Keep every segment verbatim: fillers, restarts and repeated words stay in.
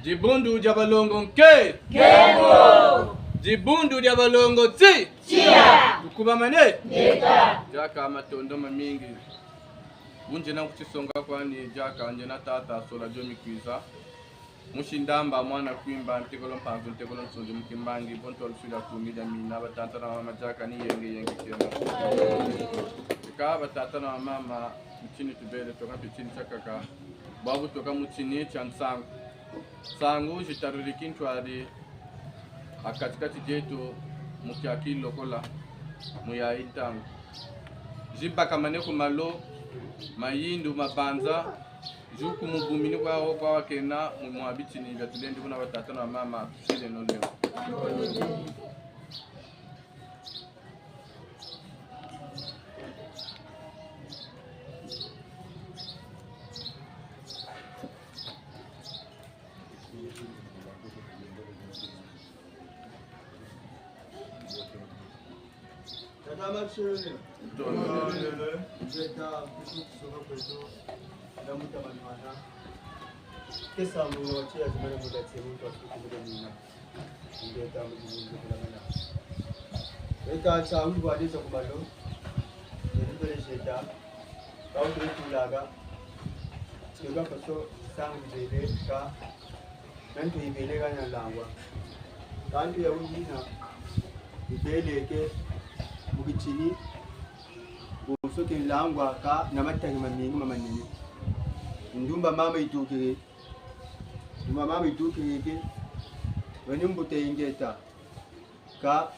Dibundu dia balongo nke. Nkembo. Dibundu dia balongo ti. Tia. Tukubamane. Ngeta. Diaka matondo mamingi. Mu nzina ku tisonga kwani diaka nzena tata sola dio mikwiza. Musi Ndamba, mwana Kwimba, ntekolo Mpanzu, ntekolo Nsunzi, mu Kimbangi, bo ntwalusila kumi dia mina, batata na mama diaka ni yenge yenge kieno. Eka batata na mama, mu tini tubele, toka mpe tini tiakaka. Bwabu toka mu tini tia nsangu. Nsangu zitariri kintwari, ha kati-kati dieto, mu kiaki lokola, mu yayi ntangu. Zibakamane ku malo, mayindu, mabanza, zuku mu bumini kwa wo, kwa wakena, mu mwa bitini bia tulendi buna batata na mama, tusileno leo. Mama Shirley. Tondele. Ngeta, kusuku soka kweto. Na muta manwana. Kesa mwana wa tia zimana muda tie muntu wa kuku muda mina. Ngeta mu kuku muda mina. Eka sa wi wa desa ku balo. Ngeta mbele jeta. Ka wu tule tulaga. Tsenga faso sangu bele ka. Na ntu yibele hana nlangwa. Ka ntu ya wuyina, yibeleke mu kitini, bonso ke nlangwa ka na matangi mamingi mamanene. Ndumba mama yitukiri. Ndumba mama yitukiri ke. Weni mbuta yingeta. Ka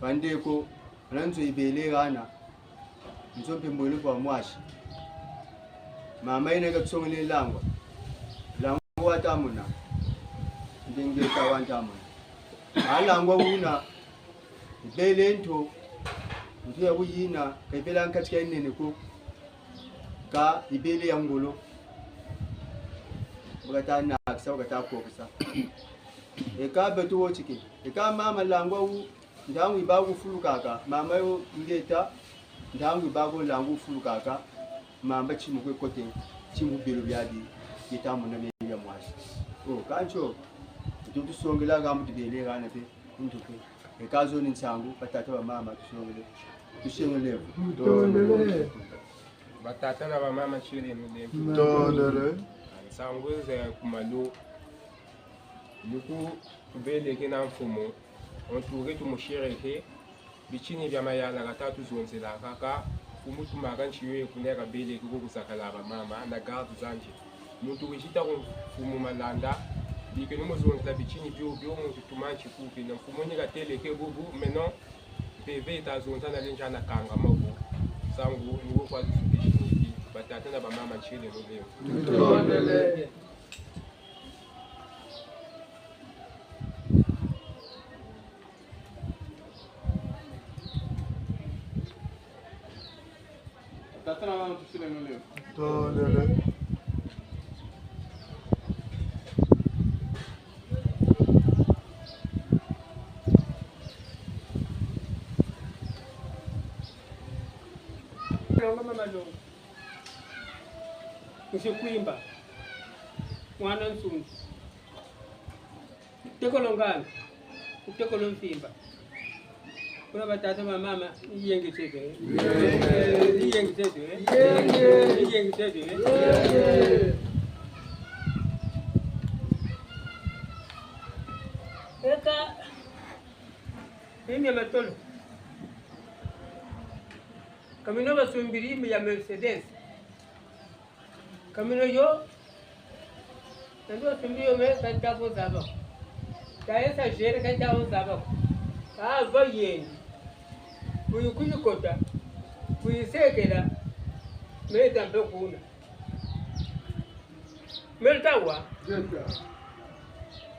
Bandeko, hana nzo yibele hana, nzo mpe mbwene kwa mwasi. Mama yena katusongele nlangwa. Nlangwa wa tamona. Ndengeta wa tamona. Nlangwa wuna, yibele nto, nto ya wuyina, ka yibele ha nkati ka yinene ko, ka yibele ya ngolo. Bakata nakisa, bakata kokisa. Eka beto wotike. Eka mama nlangwa wu, ntangu yibâ ko wufulukaka, mama yo ngeta, ntangu yibâ ko nlangwa wufulukaka, mamba timu kwe kote, timu belo biadi, ngeta mona bia mwasi. O, kancho, tu tusongela kambu tibele hana pe, ntuke. Eka zo ni nsangu, batata bamama tusongele. Tusengele. Tondele. Batata na bamama, ntieleno lemvo. Tondele. Nsangu ze ku malu. Ni ku tubeleke na mfumu, on tuke tumushereke, bitini bia mayala kata tuzonzelaka, ka mfumu tumaka nti yo ye kuna kabeleke ko ku zakala bamama, na garde zandi. Muntu wizita ku mfumu Malanda, bike ni muzonzela bitini bio, bio muntu tuma nti kuke, na mfumu ni kateleke bubu, maintenant, mpeve yita zonza na lenza na kangama ko. Nsangu ni wo kwa zisukisi, batata na bamama, ntieleno lemvo. Tondele. Tata na mama, ntieleno lemvo. Tondele. Longo mama longo. Nsi Kwimba. Mwana Nsundi. Tekolo ngana, tekolo mfimba. Kuna batata bamama, ni yenge tieto, eh? Ni yenge tieto, eh? Ni yenge tieto, eh? Eka, mimi ya matolo. Kamino basumbiri mi ya Mercedes. Kamino yo, nandi wasumbi yo me ka nta ko zaba ko. Ka yesa géré ka nta ko zaba ko. Ka ava yendi. Kuyi kuyi kota. Kuyi sekela. Me ta mpe kuna. Me ta wa.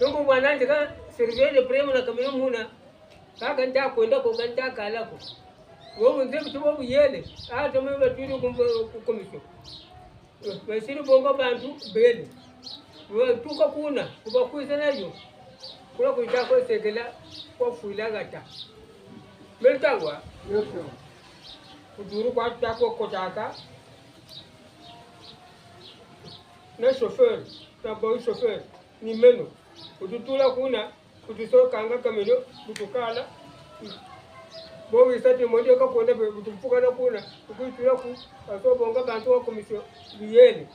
Donc, bwana nzeka surveiller le premier na kamino muna. Ka ka nta kwenda ko, ka nta kala ko. Wo bunzebi ti bo buyele, ata me batwiri ku, ku commission. Basiri bonga bantu bele. Batuka kuna, ku bakwiza nayo. Kula kwita ko sekela, kwa fwila hata. Mele ta wa. Ku duru kwa ta ko kotaka. Na chauffeur, na boy chauffeur, ni meno. Ku tutula kuna, ku tusokanga kamino, ku tukala. Bo wisa ti mondi ka kwenda be, ku tumfukana kuna, ku kwitula ku, baso bonga bantu wa commission, biyele.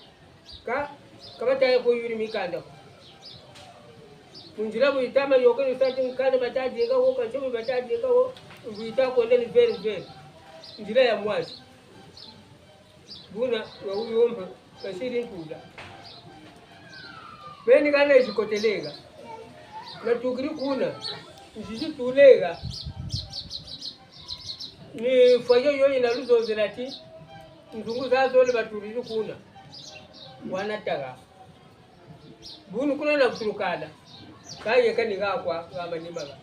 Ka, ka bataye ko yuri mikanda ko. Mu nzila bu yita ma yoka ni sa ti nkanda bata dinga wo, ka nsobi bata dinga wo, bu yita kwenda ni veri veri. Nzila ya mwasi. Buna, wa wuyomba, kasiri ntula. Beni kana isi kotelega. Natukiri kuna, nzizi tulega. Ni fwayo yo yina luzonzela ti, nzungu zazole baturiri kuna. Wana taga. Bunu kuna na kuturukana. Ka yeka ni ga kwa, ga manima ga.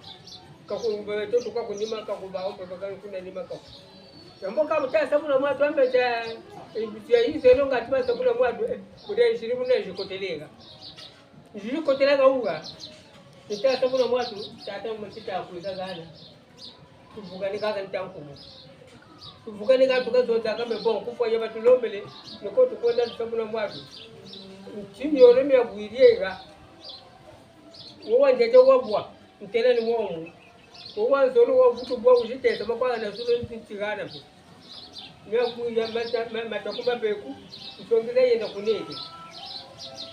Ka ku mbe to tuka ku nima, ka ku ba ombe ka kuna nima ka. Yambo ka buta sabuna mwatu ambe ta, eh, ya yize no ngati ba sabuna mwatu, eh, kude shiri muna isi kotelega. Isi kotelega uga. Nita sabuna mwatu, tata mwa tita kuiza gana. Tuvukane kaka ntangu mu. Tuvukane kaka tuka zonza kame bon, kufwa ya batulombele, ni ko tukwenda tusa muna mwatu. Nti miole mia bwiri ega. Wo wa ntete wa bwa, ntela ni mwomu. Wo wa nzolo wa vutu bwa wuzitesa, makwala na zulu nti ntigana mpe. Mia kuya mata, ma-, mata kuma beku, nsongila yenda kuneke.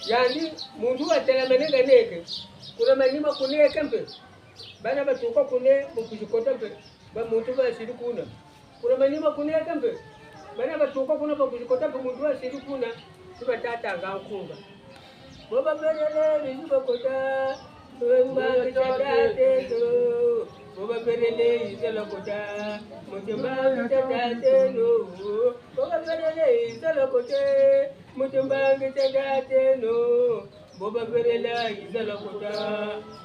Yandi, muntu wa tela maneka neke, kuna manima kuneke mpe. Bana batuka kune, mu kuzikota mpe, ba muntu basiri kuna. Kuna manima kuneke mpe. Bana batuka kuna, ba kuzikota mpe muntu basiri kuna, si batata nga nkunga. Bo babelele bizi bakota, mbangi tia tateno. Bo babelele iza bakota, mu timbangi tia tateno. Bo babelele iza bakota, mu timbangi tia tateno. Bo babelele iza bakota,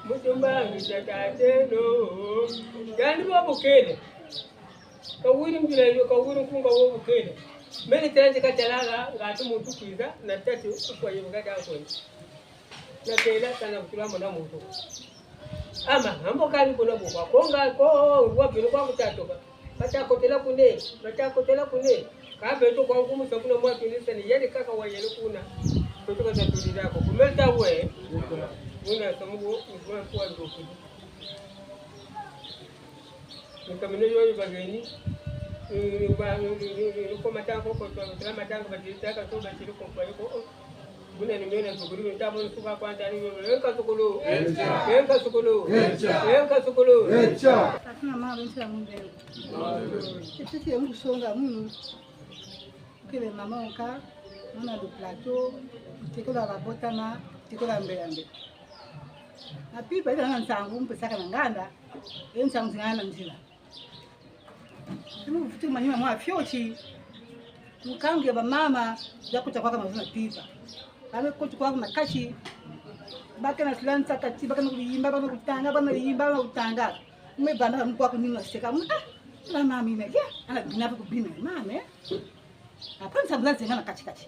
mu timbangi tia tateno. Yandi bo bukele. Kawiri mbila yo, kawiri nkunga wo bukele. Mene tela nzika talala, ngati muntu kwiza, na tatu, kwa yebaka da kwenda. Na tela, sana kutula mona muntu. Ama, ambo kani kuna bukwa. Konga, ko, wa bino kwa kutatoka. Bata kotela kune, bata kotela kune. Ka beto kwa kumusa kuna mwatu ni sani, yandi kaka wa yele kuna. Beto ka zatulila ko. Kumeta we. Una samugo, una kwa ndoki. Ni kamene yo yi bageni. Ni, ni, ni, ni, ni, ni, ni ko matango ko, to, to matango ba dita ka to ba tiri ko kwa ko. Buna ni mena tukuri ni tabo nsuka kwa ntani yo. Enka sukulu. Enka sukulu. Enka sukulu. Enka sukulu. Enka. Atina mama bensi ya mundele. Etiti ya musonga munu. Kele mama onka, mwana du plateau, tikola babotama, tikola mbeyambe. Api ba ita na nsangu mpesaka na nganda, e nsangu zingana na nzila. Tunu vutu manima mwa fioti. Mukangu ya bamama, ya kuta kwaka mazuna pipa. Kame koti kwaka na kati. Bake na silani sa kati, bake na kuyimba, bake na kutanga, bake na yimba, bake na kutanga. Mwe bana ba mukwa kunina seka. Mu, ah, la mama ina, ya, ana bina pa kubina, mama, eh. Après, nsangu za zenga na kati-kati.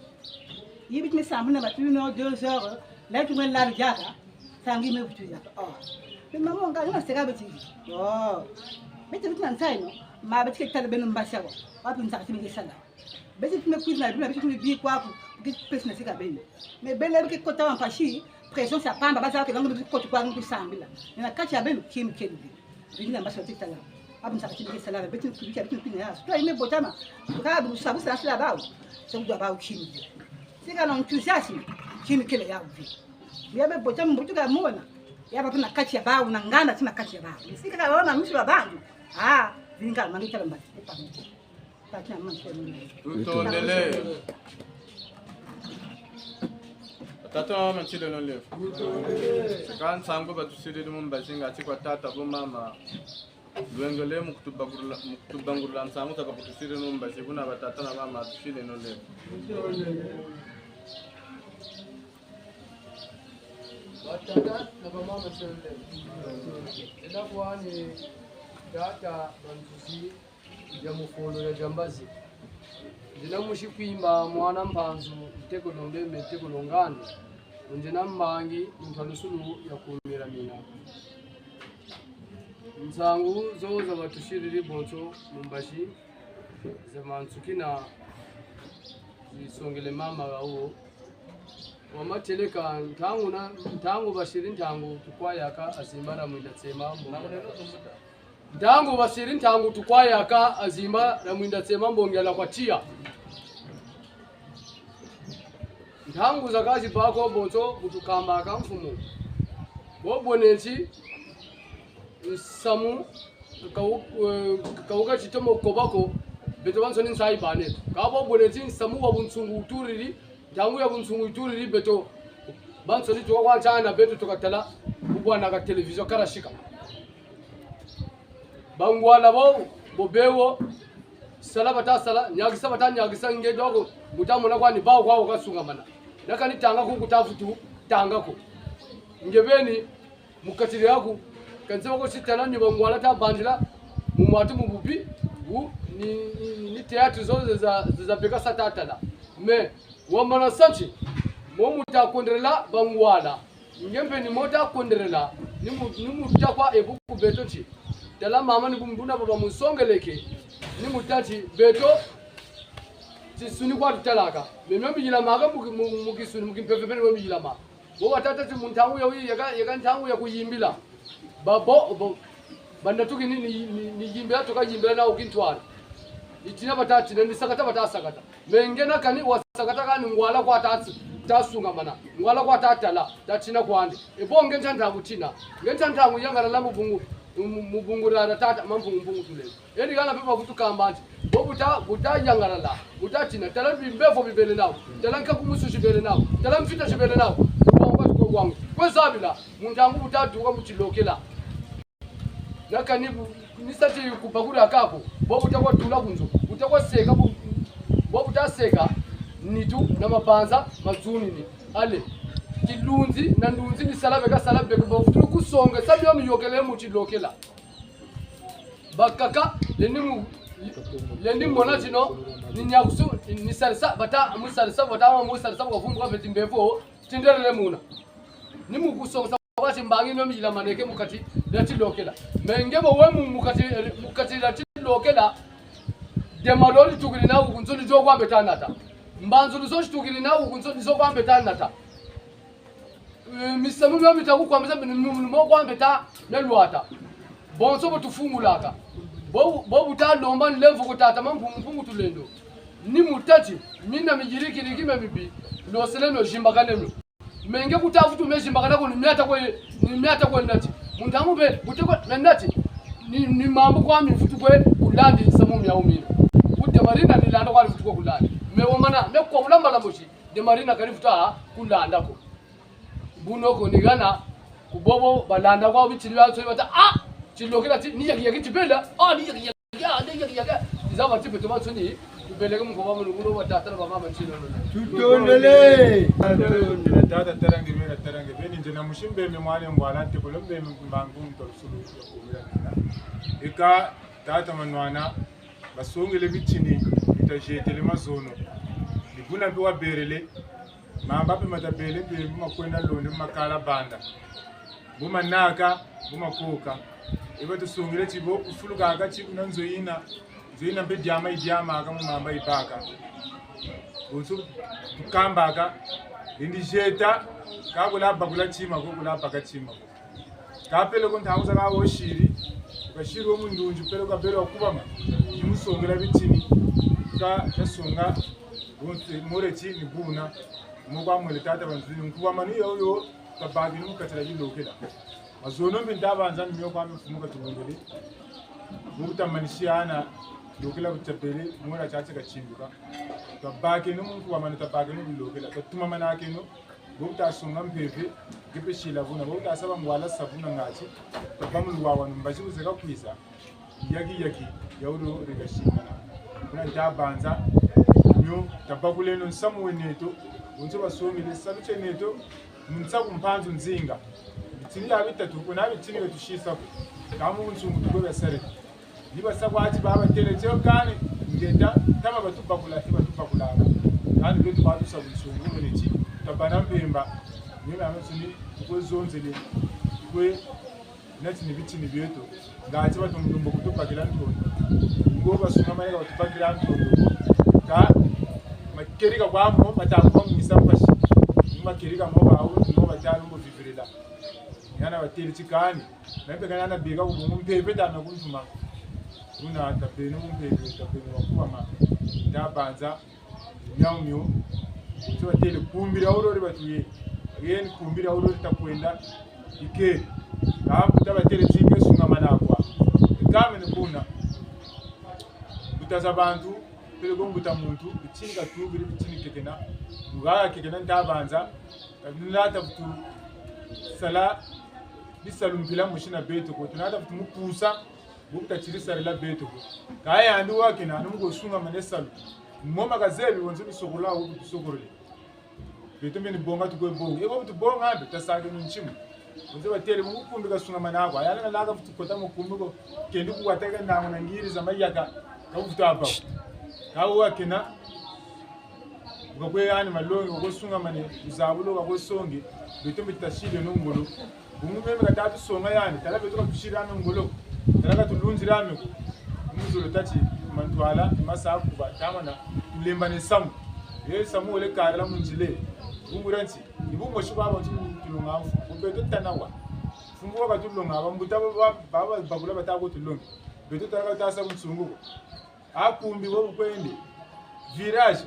Yi biti me sambula na batu une heure, deux heures, là, tu me la diaka, nsangu me vutu diaka. Oh. Mais maman, nga, nga seka beti. Oh. Beti biti na nsayi, non? Ma beti ke tala beno mbasi awa. Wapi nsaka ti beti sala? Beti ti me kwiza na bino, beti ti me bi kwaku, beti pesi na sika beno. Mais beno beti kota wa mpasi, pression sa pamba, baza ke bango beti koti kwa ngu sambila. Mais na kati ya beno, kim kedi. Bini na mbasi wa ti tala. Abu nsaka ti beti sala, beti kubika, beti kubina ya. Toi, ime botama. Tuka abu sabu sa sila bawu. Sa kudwa bawu kimi. Sika na enthousiasme, kimi kele ya uvi. Ya be botama mbutu ka mona. Ya ba na kati ya bawu, na nganda ti na kati ya bawu. Sika ka wana misu ya bantu. Ah, vinga, mangi tala mbasi. Kati ya mbasi. Tutondele. Tata mama, ntileno nlemvo. Sika nsangu batusiriri mu mbazi ngati kwa tata bo mama. Lwengele mu kutubangurula, mu kutubangurula nsangu za bakutusiriri mu mbazi, kuna batata na mama tusileno nlemvo. Batata na bamama tusileno nlemvo. Ena kwani tata bantusi ya mufolo ya diambazi. Ndiena musi Kwimba mwana Mpanzu, nteko Lombembe, nteko Longani. Ndiena mbangi, muntu wa lusulu ya kumira mina. Nsangu zo za batusiriri bonso mu mbazi, za mansukina zisongele mama wawo. Wa matieleka ntangu na, ntangu basiri ntangu tukwayaka azimba na mwinda tsema mbongo. Ntangu basiri ntangu tukwayaka azimba na mwinda tsema mbongo ya la kwa tiya. Ntangu za kazi bako bonso bu tukambaka mfumu. Bo bwena ti nsamu ka wu-, eh, ka wuka ti tomo koba ko, beto bansoni nsayi bane. Ka bo bwena ti nsamu wa bunsungu wuturiri, ntangu ya bunsungu yituriri beto bansoni tuka kwa ntiana beto tuka tala, bu bwana ka télévision kala sika. Bangwala bo, bo bewo, sala bata sala, niakisa bata niakisa nge doko, bu ta mona kwani bawu kwa wuka sungamana. Na kani tanga ku ku ta vutu, tanga ko. Nge beni, mu kati diaku, ka nzeba ko ti tala ni bangwala ta bandila, mu mwatu mu bubi, bu, ni, ni, ni théâtre zo za, za, za beka sa ta tala. Mais, wamana sa ti, mo mu ta kondrela bangwala, nge mpe ni mo ta kondrela, ni mu, ni mu ta kwa ebu ku beto ti. Tala mama ni bu-, buna baba musongeleke, ni mu tâ ti beto, tinsuni kwa tutalaka. Meno miyilamaka mu ki-, mu, mu kinsuni, mu kimpeve mpe ni mio miyilamaka. Bo batâ ti mu ntangu ya wi-, yeka, yeka ntangu ya kuyimbila. Ba bo, bo, banda tuki ni, ni, ni, ni yimbila tuka yimbila nawu kintwari. Ni tina bata tina, ni sakata bata sakata. Me nge na kani wasakata kani ngwala kwa ta, ta sungamana. Ngwala kwa ta tala, ta tina kwandi. E bo nge ntantangu tina. Nge ntantangu yangalala mu bungu, mu, mu bungu dia, dia tata, ma mpungu mpungu tulendo. Eri kana mpe bakutukamba ti, bo buta, buta yangalala, buta tina, tala bimbevo bibele nawu, tala nkaku musu zibele nawu, tala mfita zibele nawu, kwa, kwa, kwa, kwa. Kwe zabila, mu ntangu buta tuka mu tilokela. Na kani bu-, ni sa ti kubakula kaku, bo buta kwa tula ku nzo, buta kwa seka bu-, bo buta seka, nitu na mabanza, mazunini. Ale, tilunzi, na ndunzi ni sala beka, sala beka, bo futulu kusonga, sa bio miyokele mu tilokela. Bakaka, lendi mu-, lendi mona tino, ni nyakusu, ni sarisa, bata, mu sarisa, bata, mu sarisa, bavumbuka beti mbevo, tindelele muna. Ni mu kusongesa kwa ti mbangi mio miyilamaneke mu kati dia tilokela. Me nge bo we mu, mu kati, mu kati dia tilokela, dema lo ditukiri nawu ku nzo ni zo kwa mbe ta nata. Mbanzulu zo zitukiri nawu ku nzo ni zo kwa mbe ta nata. Eh, misamu mio mita kukwamisa, mi-, mi-, mi-, mo kwa mbe ta mia lwata. Bonso bo tufungulaka. Bo, bo buta lomba nlemvo ku tata ma mpungu mpungu tulendo. Ni mu tâ ti, mina miyirikiriki mia mibi, losele mio, zimbakane mio. Me nge kuta vutu me zimbakana ko ni miata kwe, ni miata kwe nati. Mu ntangu mpe, kute kwe, me nati. Ni, ni mambu kwa mi vutu kwe kulandi samu miawu mina. Kute marina ni landa kwa ni vutu kwe kulandi. Me wamana, me kwa ulamba la mosi. De marina kari vutu a kulanda ko. Buno ko ni hana, ku bobo balanda kwa bitini bia nso bata, ah! Tilokela ti, ni yaki yaki tibela, ah, ni yaki yaki. Ya, nde yaki yaki. Iza bati beto bansoni, tubeleke mu nkombo a Mulungu, batata na bamama ntino, no, no. Tutondele. Tutondele, tata, tarange bena, tarange beni, nzena musi mbembe mwana ngwala, ntekolo mbembe mbangu, ntolusulu, ya kumira nina. Eka, tata Manwana, basongele bitini, bita zietele mazono. Ni buna mpe waberele, mamba mpe matabele mpe bu makwenda londe, bu makala banda. Bu manaka, bu makoka. E batusongele ti bo kufuluka kaka ti kuna nzo yina, nzo yina mpe diama yidiamaka mu mamba yibaka. Bonso tukambaka, lendi zieta, ka kula bakula tima ko, kula baka tima ko. Ka peleko ntangu zakaka wo siri, ka siri wo mu ndunzi, peleko kabele wakubama, ni musongela bitini, ka, kasonga, bonso, mole ti ni buna, mo kwa mwele tata banzuni, nkubama ni yo yo, tabakini mu kati dia bilokela. Mazono mbi ntabanza ni mio kwa mfumu katulongele, mu kutamanisi ana, lokela kutabele, mole tiati katinduka. Tabakini mu nkubama ni tabakini bilokela, tatumamanakeno, bo kutasonga mpeve, nge mpe sila buna, bo kutasaba ngwala sa buna ngati, taba mu luwawanu, mbazi bu zeka kwiza, yaki yaki, ya wulu reka singana. Buna ntabanza, nio, tabakuleno nsamu weneto, bonso basongele, salu tieteneto, mu nsaku mpanzu nzinga. Bitini bia bitatu, kuna bitini bia tusisa ko. Ka mu nsungu tuko bia sare. Ni basa kwa ti baba tele tio kani, ngeta, tama batubakula, ti batubakulaka. Kani beto batusa bunsungu, mene ti, tabana mpemba. Ni na msuni, kwe zonzele, kwe nati ni bitini bieto. Ngati batu mu lumbu kutubakila ntondo. Ngo basunga mayela batubakila ntondo. Ka, makerika kwa mo, batakuba mwisa mpasi. Makerika mo ba, mo batalu mo vivirila. Yana batele ti kani. Mpe kana na bika ku bungu mpeve tana kuntuma. Buna tabeno mu mpeve, tabeno wakubama. Ntabanza, miau mio. Ti batele kumbila wulole batuye. Yeni kumbila wulole takwenda. Ike. Ka mbuta batele ti nge sungamana kwa. Kamene kuna. Mbuta za bantu, peleko mbuta muntu, bitini katubiri, bitini kekena. Ngaya kekena ntabanza. Ka bina tavutu sala bisalu mpila mosi na beto ko, tuna tavutu mu pusa, bu kutatiri sarila beto ko. Ka yandi wakena, ni mu kusungamane salu. Mo ma kazebi, bonso bisokola, wo kutusokolele. Beto mpe ni bonga tukwe bonga. E bo tubonga, mpe tasakeno ntima. Bonso batele, mu kumbi kasungamana kwa. Yandi nalaka vutu kota mu kumbi ko, kendi kuwataka ndangu na ngiri za mayaka, ka vutu aba. Ka wakena, Wakwe yani malongi, wakwe sungamane, uzabulu, wakwe songi, beto mpe tasileno ngolo. Bungu meme kata tusonga yani, tala beto katusileno ngolo. Tala ka tulunzila miku. Mu zulu tâ ti mantwala, masa kuba, tamana, tulembane samu. Ye samu wele karila mu nzila. Bungu dia nti, ni bumosi kwa bantu tulonga mfu. Ku beto tana wa. Mfumu wa katulonga, bambuta ba, ba, ba, bakula bata ko tulonga. Beto tala ka tasa bunsungu ko. Akumbi bo bu kwende. Virage,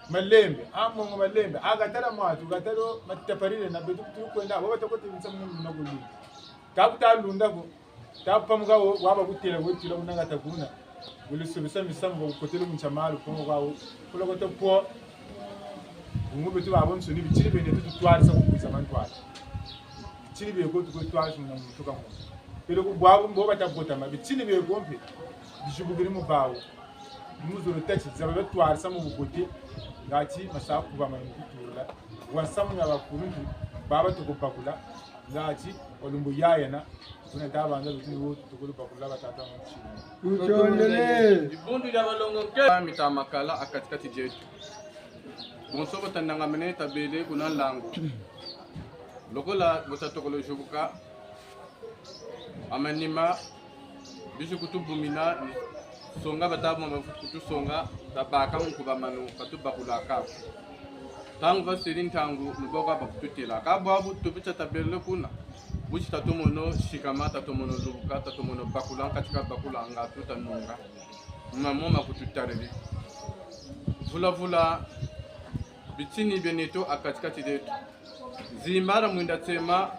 malembe, amongo malembe, akatala mwatu, katala mataparire na beto kutu kwenda, bo bata ko tebisa mu na kulunda. Ka kuta lunda ko, ta pamuka wo, waba kutela, wetula kuna kata kuna. Wele sobesa misamu, bakukotele mu ntia malu, kongo kwa wo. Kula kote po, bungu beto babansoni, bitini bie neto tutwarisa ku kwiza mantwala. Bitini bie ko tuko twarisa muna muntu ka muntu. Peleko bwabu mbo bata botama, bitini bie ko mpe, bizibukiri mu bawu. Mu zulu tâ ti, zaba batwarisa mu bubote, ngati masa kuba mani mu kutula. Wa nsamu ya bakuluntu, baba toko bakula, ngati, olumbu yayana, kuna tabanza lutini wo tukulu bakula batata mu ntsini. Tutondele. Dibundu dia balongo nke. Mita makala a kati-kati dieto. Bonso bo tandangamene tabele kuna nlangu. Lokola bo tatokolo zibuka, amanima, bizi kutubumina, ni songa bata buma bavutu kutusonga, tabaka mu kubamanu, katubakulaka. Ntangu basiri ntangu, ni bo kwa bakututela. Ka bwabu tubita tabele kuna. Buti tatomono sikama, tatomono lubuka, tatomono bakula, nkatika bakula, nga tutanunga. Mamo makututariri. Vula-vula, bitini bie neto a kati-kati dieto. Zimbara mwinda tsema,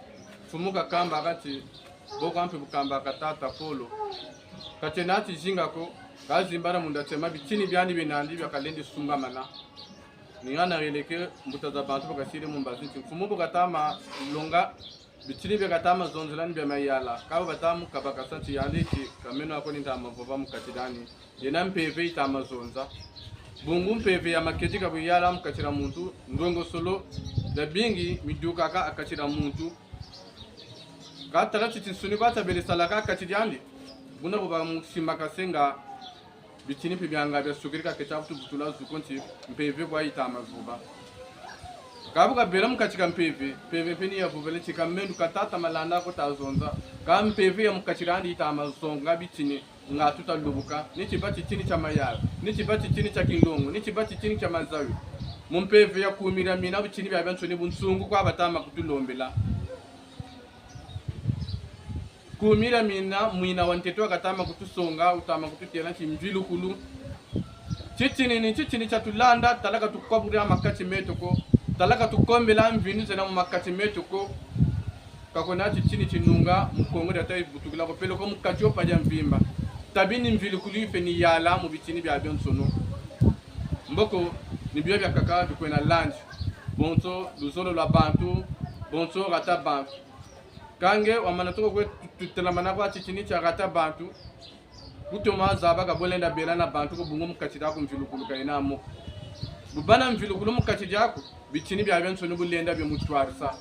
mfumu kakamba kati, bo kwa mpe bukamba ka tata Polo. Katiena ti zinga ko, ka zimbara mwinda tsema, bitini biandi bie nandi bia kalendi sungamana. Ni hana yeleke mbuta za bantu bakasiri mu mbazi nti, mfumu bu katama longa, bitini bia katama zonzela ni bia mayala, ka bo batamu kabakasa nti yandi ti, ka meno ako ni ntama vova mu kati diandi. Yena mpeve yitama zonza. Bungu mpeve ya makedika bu yala mu kati dia muntu, ndongosolo, bia bingi, midukaka a kati dia muntu. Ka tala ti tinsuni kwa tabele salaka a kati diandi. Buna bu bamusimbakase nga bitini mpe bianga bia sukiri ka keta kutuvutula zuko nti mpeve kwa yitama vova. Ka bu kabela mu kati ka mpeve, mpeve mpe ni yavovele ti ka meno ka tata Malanda ko tazonza, ka mpeve ya mu kati diandi yitama zonga bitini. Nga tuta lubuka, ni tiba titini tia mayala, ni tiba titini tia kinlongo, ni tiba titini tia mazayu. Mu mpeve ya kumi dia mina bitini biabiansoni bunsungu kwa batama kutulombela. Kumi dia mina, mwina wa ntete wa katama kutusonga, wutama kututela nti mvilukulu. Titini ni titini tia tulanda, tala ka tukwabula makati meto ko, tala ka tukombela mvinu zena mu makati meto ko. Ka kwena titini tinunga mu Kongo dia tayi butukila ko peleko mu kati yo pa dia mvimba. Tabi ni mvilukulu yi mpe ni yala mu bitini biabiansono. Mboko ni bio biakaka bikwena landi. Bonso luzolo lwa bantu, bonso rata bantu. Ka nge wamana toko kwe tu-, tutelamana kwa titini tia rata bantu. Kutoma zaba ka bo lenda bela na bantu ko bungu mu kati diaku mvilukulu ka yena mo ko. Bu bâ na mvilukulu mu kati diaku, bitini biabiansoni bu lenda bio mu twarisa.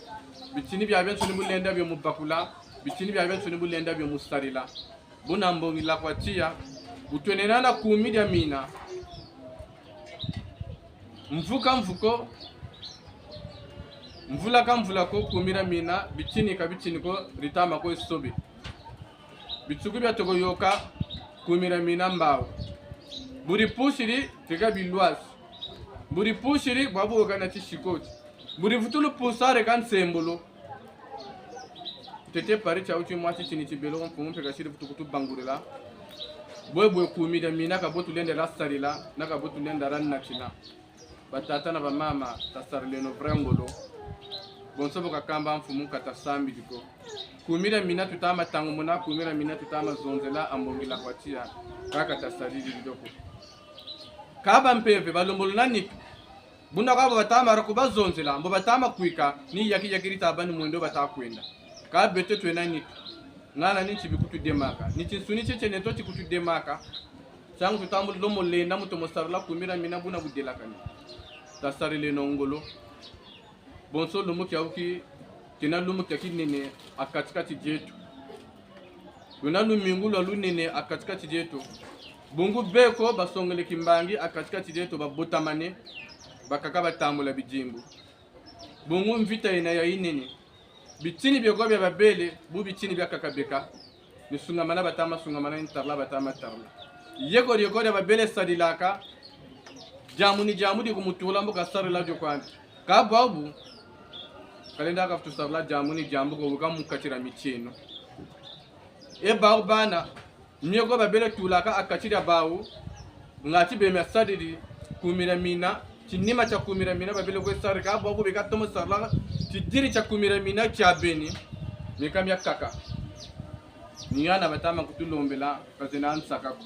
Bitini biabiansoni bu lenda bio mu bakula. Bitini biabiansoni bu lenda bio mu sarila. Buna mbongila kwa tiya, bu twenena na kumi dia mina. Mvu ka mvu ko, mvula ka mvula ko, kumi dia mina, bitini ka bitini ko, ditama ko esobe. Bitsuku bia toko yoka, kumi dia mina mbawu. Bu dipusiri, teka bilwazi. Bu dipusiri, bwabu weka na tisikoti. Bu divutulu pusa reka nsembolo. Ntete pari tia wuti mwa titini tibelo ko mfumu mpe kasiri vutu kutubangurila. Bwe bwe kumi dia mina ka bo tulenda dia sarila, na ka bo tulenda dia natina. Batata na bamama, tasarileno vrai ngolo. Bonso bu kakamba mfumu ka tasambidi ko. Kumi dia mina tutama tangumuna, kumi dia mina tutama zonzela, a mbongila kwa tiya, kaka tasarili dio ko. Ka bampeve, balembolo na nitu. Buna kwa bo batama ra ku bazonzela, mbo batama kwika, ni yaki yaki dita bâ ni mwendo bata kwenda. Ka beto twena nitu. Ngana ni nti bikutudemaka. Ni tinsuni tietiene to tikutudemaka. Ntiangu tutambula mu lenda mu tomo sarila kumi dia mina buna budelakani. Tasarileno ngolo. Bonso lumbu kiawuki, kena lumbu kia kinene a kati-kati dieto. Lwena lumingu lwa lunene a kati-kati dieto. Bungu beko basongele kimbangi a kati-kati dieto babotamane, bakaka batambula bidimbu. Bungu mvita yena ya yinene. Bitini bieko bia babele, bu bitini biakaka bieka. Ni sungamana batama sungamana, ni tarila batama tarila. Yeko, yeko dia babele sarilaka, diambu ni diambu di kumutula mbo kasarila dio kwandi. Kâ bwabu, kalenda kafutu sarila diambu ni diambu ko, wuka mu kati dia mitieno. E bawu bana, mieko babele tulaka ha kati dia bawu, ngatu bê mia sariri kumi dia mina, tinima tia kumi dia mina babele kwe sarila, kâ bwabu beka tomo sarila tidiri tia kumi dia mina tia beni, mieka miakaka. Ni yana batama kutulombela, ka zena nsaka ko.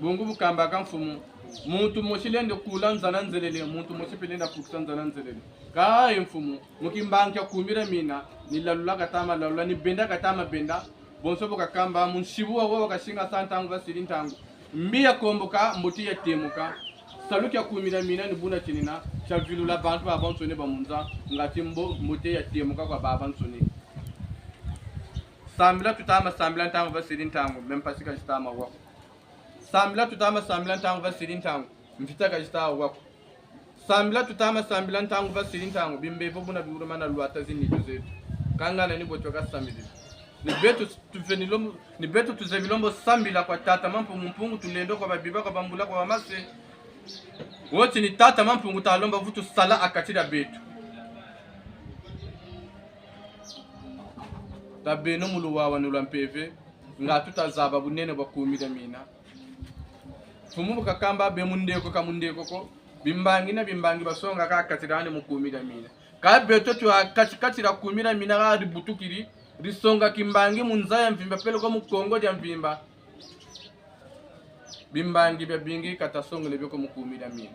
Bungu bu kambaka mfumu, muntu mosi lenda kula nzala nzelele, muntu mosi mpe lenda kukisa nzala nzelele. Kâ e mfumu, mu kimbangi kia kumi dia mina, ni lalula katama lalula, ni benda katama benda, bonso bu kakamba, mu nsibu wawu wa kasinga sa ntangu basiri ntangu. Mbi yakomboka, mbote yatemuka. Salu kia kumi dia mina ni buna tinina, tia vilula bantu babansoni ba mu nza, ngatu mbo, mbote yatemuka kwa babansoni. Sambila tutama sambila ntangu basiri ntangu, meno mpasi ka zitama wa ko. Sambila tutama sambila ntangu basiri ntangu, mvita ka zita wa ko. Sambila tutama sambila ntangu basiri ntangu, bimbevo buna biwulumana lwata zinitu zeto. Kâ ngana ni bo twa kasambilila. Ni beto tuzebi lo mbo, ni beto tuzebi lo mbo sambila kwa Tata Mampungu Mpungu, tulendo kwa babiba, kwa bambula, kwa bamase. Wo ti ni Tata Mampungu talomba vutu sala ha kati dia beto. Tabeno mu luwawanulu lwa mpeve, ngatu tazaba bunene bwa kumi dia mina. Mfumu bu kakamba bê mu ndeko ka mu ndeko ko, bimbangi na bimbangi basongaka ha kati diandi mu kumi dia mina. Kâ beto twa ha kati kati dia kumi dia mina ha dibutukiri, disonga kimbangi mu nza ya mvimba, peleko mu Kongo dia mvimba. Bimbangi biabingi ka tasongele bio ko mu kumi dia mina.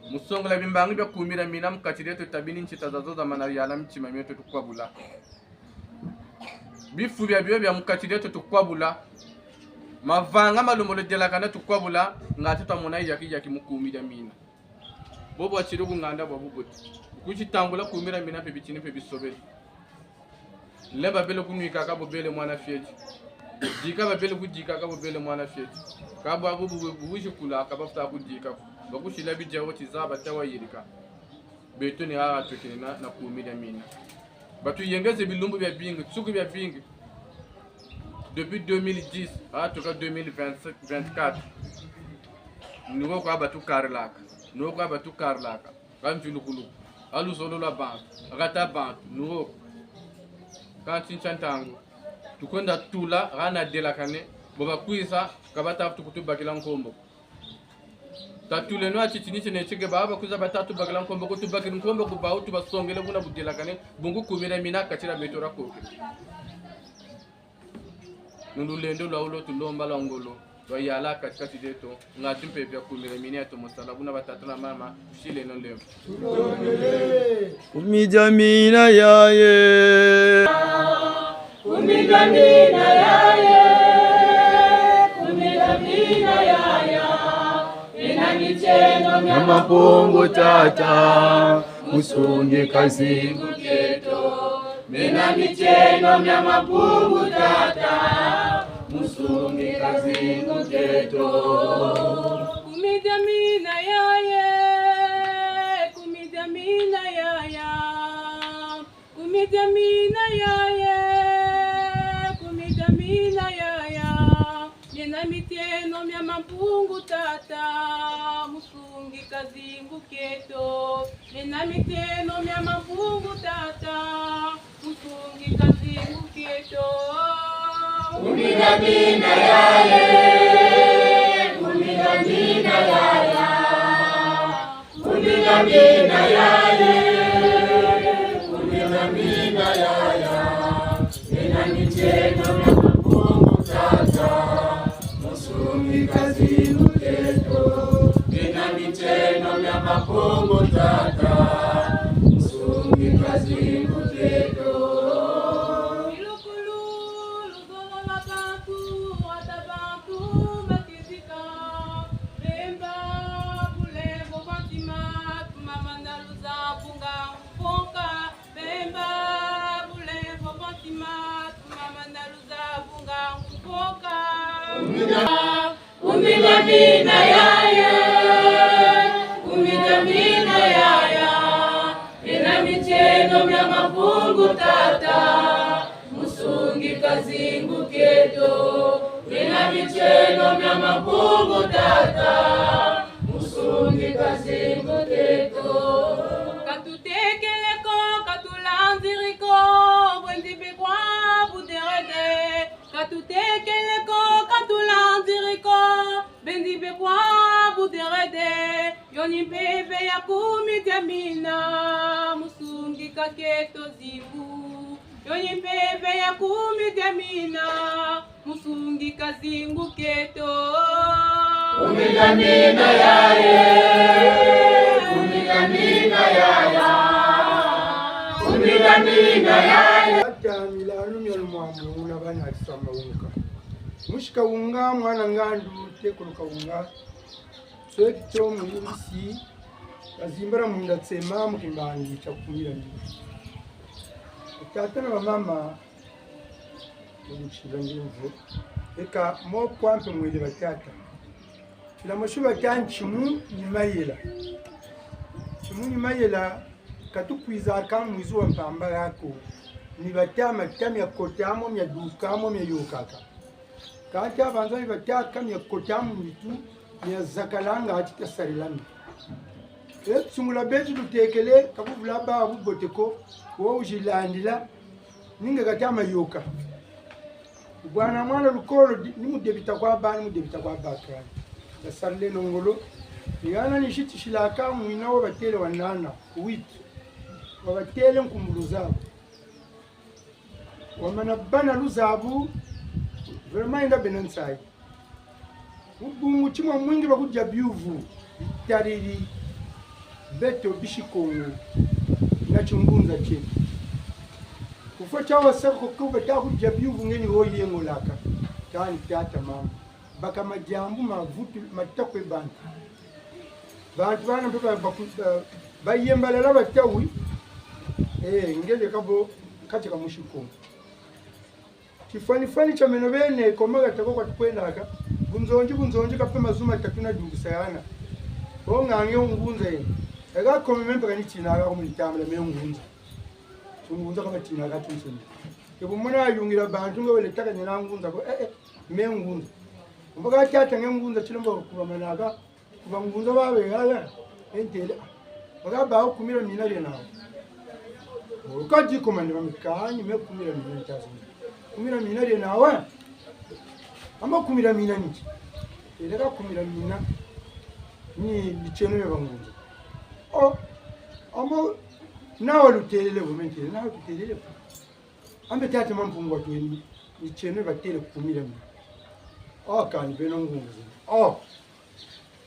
Mu songela bimbangi bia kumi dia mina mu kati dieto, tabini ntsita zazo zamana yala mitima mieto tukwabula. Bifu biabio bia mu kati dieto tukwabula. Mavanga malembolo delakana tukwabula, ngatu twamona yaki yaki mu kumi dia mina. Bobo watiri ku nganda bwa bubote. Kwizi tangula kumi dia mina mpe bitini mpe bisobele. Nlemba babele kunwikaka bo bele mwana fioti. Dika babele kudikaka bo bele mwana fioti. Kâ bwabu bu, bu, bu wizi kula ka bafuta kudika ko. Bakusila bidia wo ti zaba ta wayirika. Beto ni haha twekene na, na kumi dia mina. Batuyengeze bilumbu biabingi, nsuku biabingi. Depuis deux mille dix, ha tuka deux mille vingt-quatre. Ni wo kwa batukarilaka. Ni wo kwa batukarilaka. Ha mvilukulu. Ha luzolo lwa bantu. Ha kati dia bantu. Ni wo. Kansi ntia ntangu. Tukwenda tula, hana delakane. Bo bakwiza, ka bata vutu kutubakila nkombo. Tatuleno ha titini tiena ti ke, ba bakwiza bata tubakila nkombo ko, tubakiri nkombo ku bawu, tubasongele buna budelakane, bungu kumi dia mina kati dia beto dia koke. Ni lulendo lwawu lwa tulomba lwa ngolo, lwayala kati kati dieto, ngatu mpeve ya kumi dia mina yatomo sala, buna batata na mama, tusileno nlemvo. Kumi dia mina yaye. Kumi dia mina yaye, kumi dia mina yaya, mina mitieno mia Mampungu Tata, musungi ka zingu kieto. Mina mitieno mia Mampungu Tata, musungi ka zingu kieto. Kumi dia mina yaye, kumi dia mina yaya. Kumi dia mina yaye, kumi dia mina yaya. Mina mitieno mia Mampungu Tata, musungi ka zingu kieto. Mina mitieno mia Mampungu Tata, musungi ka zingu kieto. Kumi dia mina yaye, kumi dia mina yaya. Kumi dia mina yaye, kumi dia mina yaya. Mina mitieno mia Mampungu Tata, musungi ka zingu kieto. Mina mitieno mia Mampungu Tata, musungi ka zingu kieto. Bilukulu, luzolo lwa bantu, ata bantu bakizika. Bemba bulemvo bwa ntima, tumamana luzabu ngangu mpoka. Bemba bulemvo bwa ntima, tumamana luzabu ngangu mpoka. Kumi dia mina yaye, kumi dia mina yaya. Mina mitieno mia Mampungu Tata, Kazingu keto, mina mitieno mia Mpungu Tata, musungi kazingu keto. Ka tutekele ko, ka tulanziri ko, bwendi bikwa buderede. Ka tutekele ko, ka tulanziri ko, bwendi bikwa buderede. Yo ni mpeve ya kumi dia mina, musungi ka keto zingu. Yo ni mpeve ya kumi dia mina, musungi kazingu keto. Kumi dia mina yaye, kumi dia mina yaya, kumi dia mina yaye. Ata milanu mia lumwambu na bana ati sama wunga. Musi Kawunga, mwana ngandu, tekolo Kawunga. Sweki tio muyumbisi, kazimbala munda tsema mu kimbangi tia kumira ni. Tata na bamama, mu ntsila ngemvo. Eka mo kwa mpe mwele batata. Tila mosi bata ntimu ni mayela. Ntimu ni mayela, ka tukwizaka mwizu wa mpamba yako. Ni bata mata mia kotamo, mia dukamo, mia yokaka. Kansi banza ni bata ka mia kotamo nitu, mia zakalanga ati tasarilami. E, sungula beti lutekele, ka kuvula ba bubote ko, wo wuzilandila, ni nge kata mayoka. Bwana mwana lukolo, di-, ni mu débita kwa ba, ni mu débita kwa ba kani. Tasarileno ngolo, ni hana ni siti silaka mwina wo batele wa nana, huit. Wa batele nkumbu luzabu. Wamana bâ na luzabu, vraiment yenda bena nsayi. Mu bungu ti mwa mwingi bakudia biyuvu bitariri beto bisi Kongo na tingunza tieto. Kufwa tia wasaka ko bata kudia biyuvu nge ni wo yengolaka. Kani tata mama. Baka madiambu ma vutu, ma takwe bantu. Bantu bana mpe ba, ba, ba, bayembalala bata wi. Eh, nge leka bo, kati ka musi Kongo. Tifwanifwani tia meno bene, koma kata ko kwa tukwendaka. Bunzonzi, bunzonzi, ka mpe mazu matatu na dukisa hana. Bo ngange ngunza ye. Eka kome me mpe ka nitinaka ko mu nitambula me ngunza. Ngunza ka batinaka tinsoni. Ke bu mona yungila bantu nge wele taka nyena ngunza ko, eh, eh, me ngunza. Mbo ka tata nge ngunza tilombo kubamanaka, kuba ngunza babe yaya, entele. Baka ba kumira mina lena. Ka di komande ba mikani, me kumira mina ntazo. Kumira mina lena wa. Amba kumira mina nti. Ele ka kumira mina. Ni, ni tieno ya bangunza. Oh, ambo, nawa lutelele bo, me ntele, nawa lutelele bo. Ambe tata Mampungu wa tweni, ni tieno batele kumira mina. Oh, kani beno ngunza. Oh,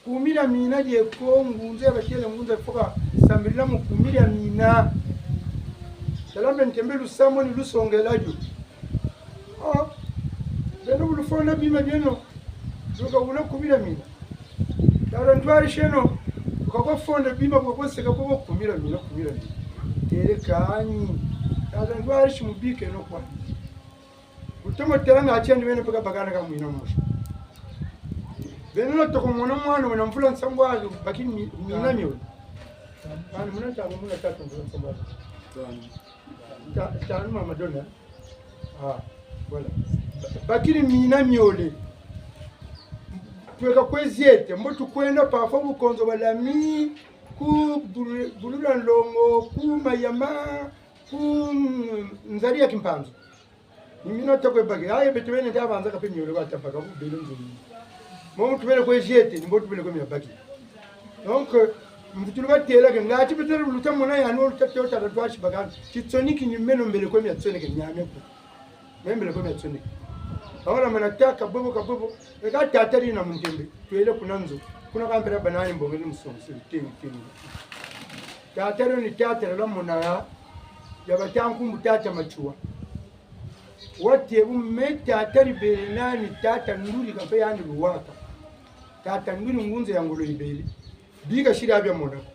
kumira mina die ko ngunza, batele ngunza, foka sambilila mu kumira mina. Tala mbe ntembe lusambu ni lusongela dio. Oh, beno bu lufonda bima bieno. Luka wuna kumira mina. Tala ntwari sheno, kwa kwa fonda bima kwa kwa seka kwa kumira mina, kumira mina. Tele kani. Tala ntwari shimubike no kwa. Utomo tela nga atiandi beno peka bakana ka mwina mosi. Beno na toko mwana mwana, mwana mvula nsambu ake, bakiri mi-, mina mio. Ani muna tano, muna tatu mvula nsambu ake. Ta-, tanu mama dona. Ah, voilà. Ba-, bakiri mina miole. Tweka kwezi ete, mbo tukwenda pafo Bukonzo bwa Lami, ku Bulu-, Bulula Nlongo, ku Mayama, ku, mm, Nzari ya Kimpanzu. Ni mina takwe baki. Aye beto bene ta banza ka mpe miole kwa tabaka, bu bele nzo mina. Mo muntu bele kwezi ete, ni mbo tubele kwe mia baki. Donc, euh, mvutulu batela ke, ngati beto luta mona yandi, luta tota, luta twashi bakana. Titsoniki ni meno mbele kwe mia tsoneke, nyame ko. Me mbele kwe mia tsoneke. Awala mana ta ka bobo, ka bobo. Eka tata dina mu ntembe. Twele kuna nzo. Kuna kampela banani mbongele musongo, sili teni, teni. Tata dio ni tata la mona ya. Ya bata nkumbu tata Matsoua. Wate bu me tata dibele nani tata Nduri kampe yandi luwaka. Tata Nduri ngunza ya ngolo yibele. Bi kasiri abia mona ko.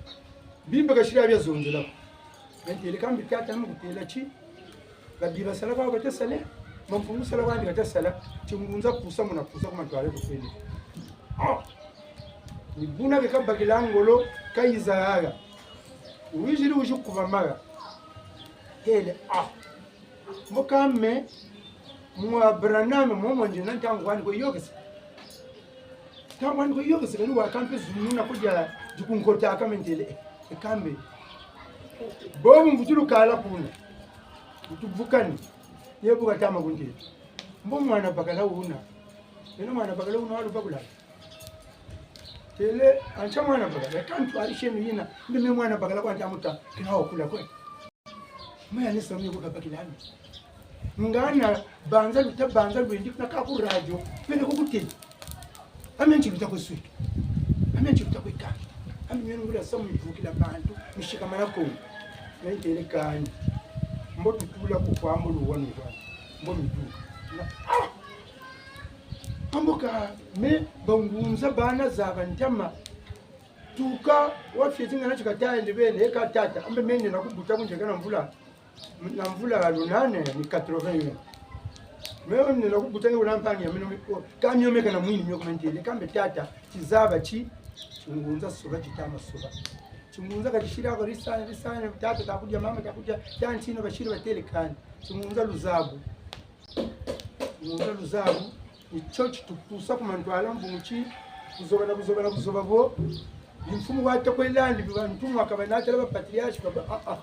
Bi mpe kasiri abia zonzela ko. Bentele kambi tata mu kutela ti. Badi basala kwa bata sala. Mampungu sala kwa ndi bata sala. Ti ngunza kusa mona kusa kuma twale kufele. Oh! Ni buna ke kabakila ngolo kayiza yaya. Wiziri wizi kuba mara. Tele, ah. Mbo ka me, Mwa Branham, mwa mwa ndiena ntangu wani kwe yôkese. Ntangu wani kwe yôkese, kani wa kampe zumuna ko dia, di kunkota ka me ntele. E kambe. Bobu mvutulu kala kuna. Mvutu vukani. Ye bu katama kuntele. Mbo mwana bakala wuna. Yeno mwana bakala wuna walu bakula. Tele, antia mwana bakala, ka ntwari tieno yina, mbe me mwana bakala kwa ntia muta, kina wakula kwe. Mwe ya nisa mwe kuka bakila ami. Ngana banza luta banza lwendi kuna ka ku radio, pele ku kutele. Ami nti luta kwe sweka. Ami nti luta kwe kaka. Ami nwe ngula samu mivukila bantu, misikamana Kongo. Nwe ntele kani. Mbo tutula ku kwambo luwanu wanu. Mbo miduka. Na, ah! Ambo ka me bangunza bana zaba ntama. Tuka wa fieti ngana ti kata yende bene, eka tata. Ambe mene na kubuta kunjeka na mvula. Na mvula lunane ni quatre-vingt-un. Me mene na kubuta nge wuna mpangi ya meno miko. Ka mio meka na mwini mio ku me ntele. Kambe tata, ti zaba ti. Tingunza soba, ti tama soba. Tingunza ka tisila ko risane, risane, tata takudia, mama takudia, tantino basiri batele kani. Tingunza luzabu. Tingunza luzabu, ni tio ti tupusa ku mantwala mvungu ti, kuzoba na kuzoba na kuzoba bo. Ni mfumu wa toko elandi, bi bantu mwa ka banatela ba patriarche, baba, ah, ah.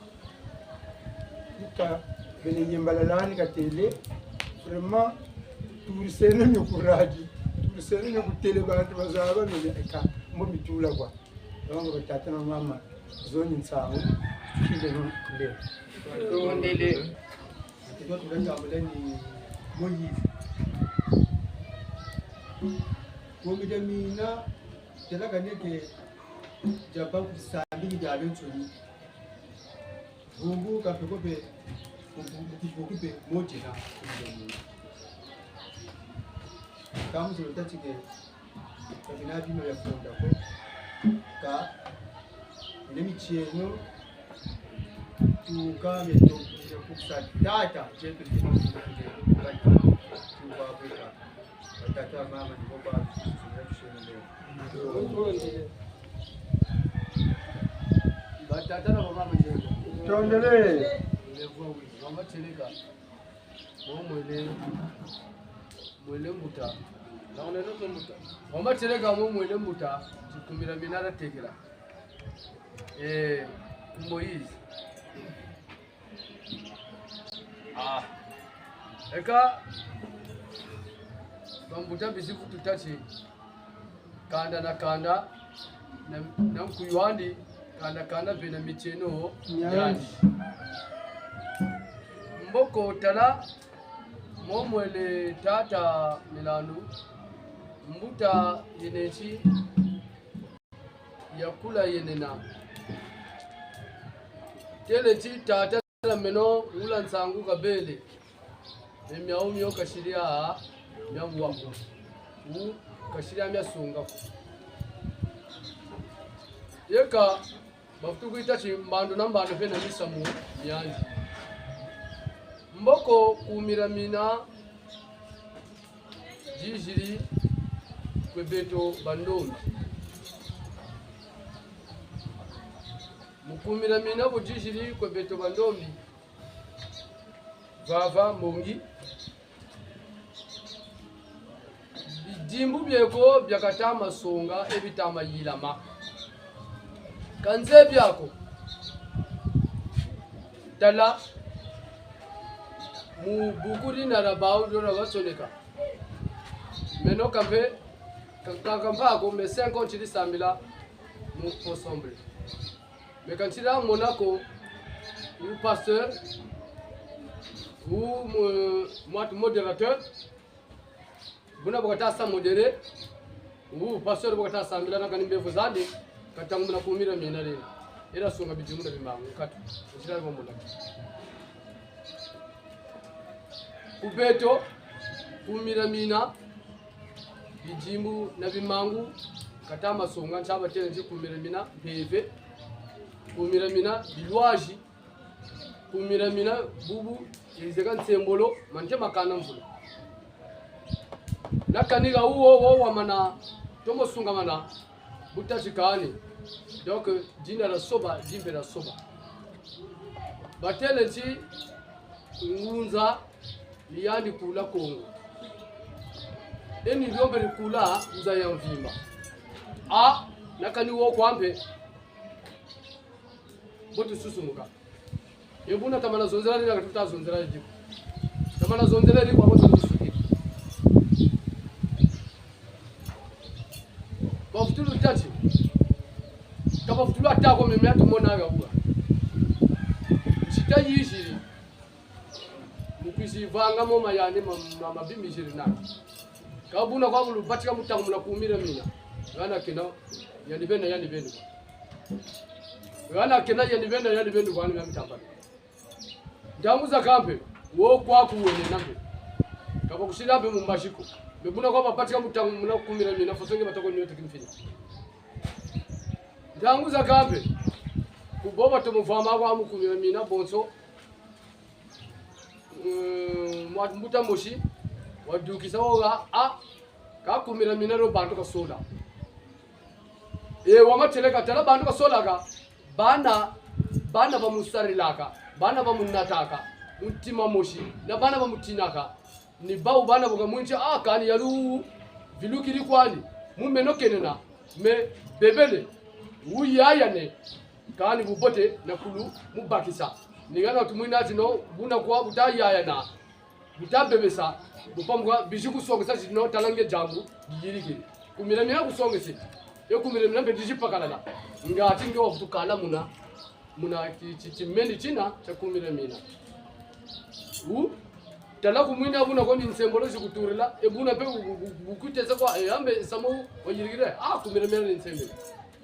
Nika, bene yembalalani katele, vraiment, turisene mio ku radio, turisene mio ku tele bantu bazaba, mene eka, mbo mitula kwa. Longo batata na mama, zoni nsangu, kile no leo. Tondele. Ati twa tula tambula ni Moïse. Kumi dia mina, tela kaneke, diaba ku sambi ni diabe nsoni. Bungu ka mpe ko mpe, ku, ku, ku, ku mpe mo tiena, kumi dia mina. Ka mu zolo tâ ti ke, ka bina bima bia fonda ko. Ka, bina mitieno, tuka mieto, mieto kusa tata, tieto tima kusa tata, tuka kuka. Batata, mama, ni bo ba, tuka kusa tata. Batata na bamama, nzembo. Tondele. Nzembo, oui. Mama Tseleka. Mo mwele, mwele mbuta. Na one no mbuta. Mama Tseleka mo mwele mbuta, ti kumi dia mina dia tekela. Eh, ku Moïse. Ah. Eka, bambuta bizi kututâ ti. Kanda na kanda, na, na nkuyu andi, kanda kanda mpe na mitieno miandi. Miandi. Mboko tala, mo mwele tata Milandu, mbuta yena ti, yakula yenena. Têle ti tata na meno wula nsangu kabele. E miawu mio kasiri a mia wa ko. Wu kasiri a mia songa ko. Yeka, bafutu kwita ti mbandu na mbandu mpe na misamu miandi. Mboko kumi dia mina diziri kwe beto bandombi. Mu kumi dia mina bu diziri kwe beto bandombi. Vava mbongi. Bidimbu bieko bia kata ma songa e bita ma yilama. Ka nzebi ako. Tala mu buku dina dia bawu dio dia basoneka. Meno kampe, ka, ka, kampe ako, me cinq ans ntiri sambila mu ensemble. Me ka ntiri mona ko, wu pasteur, wu mu, mwatu modérateur, buna bu kata sa modéré, wu pasteur bu kata sambila na kani mbevo zandi, kata ngumuna kumi dia mina dina. Era songa bidimbu na bimangu, katu, ntiri mona. Ku beto, kumi dia mina, bidimbu na bimangu, kata ma songa, ntia batêle nti kumi dia mina, mpeve, kumi dia mina, bilwazi, kumi dia mina, bubu, yizeka nsembolo, mante makana mvula. Na kani ka wuwo, wo wamana, tomo sungamana, bu tati kani. Donc, dina dia soba, dimpe dia soba. Batêle nti, ngunza, Ni yandi kula Kongo. E ni diombe dikula nza ya mvimba. A, na kani wo kwa mpe. Bo tususumuka. E buna tamana zonzela dina ka tuta zonzela dina. Tamana zonzela dina kwa bo tususumuka. Bavutulu tati. Ka bavutulu ata ko meme atu mona ga bwa. Ntsita yiziri. Mu kwizi vanga mo mayani ma, ma, ma bimiziri na. Ka buna kwa bulu batika mu ntangu muna kumira mina. Hana kena, yandi bena, yandi bena. Hana kena, yandi bena, yandi bena, kwa ni mitambala. Ntangu zakaka mpe, wo kwa kuwene na mpe. Ka bakusila mpe mu mbazi ko. Me buna kwa babatika mu ntangu muna kumira mina, façon nge batoko niote kimfini. Ntangu zakaka mpe, ku bo batomo vwama kwa mu kumira mina bonso, mm, mwa mbuta mosi, wadukisa wo ha, a, ka kumira mina dio bantu kasola. E, wamatieleka tala bantu kasolaka, bana, bana bamusarilaka, bana bamunataka, mu ntima mosi, na bana bamutinaka. Ni bawu bana bu kamwinti, a, kani yalu vilukiri kwani, mu meno kenena, me bebele, wuyayane, kani bubote na kulu mubakisa. Ni hana tumwina tino, buna kwa butayayana, butabebesa, bu pamuka bizi kusongesa tino tala nge diambu diyirikiri. Kumira mina kusongese, e kumira mina mpe dizi pakalala. Ngati nge wavutukala muna, muna ti, ti, timeni tina tia kumira mina. Wu, tala kumwina buna ko ni nsembolo zikuturila, e buna mpe bu, bu, bu, bukutesa kwa, e, ambe nsamu wayirikiri, a, kumira mina ni nsembolo.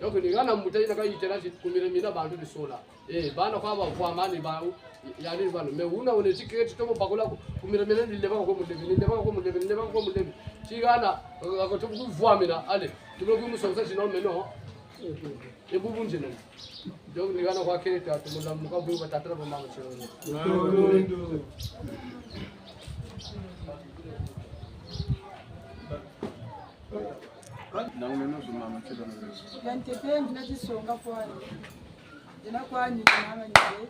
Donc, ni hana mbuta yina kayitela ti kumira mina bantu disola. Eh, bana kwa bavwama ni bawu, yandi bana. Me wuna wene tiketi tomo bakula ko. Kumira mina ni leba ko mulebi, ni leba ko mulebi, ni leba ko mulebi. Ti hana, ako tomo kuvwamina, allez. Tumo kumusongesa sinon, mais non. E bubu nzena. Donc, ni hana kwa kele ta, tumo la muka bu batata na bamama sino. Na wuna no suma mama sino. Yantete ndina tisonga kwa. Dina kwani mama Nyele,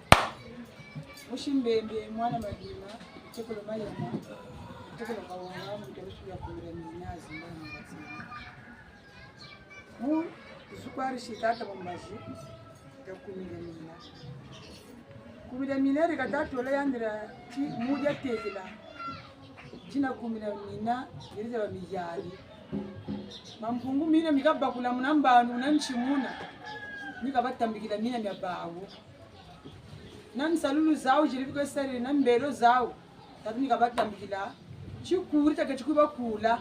musi Mbembe, mwana Madima, ntekolo Mayama, ntekolo Kawonga, mu terusu ya kumira mina, zimba na mbazi. Mu zukwari si tata mu mbazi, ya kumira mina. Kumira mina, rika tatola yandi ra ti mu dia tekela. Tina kumira mina, yeriza ba miyari. Mampungu mina mi kabakula muna mbandu, muna nsi muna. Mi kabatambikila mina mia bawu. Na nsalulu zawu ziri biko sariri, na mbelo zawu. Tatu mi kabatambikila. Tikuri tiaketi kubakula.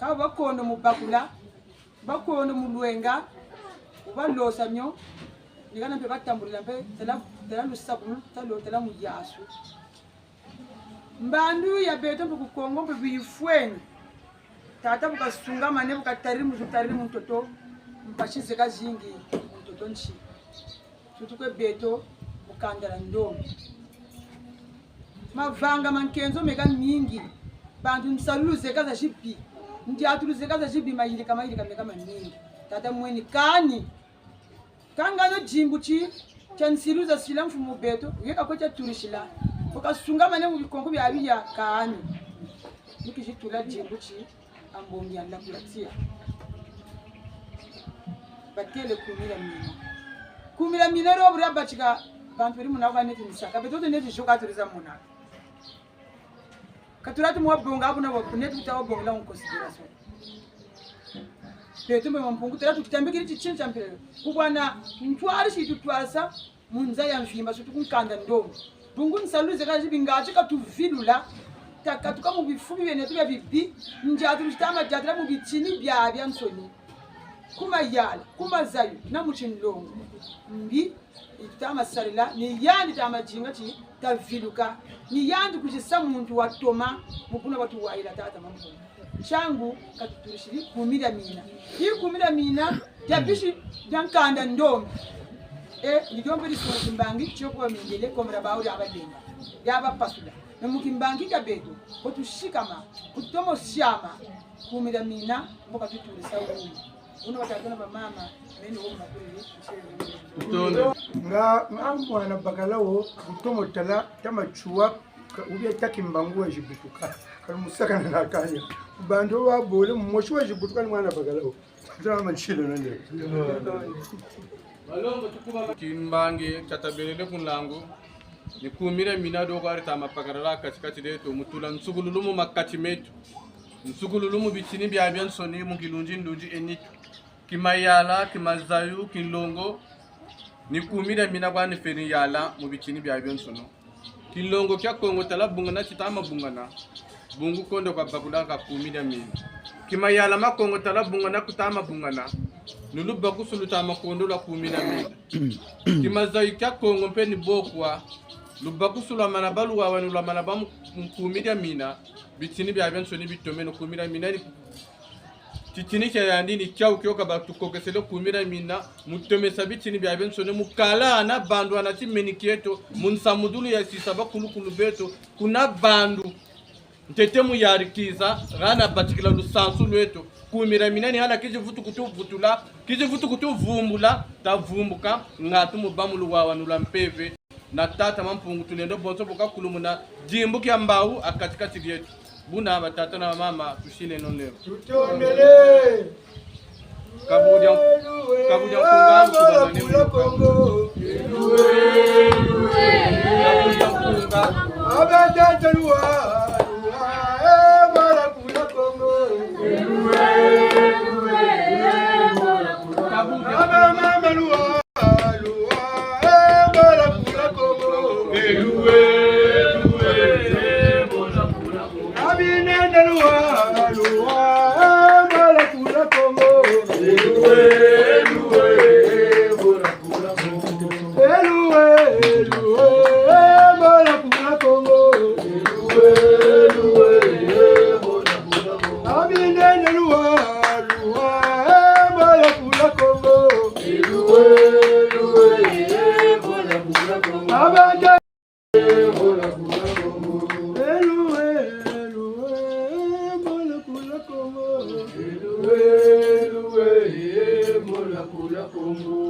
Ka bakondo mu bakula. Bakondo mu lwenga. Wubalosa mio. Ni hana mpe batambulila mpe. Tala, tala lusaku, tala, tala muyasu. Mbandu ya beto mpe ku Kongo mpe biyifweni. Tata bu kasungamane, bu katariri mu, katariri mu ntoto, mpasi zeka zingi mu ntoto nsi. Tutu kwe beto, bu kanda dia ndombe. Mavanga ma nkenzo meka mingi. Bantu nsalulu zeka zazibi. Ndiatulu zeka zazibi, mayirika, mayirika meka mamingi. Tata mweni kani. Kangano dimbu ti, tia nsilu za sila mfumu beto, yeka kwe tia turisila. Ko kasungamane mu bikonko bia biya kani. Ni kizi tula dimbu ti, a mbongi ya ndakula tia. Batele kumira mina. Kumira mina dio bu dia batika, bantu beri muna kwa neti misaka. Beto te neti zoka turiza muna. Ka tula ti mu wabonga, kuna wa, kuna tuta wabongela en considération. Beto mpe Mampungu, tula tukitambikiri titini tia mpila. Ku bwana ntwari si tutwarisa, mu nza ya mvimba, surtout ku nkanda ndombe. Bungu nsalulu zeka zibi ngatu ka tuvilula, takatuka mu bifu bibeneto bia bibi, ndiatulu zitama diatula mu bitini biabiansoni. Ku mayala, ku mazayu, na mu tinlongo. Mbi, yi tutama sarila, ni yandi tama dinga ti taviluka, ni yandi kuzisa muntu watoma, mu buna bwa tuwayila tata Mampungu. Ntiangu, ka tuturisiri kumira mina. Yi kumira mina, dia bisi, dia nkanda ndombe. E, ni dio mpe disunga timbangi, tio kwa mindele, komera bawu dia badenga, dia bapasula. Na mu kimbangi kia beto, ko tusikama, ku tutomo siama, kumira mina, mbo ka tuturisa wumi. Buna batata na bamama, meni wo makuriri, ntiele. Nga, nga mwana bakala wo, ku tomo tala, tama tiwa, Ka-, ou bien ta Kimbangu wayizi butuka. Kani musaka na kanya. Bantu babole, mosi wayizi butuka ni mwana bakala wo. Tama ntsila nande. Kimbangi, tia tabelele ku nlangu. Ni kumi dia mina dio kwa dita ma pakalala kati-kati dieto, mu tula nsukululu mu makati meto. Nsukululu mu bitini biabiansoni, mu kilunzi-lunzi e nitu. Kimayala, kimazayu, kinlongo, ni kumi dia mina kwa ni feni yala mu bitini biabiansoni. Kinlongo kia Kongo tala bungana tita ma bungana, bungu kondo kwa bakula ka kumi dia mina. Kimayala ma Kongo tala bungana kuta ma bungana, ni lubakusu luta ma kondo lwa kumi dia mina. Kimazayu kia Kongo mpe ni bo kwa, lubakusu lwa mana bâ luwawanu lwa mana bâ mu, mu kumi dia mina, bitini biabiansoni bitomeno kumi dia mina ni titini tia yandi ni tiawu kio ka batukokesele kumi dia mina, mu tomesa bitini biabiansoni, mu kala hana bandu hana timeni kieto, mu nsamudulu ya sisa bakulukulu beto, kuna bandu. Ntete mu yarikiza, hana batikila lusansu lweto, kumi dia mina ni hana kizi vutu kutuvutula, kizi vutu kutuvumbula, tavumbuka, ngatu mu bâ mu luwawanu lwa mpeve. Na tata Mampungu tulendo bonso bu kakulumuna dimbu kia mbawu ha kati-kati dieto. Buna batata na bamama, tusileno lelo. Tutondele. Kabudia, kabudia nkunga, mbola kula Kongo. Kabudia nkunga. Abatata luwa, luwa, eh, mbola kula Kongo. Kabudia. Abamama luwa. Abinene luwa, luwa, eh, mbola kula Kongo. Luwe, luwe, eh, mbola kula Kongo. Abata. Eh, luwe, luwe, eh, mbola kula Kongo. Luwe, luwe, eh, mbola kula Kongo.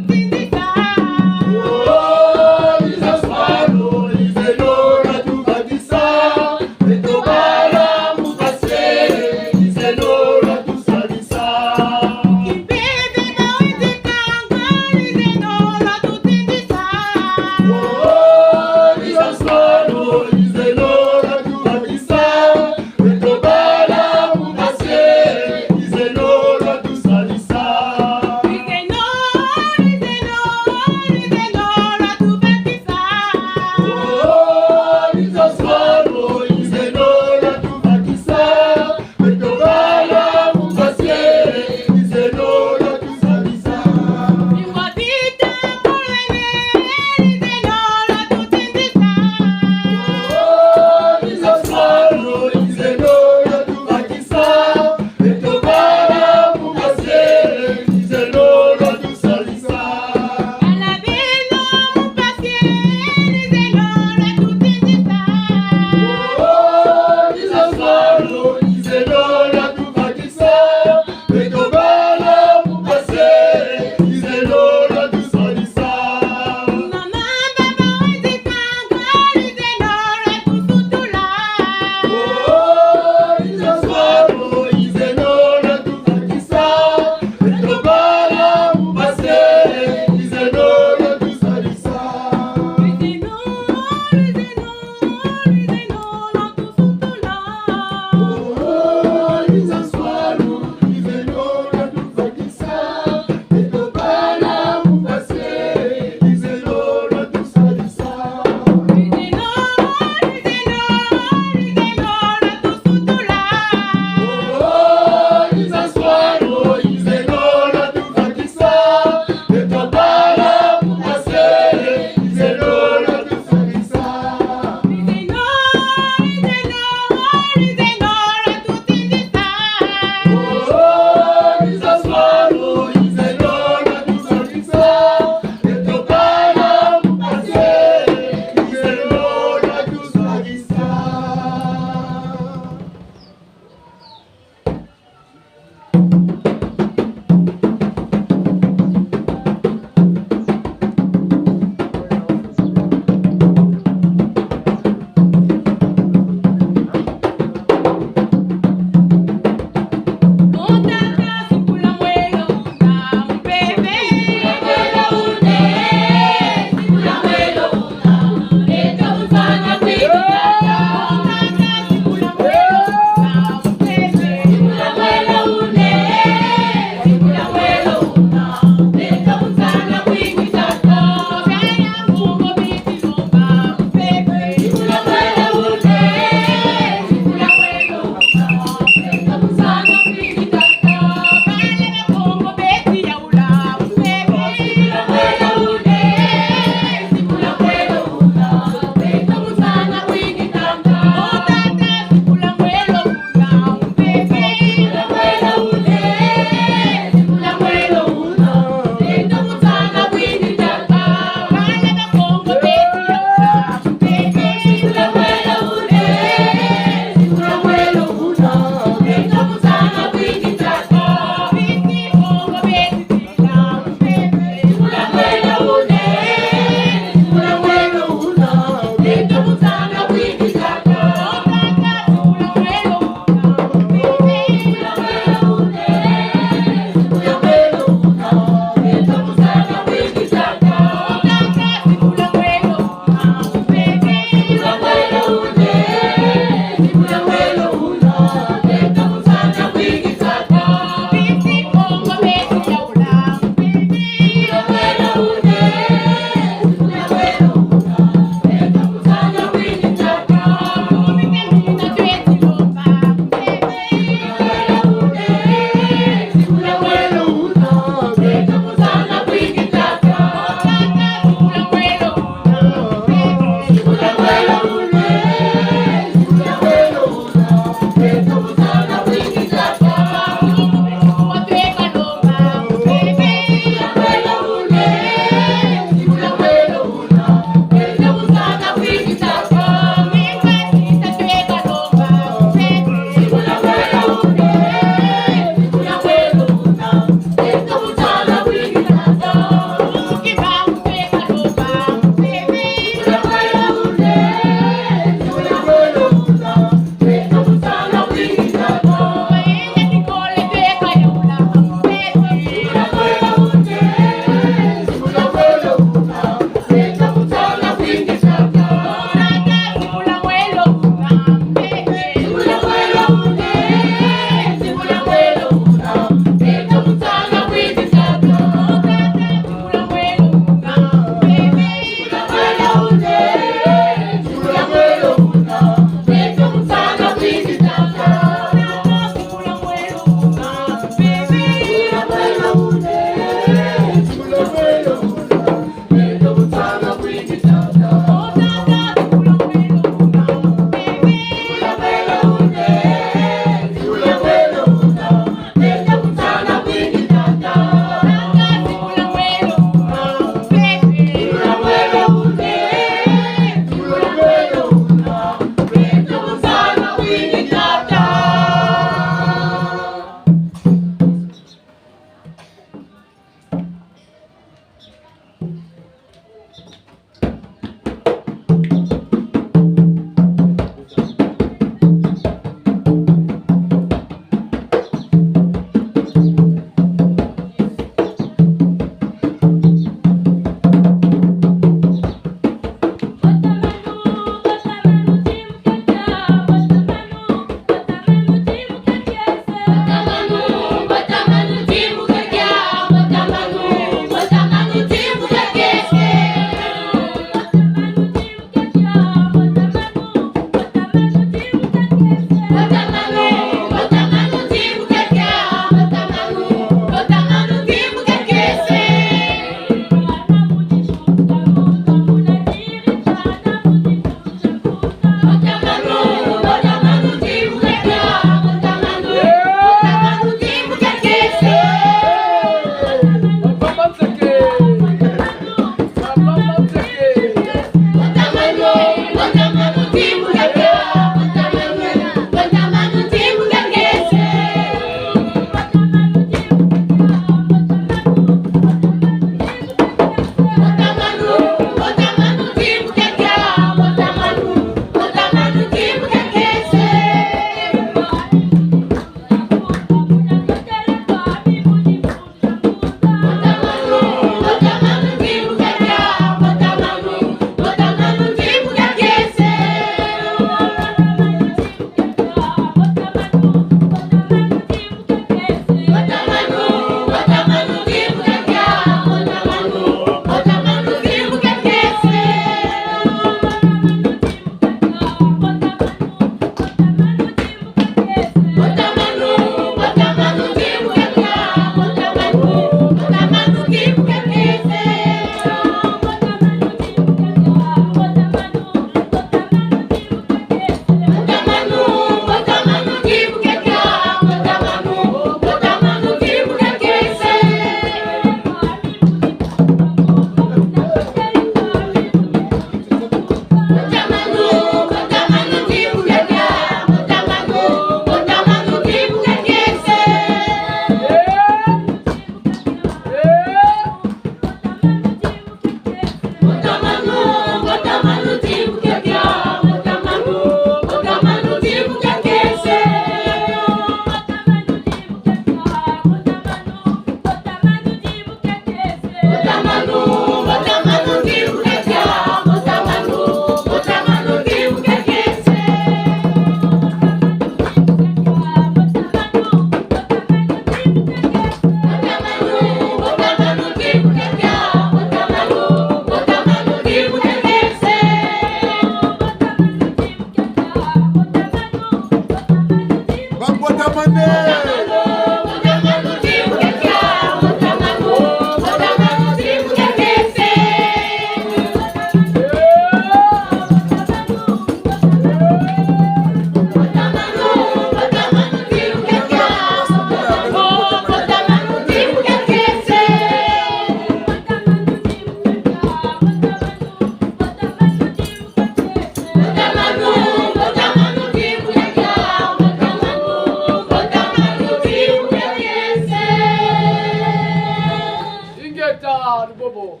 Ingeta, lubobo.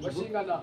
Wasingana.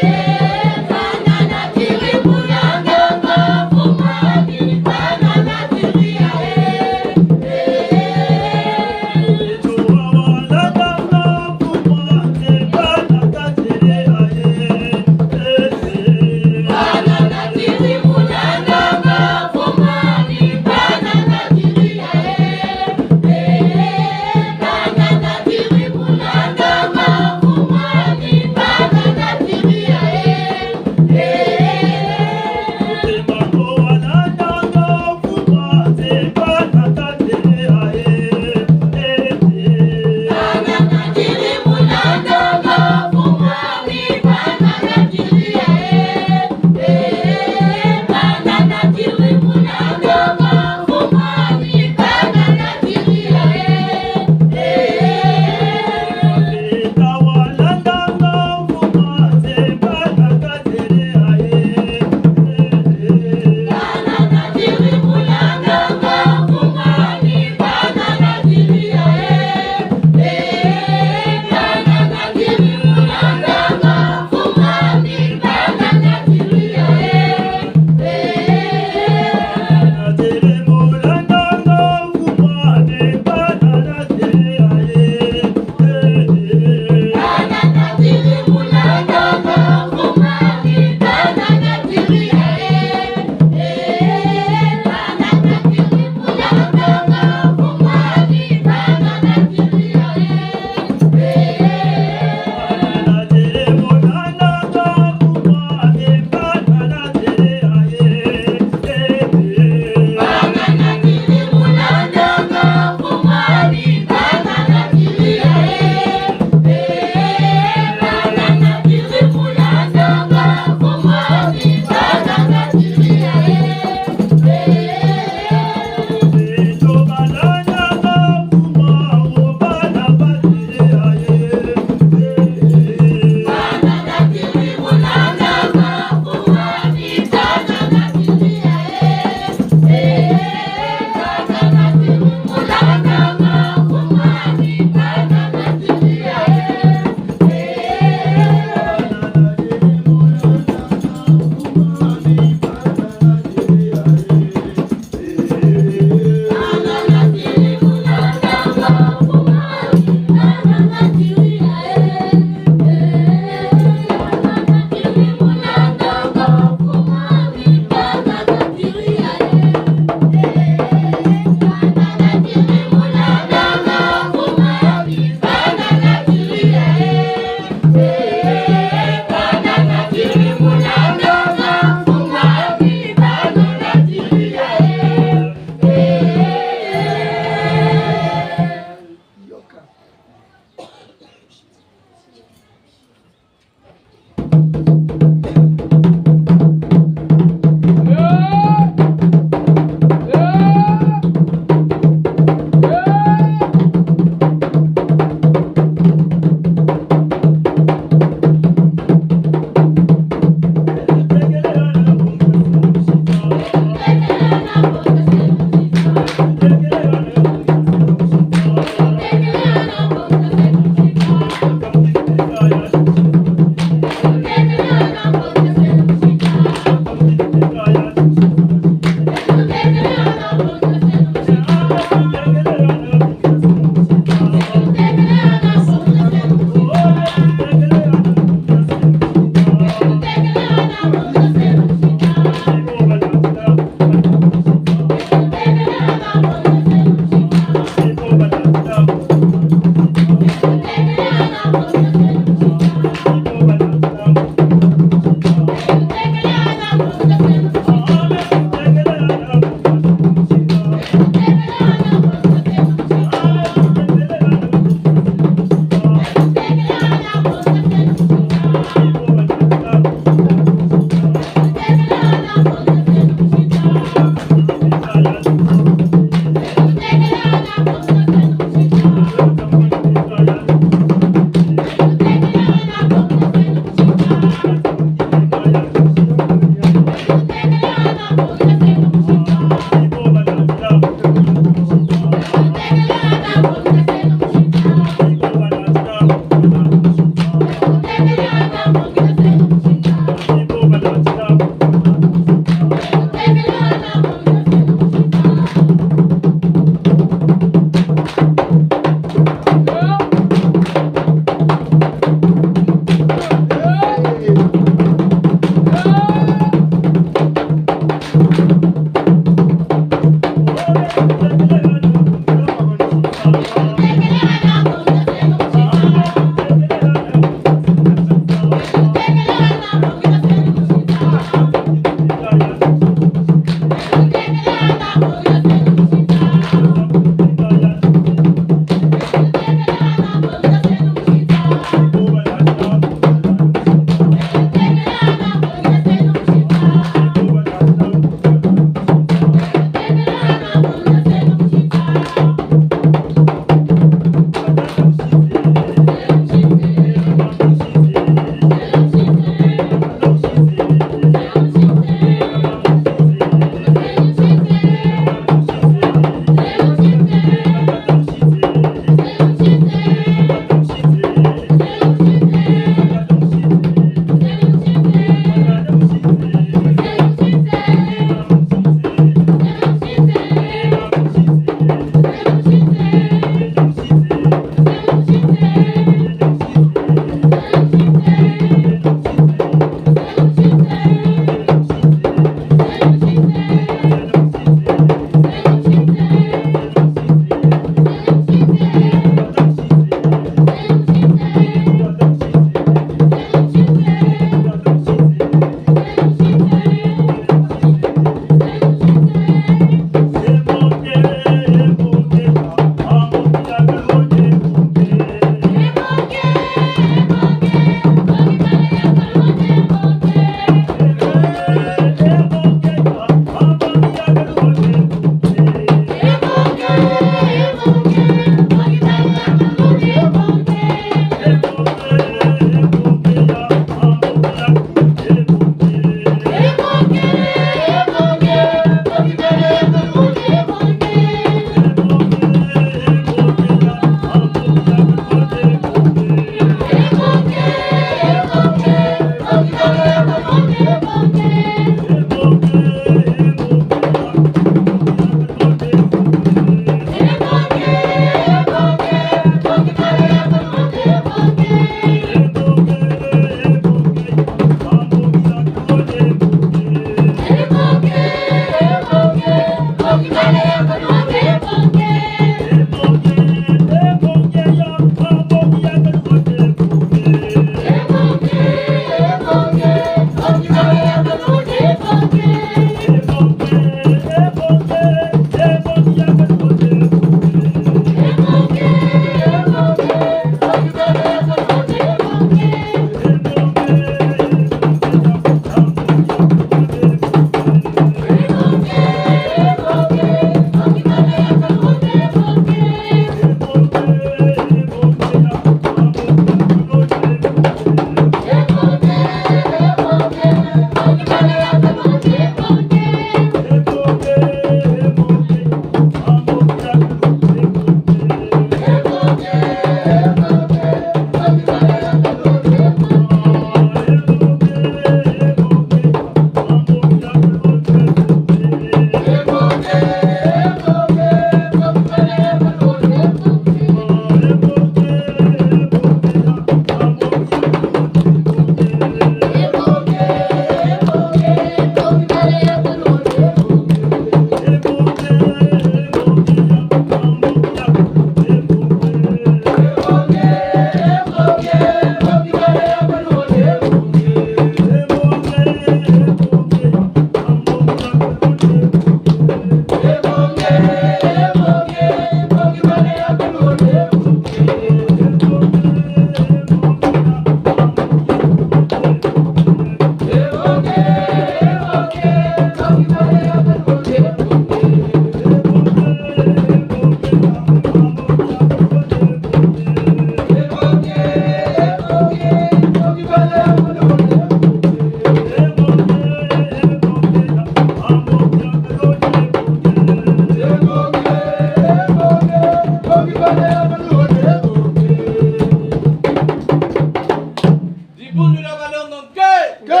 Balongo nke! Nke!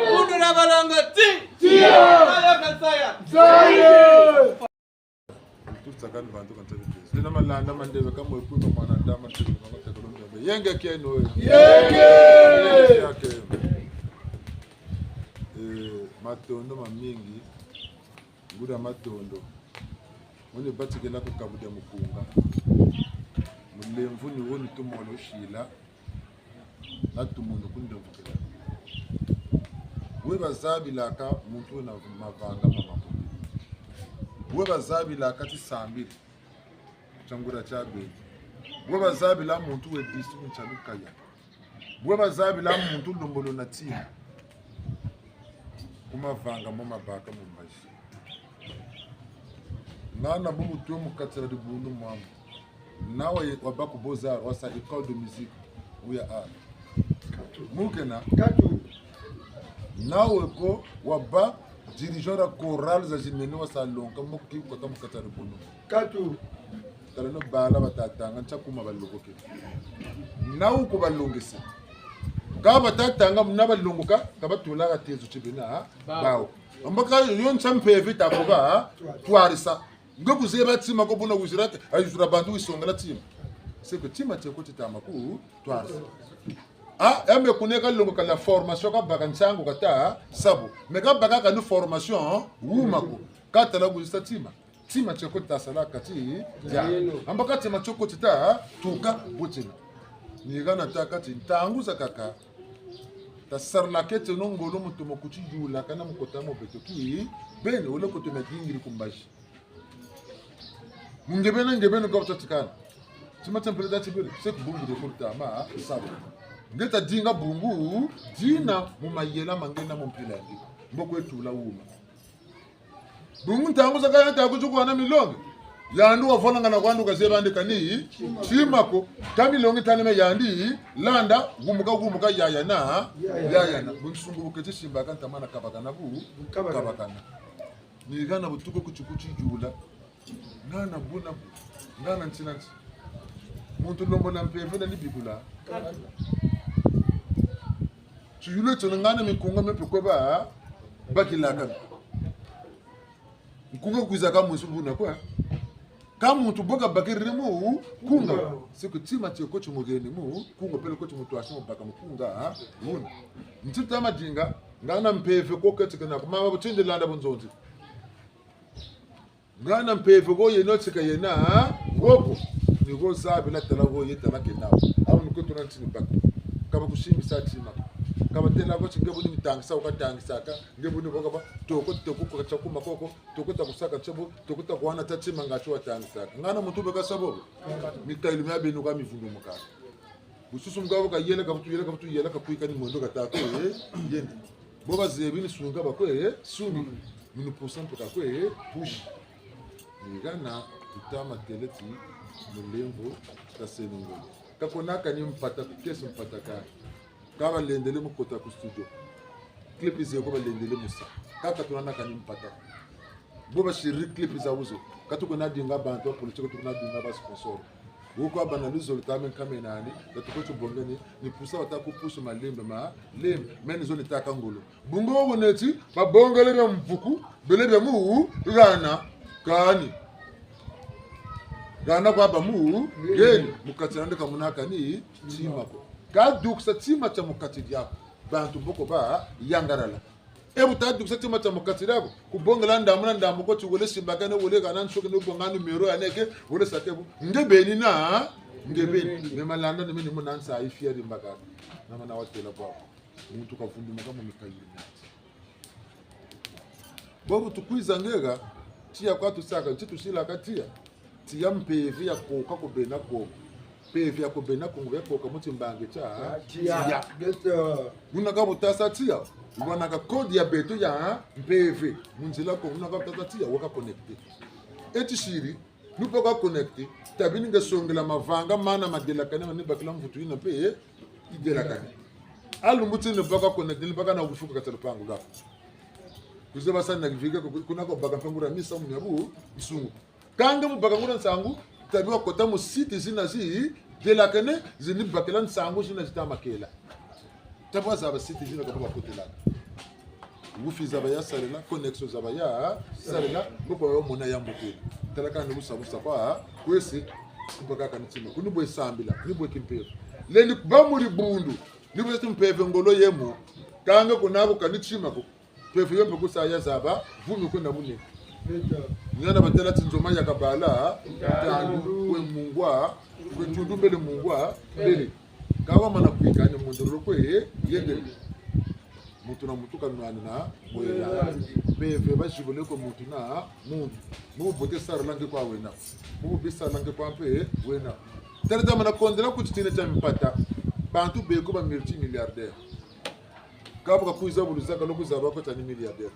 Bundu dia balongo ti! Tiya! Saya ka saya! Saya! Tutsakani bantu ka ntabi kezi. Bina malanda mandebe ka mwe kuna mwana dama ntebe mama tekolo mbe. Yenge kieno. Yenge! Yake. Eh, matondo mamingi. Nguria matondo. Wene batikela ku kabu dia mukunga. Mulemvo ni woni tumolo shila. Na tumunu kundemvukela. Bwe bazabilaka muntu wena mavanga ma makumi. Bwe bazabilaka tisambili tia nguria tia beni. Bwe bazabila muntu we disu ku ntia lukaya. Bwe bazabila muntu lembolo na tima. Ku mavanga mo mabaka mu mbazi. Ngana bubu twe mu kati dia dibundu mwamu. Nawe wabâ ku Beaux-Arts, wasa école de musique. Uya a. Mukena. Katu. Nawe ko wabâ dirigeant dia chorale za zinene wasa longoka mo ki kota mu kati dia dibundu. Katu. Taleno bala batatanga ntia kuma balongoke. Nawu ku balongese. Ka batatanga muna balongoka, ka batulaka tezo ti bena, ha? Bawu. Bawu. Ambaka yo ntia mpeve ta koba, ha? Twarisa. Nge kuzeba tima ko buna wizira, ayizira bantu wisongela tima. C'est que tima tieko titama ku twarisa. Ah, ya me kune kalongoka la formation kabaka nsangu kata, sabu. Me kabaka kani formation, wuma ko. Katala kuzisa tima. Tima tieko tasala kati, dia. Ambaka tima tieko tita, tuka, butina. Ni hana ta kati, ntangu zakaka. Tasarilakeno ngolo mu tomo kutiyula kana mu kota mu beto ki, beni, wele koto na dingiri ku mbazi. Mu nge beni, nge beni kwa butatikana. Tima tia mpele ta tibiri, se ku bungu de kurta, ma, sabu. Nge tadinga bungu, dina mu mayela ma nge na mu mpila ya nge. Mboko etula wuma. Bungu ntangu zakaka yandi ta kutsukuhana milongi. Yandi wavolangana kwandi kazeba yandi kani, tima ko. Ka milongi tani me yandi, landa, wumuka, wumuka, yayana, yayana. Bunsungu bu keti simbaka ntama na kabakana bu, kabakana. Ni hana bu tuko kutsi kutiyula. Ngana buna bu, ngana ntina nti. Muntu lembolo mpeve na ni bikula. Tiyulu tio ngana mikunga mie mpe kwe ba, bakilaka. Nkunga kwiza ka mwisi buna kwe. Ka muntu bo kabakiri mukunga. C'est que tima tieko timuheni mukunga, peleko timutwasi mu baka mukunga, ha? Buna. Nti ta madinga, ngana mpeve ko keti kena ko, mama butindi landa bunzonzi. Ngana mpeve ko yeno tika yena, ha? Woko. Ni ko zabila tala ko ye tala kena. Awu ni ko tuna ntini baka. Ka bakusimbisa tima. Ka batela ko ti nge bu ni mitangisa, wukatangisaka. Nge bu ni bo kaba, toko, toko, kwa tia kuma koko, toko ta kusaka tiabo, toko ta kuhana ta tima nga tio watangisaka. Ngana muntu beka sa bobo. Mikayilu mia beno ka mivundumuka. Bususu mu kabo kayela, kavutu yela, kavutu yela, kakwika ni mwendo kata ko, eh, yende. Bo bazebi ni sunga ba ko, eh, sungi. Minu pusa mpe ka ko, eh, push. Ni hana tuta matele ti mulemvo taseno ngolo. Ka ko naka ni mpata, kukesi mpata ka. Ka balendele mu kota ku studio. Clip zeko balendele mu sa. Kaka tuna naka ni mpata. Bo basiri clip zawu zo. Ka tukwena dinga bantu ba politique, tukwena dinga ba sponsor. Wo kwa bana luzolo tame nkame nani, ka tukwe tubongeni, ni pusa wata ku pusu malembe ma, lembe, meni zo ni taka ngolo. Bungu wo neti, babongele bia mvuku, bele bia mu, hana, kani. Hana kwa ba mu, heni, mu kati nandi ka muna kani, tima ko. Ka dukisa tima tia mu kati diaku, bantu boko ba, yangalala. E bu ta dukisa tima tia mu kati diaku, kubongela ndambu na ndambu ko ti wele simbakane, wele hana nsoki no bonga numéro ya neke, wele sake bu. Nge beni na, nge beni. Me malanda ni meni muna nsa yi fieri mbakaka. Na mana watela kwa. Muntu kavundumuka mu mikayilu miandi. Bobu tukwiza nge ha, tiya kwa tusaka, nti tusilaka tiya. Tiya mpeve ya koka ku bena Kongo. Mpeve ya ku bena Kongo ya koka mu timbangi tia tiya. Buna ka bu tasa tiya, wubwanaka code ya beto ya mpeve. Mu nzila Kongo, buna ka bu tasa tiya, weka connecté. E tisiri, nu pe ka connecté, tabi ni nge songela mavanga mana madelakane, mani bakila mvutu yina mpe, eh, idelakane. A lumbu ti ni baka connecté, ni baka na wifi ku kati lupangu lwaku. Kwiza basa na kivika, ku-, kuna ko baka mpe nguria misamu mia bunsungu. Kâ nge mu baka nguria nsangu, tabi wakota mu site zina zidelakane, zini bakila nsangu zina zita makela. Tabwa zaba site zina kaba bakotelaka. Wifi zaba ya sarila, connexion zaba ya sarila, mboko yo mona ya mbokela. Tala kani busa busa kwa, kwesi, kumpaka kani tima. Kuni bwe sambila, ni bwe kimpeve. Lendi ba muri bundu, ni bwe timpeve ngolo yemo. Kanga kunabo kani tima ko. Mpeve yo mpe kusa ya zaba, vumi kwe na bune. Ngana batela ti nzoma ya kabala, ntandu, kwe mungwa, kwe tundu mbele mungwa, mbele. Kawa mana kwika ni mundolo kwe, yende. Muntu na muntu kanwani na, mwela. Mpeve bazibule kwe muntu na, muntu. Mu bote sarila nge kwa wena. Mu bisa na nge kwa mpe, wena. Tala ta mana kondela ku titine tia mpata. Bantu beko ba multimilliardaire. Kabu kakwiza bulu zaka lo kuzaba ko tani milliardaire.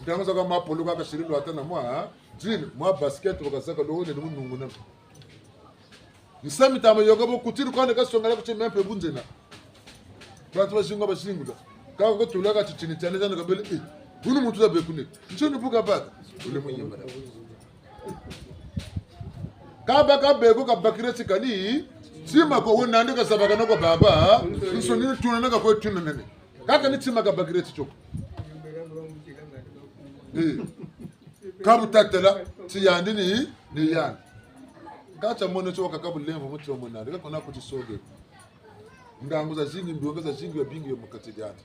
Ntangu zaka mapolo kaka siri lwata na mwa, jean, mwa basket baka zaka lo wone ni munungu na. Nsami tama yoka bo kutiri kwa ne kasongala kuti me mpe bu nzena. Bantu bazinga bazingula. Kaka ko tulaka titini tiane tiane kabele, eh, bunu muntu za bekune. Nsoni buka baka. Ule muyimba na. Kaba kabeko kabakire ti kani, tima ko wena nde kazabaka na kwa baba, nsoni tuna na ka kwe tuna nene. Kaka ni tima kabakire ti tioko. Eh. Kabu tatela, ti yandi ni, ni yandi. Ka tia mona tio kaka bulemvo mu tio mona, dika kona kuti soge. Ngangu zazingi, ndonga zazingi, ya bingi ya mu kati diandi.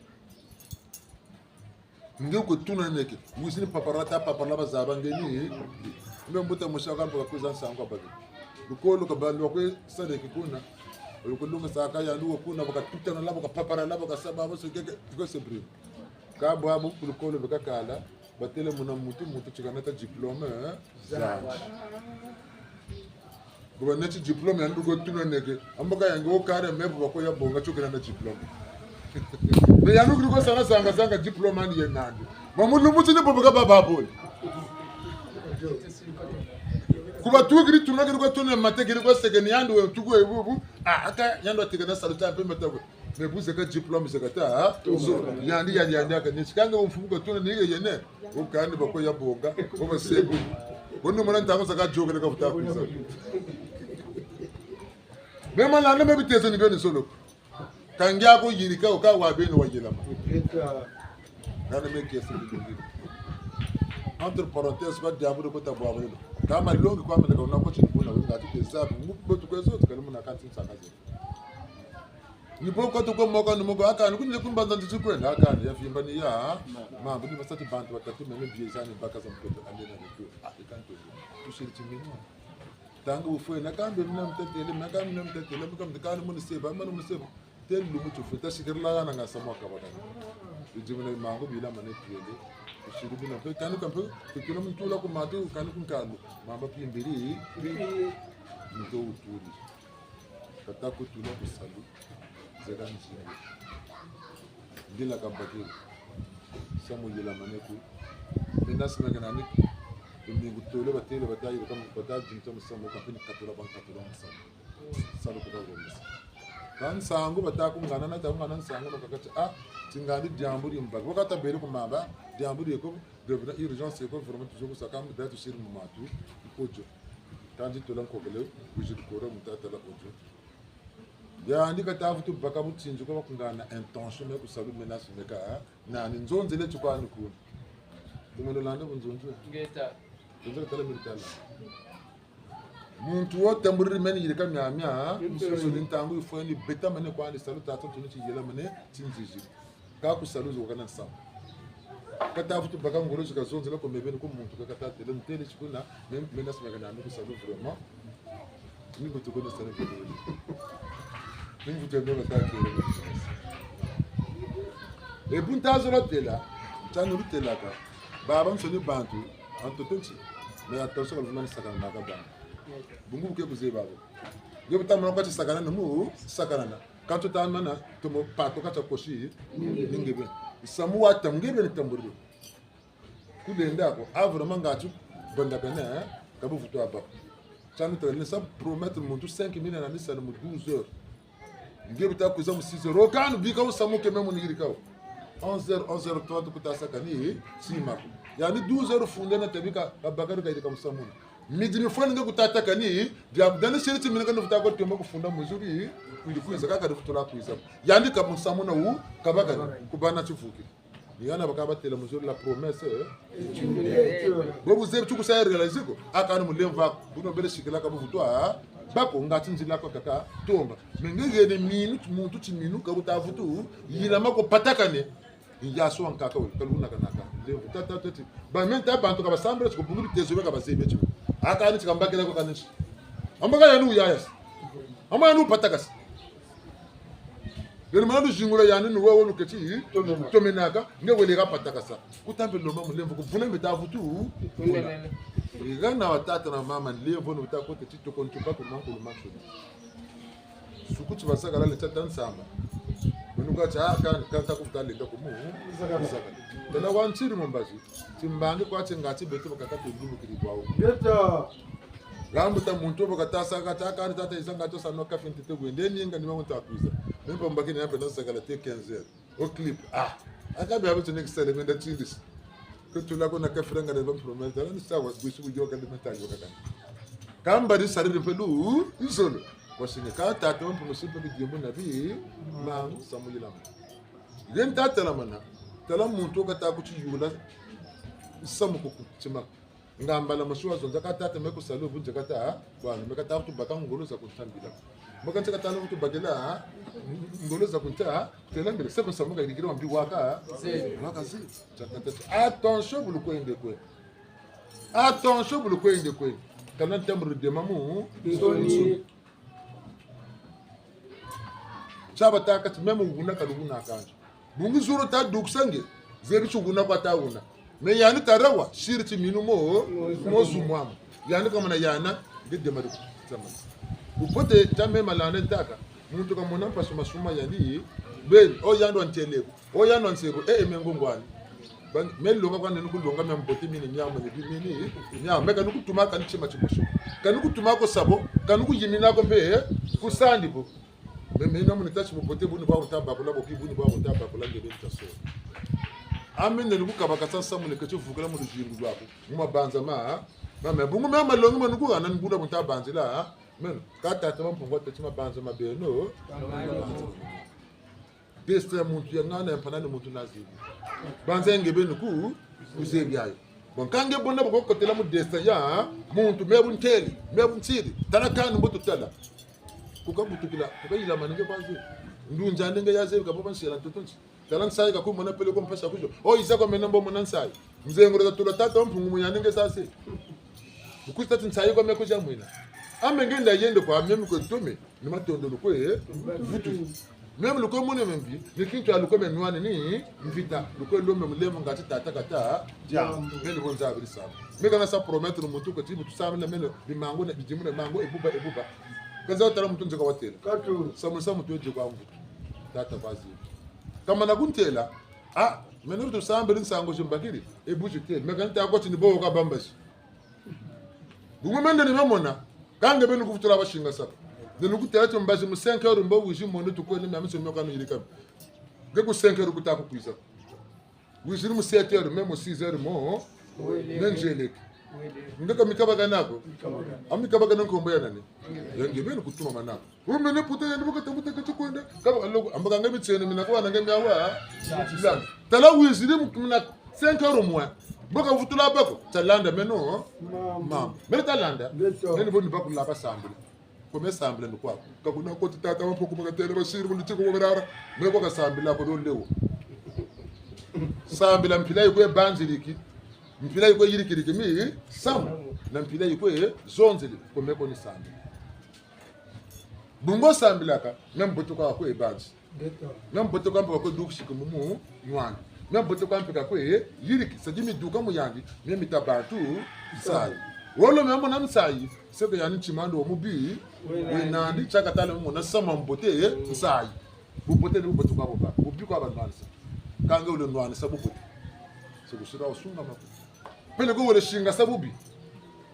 Nge kwe tuna neke, wizi ni papara ta papara bazaba nge ni, mbe mbuta musa kampe kakwiza nsangu kabaki. Lukolo kabalu kwe sareki kuna, lukulunga saka yandi wa kuna, baka tutana la, baka papara la, baka saba, baka sekeke, tiko sebri. Kabu abu, lukolo beka kala, batele muna muntu, muntu tikana ta diplôme, eh? Zandi. Bo baneti diplôme yandi ko tuna neke. Ambaka yandi wo kare me bo bako ya bonga tiokena na diplôme. Mais yandi kiri ko sana zanga zanga diplôme yandi ye nandi. Ma mu lumbu ti ni bo beka baba boni. Kuba tukiri tuna kiri ko tuna mate kiri ko sekeni yandi we tuku e bubu. Ah, aka yandi watika na salu ta mpe mata ko. Mais bu zeka diplôme zeka ta, hein? Zo, yandi, yandi, yandi, aka, ni sikanga wo mfumu ka tuna ni ye yene. Wo kani bako ya bonga, wo ba sebu. Wo ni mona ntangu zaka jokele ka futa kuza. Mais mana nde me biteze ni beni solo. Ka ngia ko yirika, wo ka wa beni wa yelama. Kana me kiese ni beni. Entre parenthèses, ba diambu ko ta bwa bwa. Kama longi kwa mene ka una ko tini kuna, wena ti kesa, mu betu kwezo, tikali muna kanti nsaka ze. Ni bo ko tuko moko ni moko akani, kuni le kumbanza nti ti kwenda akani, ya fimba ni ya. Mambu ni basati bantu batatu mene bieza ni baka za mpeto ande na leku. Ah, ikanto. Tusiri timino. Ntangu wufwe, na kambe mina mutetele, na kambe mina mutetele, muka mutekani muni seba, mani muni seba. Telu mutu fwe, tasikirila gana nga samu kabaka. Idimina mangu bila mane tiele. Tusiri bina mpe, kani kampe, tukila mutula ku matu, kani ku nkalu. Mamba pimbiri, muntu wutuli. Kata kutula ku salu, zeka nzingi. Ndila kabakiri. Samu yela mane ku. Mina sima kana ni. Mbingu tole batele batayi, bata, bata jimta musamu, kapini katula ban katula musamu. Salu kuka gomisa. Ka nsangu bata kungana na, ta kungana nsangu na kakati. Ah, tingandi diambu di mbaka. Wakata beri ku mamba, diambu di ko, devena urgence ko, vraiment, toujours kusaka, mbe tusiri mu matu, kojo. Kandi tola nkokele, kujiri kora mutatala ojo. Yandi kata vutu baka butinzi ko bakungana intention me ku salu menace meka, eh? Nani nzonzele ti kwani kuna. Tumelo landa bunzonzo. Ngeta. Nzonzo tala militala. Muntu wo tamburiri meni yirika miamia, eh? Nsoni ntangu yifweni beta mene kwani salu tata tuni ti yela mene, tinzizi. Ka ku salu zo kana nsamu. Kata vutu baka ngolo zika zonzela ko me beni ko muntu ka kata tele, ntele ti kuna, me, menace meka nani ku salu vraiment. Ni vutu ko na salu ko. Ni vutu ndo kata tele. E bu nta zolo tela, nta nulu telaka. Babansoni bantu, en tout cas, mais attention, ka luvumani sakana na ka bantu. Bungu bu ke kuzebi babo. Nge bu ta mona kwa ti sakana na mu, sakana na. Ka tuta mana, tomo pato ka tia kosi, ni nge beni. Samu wa tam, nge beni tamburi. Kulenda ko, a vraiment nga ti banda bene, eh? Ka bu vutu aba. Tianu tala, ni sa promettre muntu cinq mille na ni salu mu douze heures. Nge bu ta kwiza mu six heures. O kanu bika wo samu ke me mu ni yirika wo. Onze heures, onze heures trente kuta sakani, sima ko. Yandi douze heures funda na tabika, ka bakari ka yirika mu samu. Midi mifwani nge ku tata kani, dia, dani siri ti mina kani futa ko toma ku funda muzuri, ndi kwiza kaka ndi futula kwiza. Yandi ka musamu na wu, kabakani, ku bana tivukiri. Ni hana bakaka batêla muzuri la promesse, eh? Bo bu zebi ti ku sa réaliser ko, a kani mulemvo aku, bu nombele sikila ka bu vutwa, bako ngati nzila ko kaka, tomba. Mais nge yene minu, muntu timinu, ka bu ta vutu, yilama ko patakane. Ngiasu wa nkaka we, ka lukunaka naka. Ndevo, ta, ta, ta, ti. Ba meno ta bantu ka basambila tio ko bungu bitezo bia ka bazebi tio ko. A kani ti ka mbakila ko kani ti. Amba ka yandi wuyaya sa. Amba yandi wupatakasa. Beno mana luzingula yandi ni wewe luketi, tomenaka, nge wele ka patakasa. Kuta mpe lomba mulemvo, ku vuna mpe ta vutu. Vuna. Hana wa tata na mama, nlemvo ni wuta kota ti toko ntuka ku mankulu mansoni. Suku ti basakala le tia ta nsamba. Meno ka tia, ah, kani, kani ta ku ta lenda ku mu. Sakala. Tala wa ntiri mu mbazi. Timbangi kwa ti ngati beto bakaka tundumukiri kwa wo. Ngeta. Lambu ta muntu bakata saka ta kani tata yiza ngati sa no kafi ntete kwende ninga ni ma muntu akwiza. Meno mpe mbakini ya mpe na sakala te quinze heures. Au clip. Ah. A ka bia beto niki sale menda tindisi. Ke tula ko na kafranga de ba mpromete. Ala ni sa wa bisi ku yoka de meta yoka kani. Kamba di sariri mpe lu, nzolo. Wasinga ka tata wa mpe musi mpe bidimbu na bi, mangu, samu yilama. Ye nta tala mana, tala muntu ka ta ku tiyula, samu ku ku tima. Nga mbala mosi wazonza ka tata me ku salu bu nze ka ta, bwana, me ka ta ku tubaka ngolo za ku ntambila. Mbo ka nze ka ta ku tubakila, ngolo za ku nta, tela mbele, se ku samu ka yirikiri wa mbi waka, waka zi, tia tata. Attention, bu lukwende kwe. Attention, bu lukwende kwe. Kana ntambulu de mamu, nsoni. Tia batâka ti meno wuna ka luwuna kani. Bungu zulu ta dukisa nge, zebi ti wuna kwa ta wuna. Mais yandi tarawa, siri ti minu mo, mo zu mwamu. Yandi kamana yana, nge dema di kutsama. Bubote ta meno malanda ntaka, muntu kamona mpasi masuma yandi, beni, o yandi wa ntele ko. O yandi wa nsebu, eh, eh, mengo ngwani. Ba, me longa kwa nani kulonga mia mbote mini mia mene bi mini, mia, me kani kutuma kani tima timosi. Kani kutuma ko sabo, kani kuyimina ko mpe, eh, ku sandi bo. Me, me na muni tâ ti bubote buni bwa bu nta bakula, bo ki buni bwa bu nta bakula nge beni ta so. A meno ni kukabaka sa nsamu ni keti vukila mu luzingu lwaku. Mu mabanza ma, ma me bungu me malongi ma ni kuhana ni buna bu nta banzila, meno, ka tata ma Mpungu tâ ti mabanza ma beno. Destin ya muntu ya ngana ya mpanani muntu na zebi. Banza ya nge beni ku, ku zebi yayo. Bon, ka nge bona bu ko kotela mu destin ya muntu, me bu ntele, me bu ntiri. Tala kani mbo tutala. Ku ka butukila, ku ka yilama ni nge kwa zebi. Ndunzi andi nge ya zebi ka bo ba nsela ntoto nti. Tala nsayi ka ku mona peleko mpasi ku zo. O, yiza kwa meno mbo mona nsayi. Nzengolo za tula tata wa Mpungu mu yandi nge sa se. Mu kwiza tâ ti nsayi kwa me ko za mwina. A me nge nda yende kwa me mi kwe tome. Ni matondo lukwe, eh, vutu. Meno lukwe mone me mbi, ni kintu ya lukwe me nwane ni mvita. Lukwe lombe mulemvo ngati tata kata, diambu. Meno ni bo nzabiri samu. Me kana sa promettre muntu ko ti bu tusambila meno, bimangu na bidimu na mangu, ebuba, ebuba. Ka nza tala muntu nzeka watela. Katu. Samu, samu tuwe je kwa mvutu. Tata kwa zebi. Kamana kuntela, ah, meno tusambiri nsangu zi mbakiri, ebu zi tele. Me kana ta kwa ti ni bo ka bambazi. Bungu me nde ni mamona, ka nge beni kuvutula basinga saka. Nde ni kutela ti mbazi mu cinq heures mbo wizi mondo tukwene mia miso mio kanu yirika. Nge ku cinq heures ku ta ku kwiza. Wiziri mu sept heures, me mu six heures mo, me nzeleke. Nge ka mikabakana ko? A mikabakana nkombo ya nani? Ya nge beni kutuma mana ko. Wumene puta yandi bu kata buta kati kwenda. Kaba kalogo, amba ka nge mitiene mina kwa na nge miawa. Landa. Tala wiziri mu mina cinq heures au moins. Mbo ka vutula bako, ta landa meno. Mama. Mama. Meno ta landa. Beto. Meno bo ni bakulaka sambila. Ko me sambila ni kwa ko. Ka kuna ko ti tata wa Mpungu bakatele basiri mu lutiko wa barara. Me kwa kasambila ko do lewo. Sambila mpila yi kwe banziriki. Mpila yi kwe yirikiriki mi samu. Na mpila yi kwe zonzili. Ko me ko ni sambila. Bungu sambilaka, mia mbote kwa kwe banzi. Beto. Mia mbote kwa mpe kwa kwe dukisiki mu munwa andi. Mia mbote kwa mpe kwa kwe yiriki, sa di miduka mu yandi, mia mita bantu nsayi. Wolo mia mona nsayi, se ke yandi ntima andi wa mubi, we nandi, tiaka tala mia mona samu mbote, nsayi. Bubote ni bubote kwa buba, bubi kwa banwanisa. Ka nge wele nwanisa bubote. Se kusira wa sungama ko. Peleko wele singasa bubi.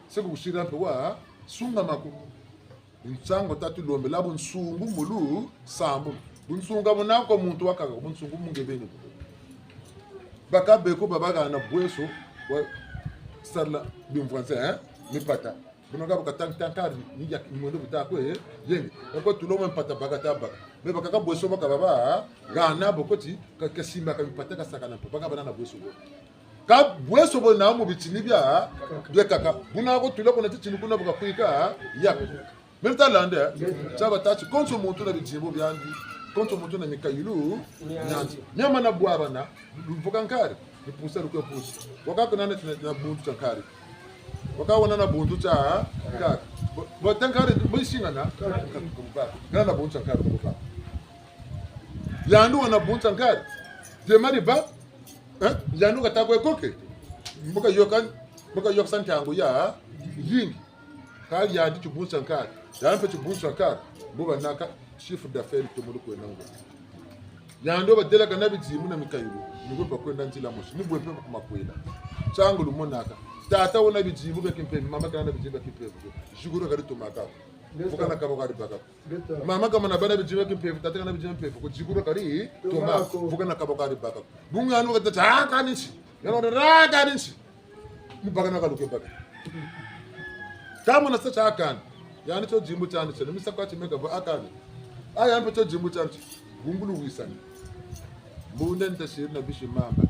Se kusira mpe wa sungama ko. Nsangu tatu lombela bunsungu mu lusambulu. Bunsungu buna kwa muntu wakaka, bunsungu mu nge beni. Bakaka beko babaka na bweso, wa sarila bimvwanza, eh? mipata. Buna ka bu ka tan-, tankari, ni ya, ni mwendo bu ta kwe, eh, yenge. Oko tulo mwe mpata baka ta baka. Me bakaka bweso baka baba, gana bo ko ti, ka, ka simba ka mipata ka sakana mpa, baka bana na bweso bo. Ka bweso bo na mu bitini bia, bia kaka. Buna ko tulo kuna titini kuna bu ka kwika, ya. Mimi ta landa, eh? Tia ba tâ ti, konso muntu na bidimbu biandi, konso muntu na mikayulu miandi. Miamana bwabana, luvuka nkari, ni pusa lukwe pusa. Waka kuna na, na, na bundu tia nkari. Waka wana na bundu tia nkari. Bo, bo ta nkari, bo isingana. Kana na bundu tia nkari, bo ba. Yandi wana bundu tia nkari. Dema di ba, eh? Yandi ka ta kwe koke. Mbo ka yoka, mbo ka yoka sa ntangu ya, yingi. Kâ yandi tibundu tia nkari. Yandi mpe tibundu tia nkari. Mbo banaka chiffre d'affaires tomo lu kwenda ngo. Yandi wo badelaka na bidimbu na mikayulu. Ni bwe bakwenda nzila mosi. Ni bwe mpe bakuma kwenda. Nsangu lumonaka. Tata wo na bidimbu bia kimpeve, mama ka na bidimbu bia kimpeve. Ziguru kari tomaka. Vuka na kabo kari baka. Mama ka mana bâ na bidimbu bia kimpeve, tata ka na bidimbu bia mpeve. Ko ziguru kari toma. Vuka na kabo kari baka. Bungu yandi wo ka tâ ti, ah, kani nsi. Yandi wo ka tâ ti, ah, kani nsi. Mu baka na kaluke baka. Ka mona sa tia kani. Yandi tio dimbu tiandi tiena. Mi sa kwa ti meka bo akani. A yandi mpe tio dimbu tiandi. Bungu luwisani. Mbunde nta siri na bisi mamba.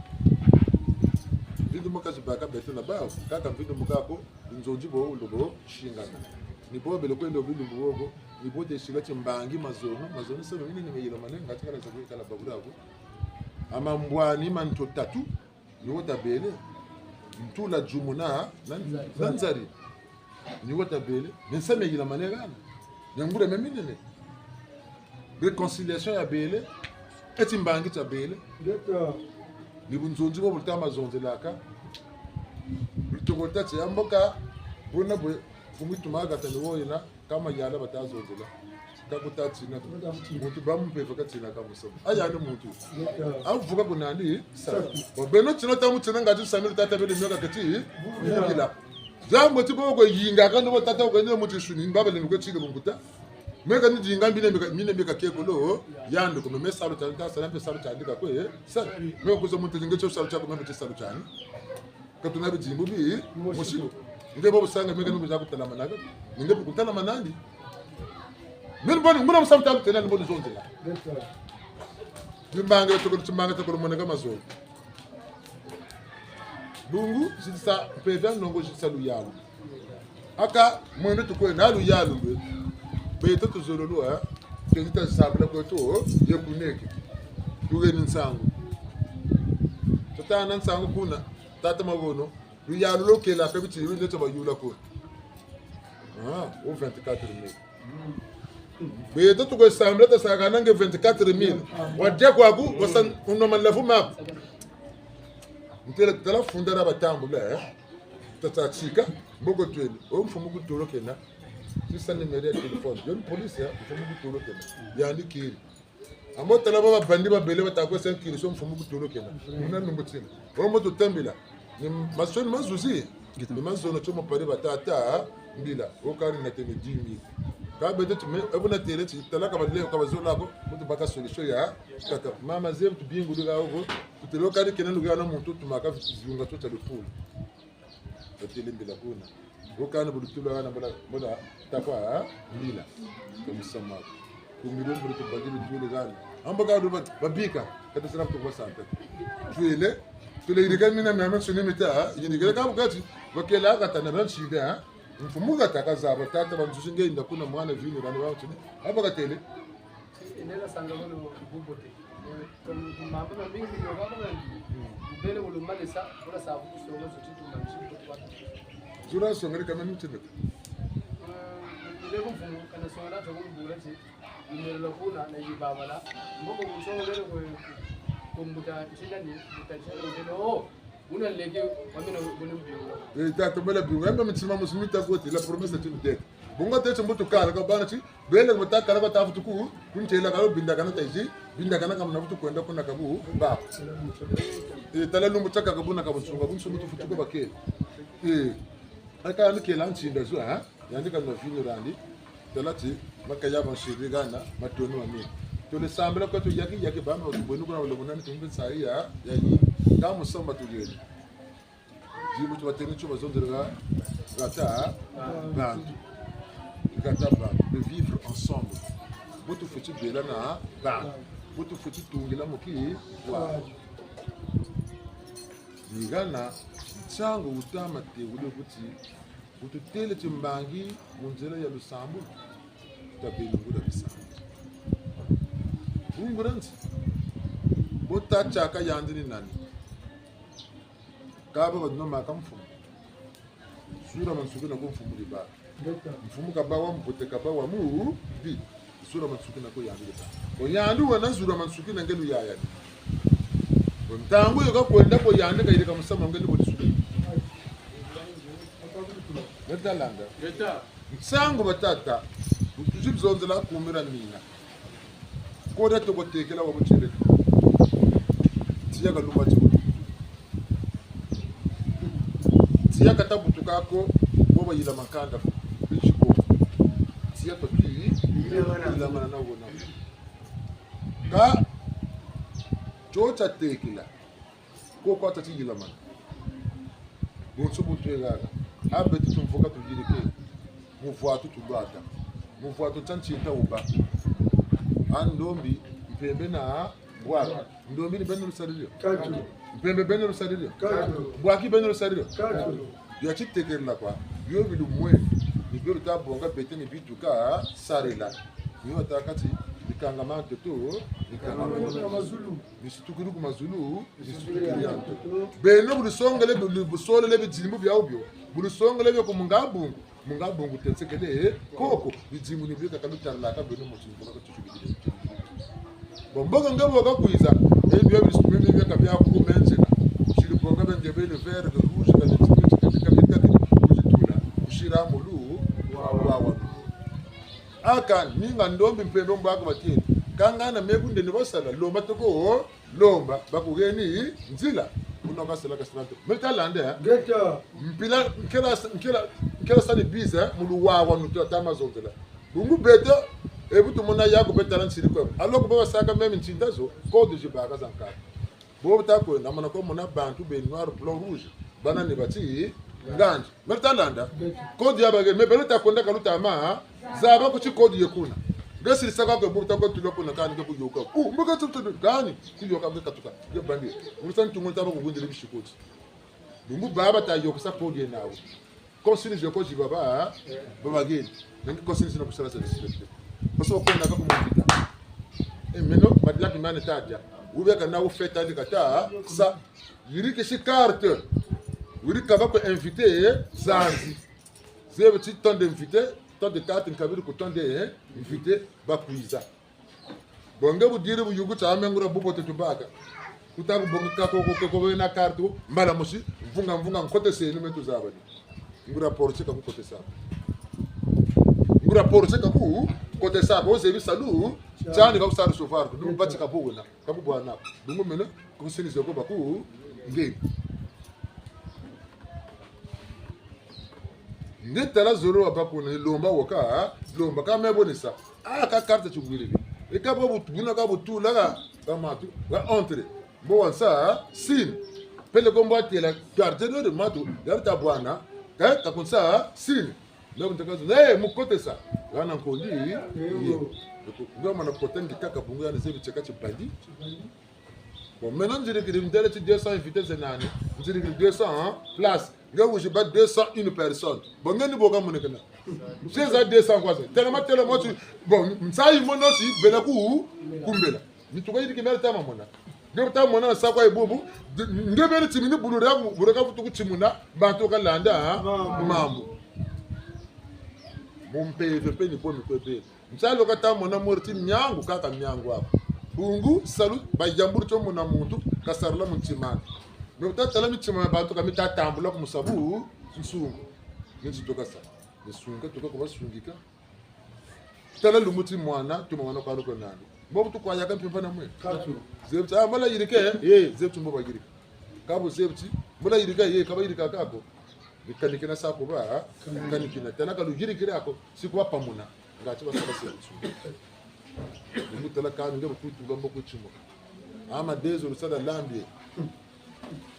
Mvindu mu ka zi baka beto na bawu. Kaka mvindu mu ka ko, nzonzi bo, ulo bo, singana. Ni bo bele kwenda bilumbu bo ko. Ni bo te sila ti mbangi mazono. Mazono sebe mine ni meyela mane. Ngati kala za kwe kala babula ko. Ama mbwani ma nto tatu. Ni wo tabele. Ntula, djumu na, na, na nzari. Ni wo tabele. Ni nsa meyela mane gana. Ni nguria mia minene. Réconciliation yabele. Eti mbangi tiabele. Ni bunzonzi bo bu luta ma zonzelaka. Lutoko luta ti ya mboka. Buna bwe, mfumu ituma hata ni wo yena. Kâ mayala bata zonzela. Ka kuta tina. Muntu ba mu mpeve ka tina ka musamu. A yandi muntu. Avuka ku nani? Sa. Bo beno tina ta mu tina ngati sa mi tata bele mioka keti. Vukila. Diambu ti bo ko yinga ka ndo tata ko nyo muti suni. Mbaba le nuko tike bunguta. Meka ni dinga mbine meka, mine meka kekolo. Yandi ko me salu tiandi ta sala mpe salu tiandi ka kwe. Sa. Meka kuzo muntu dinga tio salu tiako mpe salu tiandi. Ka tuna bidimbu bi, mosi ko. Nge bo bu sanga meka ni bu za kutala manaka. Nge bu kutala manandi. Meno boni, muna musamu ta kutela ni boni zonzela. Timbanga tokolo, timbanga tokolo moneka mazono. Bungu, zitisa mpeve ya nlongo, zitisa luyalu. Aka, mwene tukwenda luyalu lwe. Beto tuzololo, eh. Kezi ta sabula kweto, ye kuneke. Tugeni nsangu. Tata na nsangu kuna. Tata Mabono, luyalu lo kela ka biti, lu neta bayula ko. Ah, o vingt-quatre mille. Beto tukwe sambila ta saka nange vingt-quatre mille. Wadia kwaku, wasa unoma lavu maku. Ntela tala funda na batambula, eh. Tata tika, mboko twele. O mfumu kutolo kena. Sisa numéro ya téléphone. Yo ni police, eh, mfumu kutolo kena. Yandi kiri. Ambo tala ba babandi babele bata kwe sa nkiri so mfumu kutolo kena. Muna numbu tina. Wo mo tutambila. Ni masoni mazuzi. Ni mazono tio mo pari batata mbila. Wo kani na tene dix mille. Ka beto ti me, ebu na tele ti, tala ka bale, ka bazola ko, mutu baka solution ya. Kaka, mama zebi tu bingu duka wo ko, tutele wo kani kena luka na muntu tumaka zunga tio tia lufulu. Batele mbila kuna. Wo kani bu lutula wana mbola, mbola takwa, ha? Mbila. Ka musamu ko. Ku mbila mbula tubaki bitwele gani. Ambo ka du ba, babika, kata sala ku basanta. Twele, twele yirika mina mama suni mita, ha? Yirika ka bu kati, bakela kata na bansinda, ha? Mfumu kata kazaba, tata banzuzi nge yenda kuna mwana vini, bana ba tuni. Aba katele. Inela sanga bono bubote. Eh, mamba mamingi ndio baba bandi. Mbele ulumalisa, ula sa kukusonga zo titu manzi kwa. Zura songere kama nutende. Eh, ile mfumu kana songa na toko mbura ti. Inela kuna na yibabala. Mboko kusonga lele kwe kumbuta tinani, buta tinani. Oh, una leke, wamina bune mbinga. Eh, tata mela binga. Yamba mitima musimita kote, la promesse est une dette. Bunga tete mbutu kala, ka bana ti, bele mbuta kala, ka tafutu ku, kuntela kala, bindakana tayizi, bindakana kamuna butu kwenda kuna kabu, ba. Eh, tala lumbu tiaka kabu na kabu nsunga, bu nsunga tufutu ko bake. Eh, aka yandi kela nsinda zo, ha? Yandi kana vini randi. Tala ti, makaya ba nsiri gana, matono mami. Tole sambila kwa tu yaki, yaki bama, bwenu kuna wale munani tumbe nsari ya, ya yi. Kamu samba tu yele. Dimbu ti bateni tio bazonzelaka, Hata bantu. Hata bantu. De vivre ensemble. Bo tufweti bela na bantu. Bo tufweti tungila mu ki wa. Ni hana nsangu wuta ma tewule kuti, bu tutele timbangi mu nzila ya lusambulu, tabeni nguria bisambu. Nguria nti, bo ta tiaka yandi ni nani? Kaba ba dino maka mfumu. Zura mansukina ko mfumu diba. Mfumu kaba wa mbote, kaba wa mubi. Zura mansukina ko yandi diba. Ko yandi wena zura mansukina nge luyaya ni. Ko ntangu yo kakwenda ko yandi kayirika musamu nge ni bo disukina. Neta landa. Neta. Nsangu batata, bu tuzi zonzela kumira mina. Koda toko tekela wa mutele. Tiya kaluma tio. Tiya kata butuka ko, bo bayila makanda ko. Bitiko. Tiya to ti, yila mana na wona. Ka, tio tia tekela. Ko kwa tati yilamana. Bonso bu twelaka. A beto tumvuka tuyirike. Mu vwatu tulwata. Mu vwatu tia ntinta wuba. A ndombi, mpembe na bwaka. Ndombi ni beno lusarila. Katu. Mpembe beno lusarila. Katu. Bwaki beno lusarila. Katu. Bia titekelela kwa. Bio bi lumwe. Ni bio luta bonga beto ni bi tuka sarila. Ni wata kati, bikangama ntoto, bikangama ntoto. Bisitukiri ku mazulu, bisitukiri ha ntoto. Beno bu lusongele, bu lu-, bu lusolele bidimbu biawu bio. Bu lusongele bio ku mungabungu, mungabungu tensekele, eh, koko, bidimbu ni bio kaka lutarilaka beno mu timvula ka tusu bidimbu. Bon, mbo ka nge bo kakwiza, eh, bio bidimbu bio kaka bia ku menzeka. Siri bonga bia nge bele vert, rouge, ka bidimbu, ka bidimbu, ka bidimbu, kuzitula, kusira mulu, wa, wa, wa. Aka, ninga ndombi mpembe mbwaka batini. Kangana me bu ndeni basala, lomba toko, lomba, bakuheni nzila. Kuna kasala kasala nto. Me ta landa, eh? Ngeta. Mpila, nkela, nkela, nkela sani biza, mu luwawanu ta, ta ma zonzela. Bungu beto, e bu tumona yaku beto la nsiri kwa. Alors que baba saka même ntinda zo, code zibaka za nkaka. Bo bu ta kwenda, mona ko mona bantu be noir, blanc, rouge. Bana ni bati, nganzi. Me ta landa. Code ya ba ge, me beno ta kwenda ka luta ma, zaba ku ti code ye kuna. Nge siri saka ko bu ta ko tula kuna kani nge kuyoka. Uh, mbuka tutu kani, kuyoka nge katuka. Nge bandi. Musa ntungu ta ba ku windele bisi code. Bungu baba ta yokesa code ye nawu. Consigne zo ko zi baba, baba geni. Nenge consigne zo na kusala za respecter. Parce que kwenda ka ku mvita. E meno, badila ki mane ta dia. Ou bien kana wu fête ali kata, sa, yirikisi carte. Wiri kaba ko invité, zanzi. Zebi ti tant d'invités, tant de cartes, nkabiri ku tant de, hein, invités, bakwiza. Bon, nge bu diri bu yugu tia me nguria bubote tubaka. Kuta ku bonga ka ko, ko, ko, ko, na carte ko, mbala mosi, mvunga, mvunga, nkotese, ni me tuzabani. Nguria porte ka ku kotesa. Nguria porte ka ku kotesa, ko zebi salu, tiani ka ku sa recevoir, ni bati ka bwana, ka ku bwana. Bungu meno, consigne zo ko baku, nge. Nge tala zolo wa bakuna, lomba waka, lomba ka me bonesa. Ah, ka carte ti wiri bi. E ka bo bu-, buna ka bu tula ka, ka matu, ka entre. Mbo wansa, signe. Peleko mbo watela, carte no de matu, ya ta bwana, ka, ka kunsa, signe. Loko ntaka zo, eh, mu kotesa. Hana nkondi, ye. Nge mana kota ndi kaka bungu yani zebi tieka ti bandi. Bon, maintenant, nzirikiri ndele ti deux cents invités ze nani. Nzirikiri deux cents, hein, places. Nge wizi bâ deux cent une personne. Bon, nge ni bo kamonekena. C'est ça, deux cents kwa ze. Tellement, tellement, tu, bon, nsayi mono si, bela ku, kumbela. Ni tuka yiriki mele ta ma mona. Nge ta mona sa kwa ibubu. Nge bele timini bulure ya, bulure ka vutu ku timuna. Bantu ka landa, hein? Mambu. Mambu. Mu mpeve mpe ni bo mi kwe bele. Nsalu ka ta mona mori ti miangu kaka miangu aku. Bungu, salu, bayamburi tio mona muntu, kasarila mu ntima andi. Me bu ta tala mitima mia bantu ka mi ta tambula ku musabu, nsungu. Ni nsi tuka sa. Ni sunga, tuka ku basungika. Tala lumbu ti mwana, tuma mwana kwa luko nani. Mbo bu tu kwa yaka mpimpa na mwe. Katu. Zebi ti, ah, mbo la yirika, eh, zebi ti mbo ba yirika. Ka bu zebi ti, mbo la yirika, eh, ka ba yirika kako. Ni kanikina sa ko ba, kanikina. Tala ka lu yirikiri ako, si kwa pamuna. Nga ti basala se nsu. Ni mu tala kani nge bu kwitu ba mbo kwitu mo. Ama dezo lusala lambi.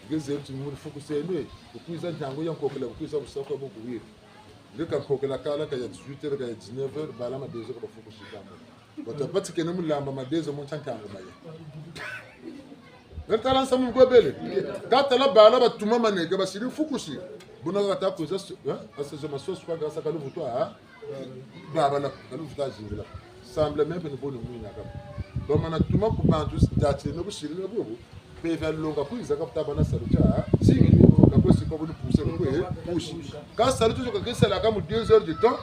Nge zebi ti mu fukuseno, ku kwiza ntangu ya nkokela, ku kwiza busaku bu kuwiri. Nge ka nkokela kala ka ya dix-huit heures, ka ya dix-neuf heures, bala ma deux heures ka bafukusi kamba. Bata batikene mu lamba ma deux heures mu ntangu maye. Nge tala nsamu ngwebele. Ka tala bala batuma maneke basiri fukusi. Buna kata kwiza su-, eh? Asa zo masosi kwa gasa ka luvutu, ah? Babala, ka luvutu zingila. Semble même ni bo ni mwina kama. Bamana tuma ku bantu dati no busiri no bubu. Mpeve ya longa kwiza ka buta bâ na salu tia, zingi, ka kwesi kwa buni pusa, ni kwe, pusi. Ka salu tio ka kwisalaka mu deux heures de temps,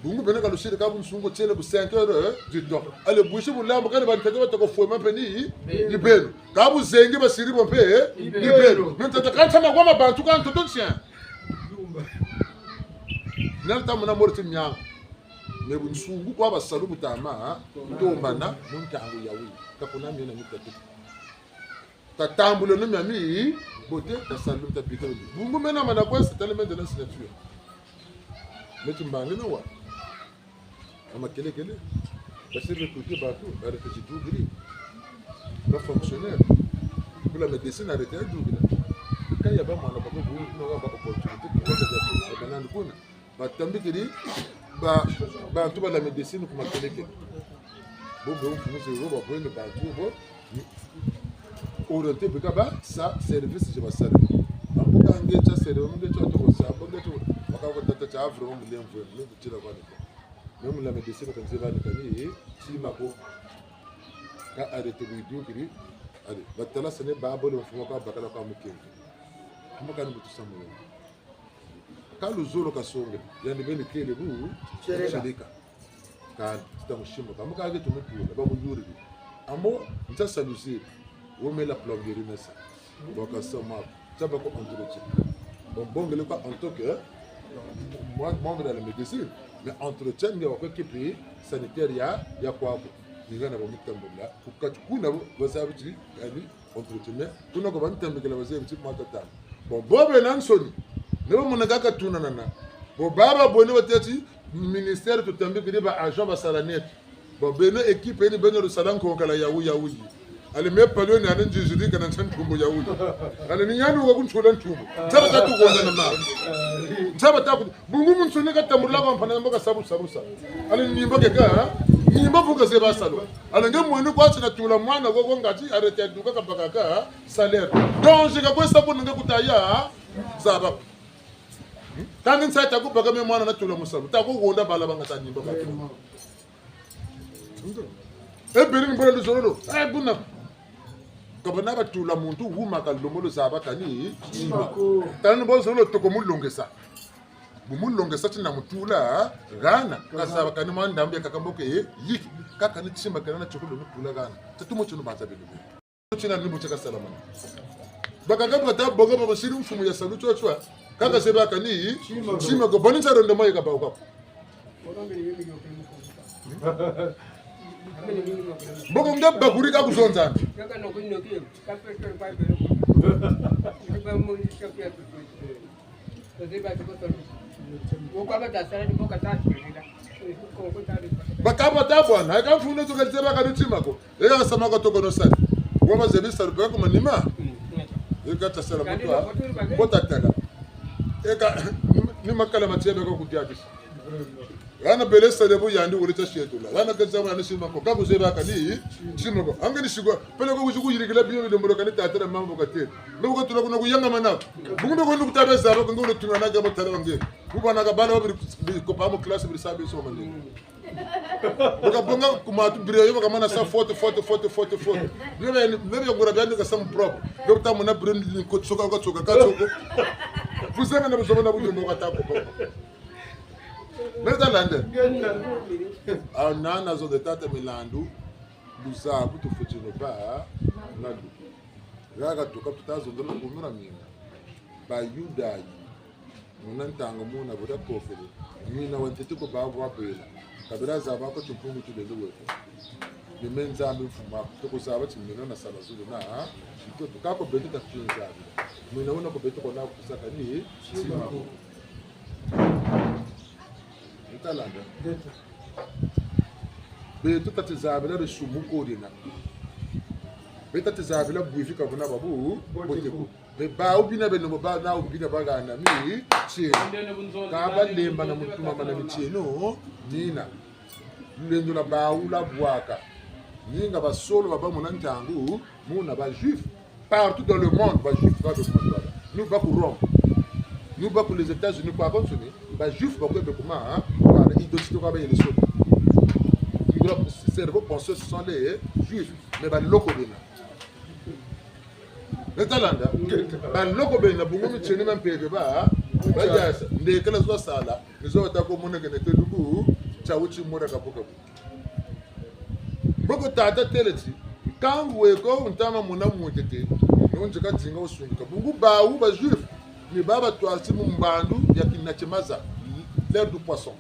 bungu bena ka lusiri ka bunsungu tiene ku cinq heures, eh, de temps. Allez, busi bulambu kani bantete batoko fwema mpe ni, ni beno. Ka buzengi basiri bo mpe, eh, ni beno. Ni beno. Meno tata ka ntama kwa ma bantu ka ntoto ntien. Nani tamona mori ti miangu. Me bunsungu kwa basalu butama, ha? Tombana, mu ntangu yayi. Ka kuna miena mitatu. Tatambuleno miamibote, tasalu tabika. Bungu mena mana kwe, c'est tellement de la signature. Me ti mbangi na wa. Na makelekele. Basi recruter bantu, ba arrêter ti dugiri. Ba fonctionnaire. Pour la médecine, arrêter ya dugila. Ka ya ba mwana ba ko, bungu, no, ba opportunité, pour ba, ba, ba, ba, kuna. Batambikiri ba, bantu ba la médecine ku makelekele. Bo, bo, mfumu ze, bo, babwene bantu, bo, ni orienté bika ba, sa, service ze basala. Ambo ka nge tia sere, nge tia toko sa, ambo nge tia, baka ko tata tia vraiment mulemvo, ni kutila kwa ni ko. Même la médecine, ka nzeba ni kani, tima ko. Ka arrêter bidukiri, allez, batala sene ba bole mfumu ka bakala kwa mukenge. Ambo kani butu samu. Ka luzolo kasonge, yandi beni tele bu, tieleka. Tieleka. Kani, tita mushimo, ka muka ake tumutula, ba muyuriri. Ambo, nta sa luziri, wo mela plomberie na sa. Bo ka sa ma, nta ba ko entretien. Bon, bongele kwa en tant que, moi, membre de la médecine, mais entretien, nge wa ko équipe sanitaire ya, ya kwa ko. Ni hana ba mutambula, ku kati kuna bo, ba sa biti, kani, entretien. Kuna ko ba ntambikila bazebi ti mwa tatanu. Bon, bo bena nsoni. Ne ba mona kaka tunanana. Bon, baba bwene batêti, ministère tutambikiri ba agent basala net. Bon, beno équipe ni beno lusala nkokala yawu yawu. Allez, me palio ni ane nziziri kana nsa ntumbu yawu. Allez, ni yandi wa kuntula ntumbu. Nsa bata tukonda na ma. Nsa bata ku-, bungu muntu ni katambula kwa mpana mboka sabu, sabu, sabu. Allez, nimba keka, ha? Nimba vuka ze basalu. Allez, nge mwene kwa tina tula mwana kwa, kwa ngati, arrêter duka kabakaka, ha? Salaire. Donc, je ka kwesa kuna nge kutaya, ha? Zaba. Kani nsa ta kubaka me mwana na tula musalu. Ta kuhonda bala banga ta nimba batu. Ebele ni mbola luzolo lo. Eh, buna. Ka bana batula muntu wuma ka lomolo zaba kani tima ko. Tala ni bo zolo toko mulongesa. Bu mulongesa tina mutula, hana, ka zaba kani mwa ndambu ya kaka mbo ke, yiki, kaka ni tima kena na tiokolo mutula hana. Tatu mo tino banza bele. Tina ni bu tia kasalamana. Bakaka bata bonga ba basiri mfumu ya salu tio tio. Kaka zeba kani, tima ko. Boni nsa ronda maye ka ba kwa ko. Mboko nge bakuri ka kuzonza. Bakaba ta bwana, eka mfunu tuka zeba kani tima ko. Eka sama ka toko no sali. Wa bazebi salu peka ku manima. Eka ta sala mutu a. Bo ta tala. Eka ni, ni makala matiebe ko kudiatisa. Hana bele sale bo yandi wole ta sietula. Hana ka zaba ni tima ko. Ka kuzeba kani tima ko. Anga ni sigwa. Pele ko kuzi kuyirikila bio ni lembolo kani tatela mambu katele. Mbo katula kuna kuyangamana. Bungu ko ni kutabe zaba ko ngolo tunga na gabo tala wange. Kubana ka bala babiri ko pa mo classe biri sabe so manje. Baka bonga ku matu biro yo baka mana sa faute, faute, faute, faute, faute. Biro bia, biro bia ngura bia ni ka sa mu propre. Biro ta mona biro ni ko tsoka, ko tsoka, ka tsoko. Kuzanga na buzoba na bujumbo ka ta ko. Meta lande. A nana zo de tata milandu. Luzabu tufweti no ba na lu. Haha tuka tuta zonzela ku mura mina. Bayuda yi. Muna ntanga muna bu ta kokele. Mina wa ntete ko babu wa bela. Ka bela zaba ko timpungu tulele weko. Ni me Nzambi mfumu aku. Toko zaba ti mina na sala zulu na, ha? Ito tuka ko beto ta tuye Nzambi. Mina wuna ko beto ko na kusaka ni tima ko. Ntalanda. Beto tati zabila disumu ko dina. Beta ti zabila bwivi ka buna babu bote ko. Mais bawu bina beno bo ba nawu bina bagana mitieno. Ka balembana mu tumamana mitieno mina. Lulendo lwa bawu lwabwaka. Ninga basolo baba muna ntangu, muna ba juifs. Partout dans le monde, ba juifs ba beko mona. Ni ba ku Rome. Ni ba ku les États-Unis, kwa konso ni, ba juifs ba kwe beko ma, hein, voilà, identité kwa bayele solo. Ngula cerveau penseur, ce sont les juifs. Mais baloko bena. Beta landa. Baloko bena, bungu mitieno mia mpeve ba, ba yasa. Ndekela zo basala, ni zo bata ko mona kena te luku, tia wuti mora kabukabu. Mboko tata têle ti, nkangu weko wu ntama mona mu ntete, nonze ka dinga wusungika. Bungu bawu ba juifs, ni ba batwasi mu mbandu ya kina tia maza, l'ère du poisson.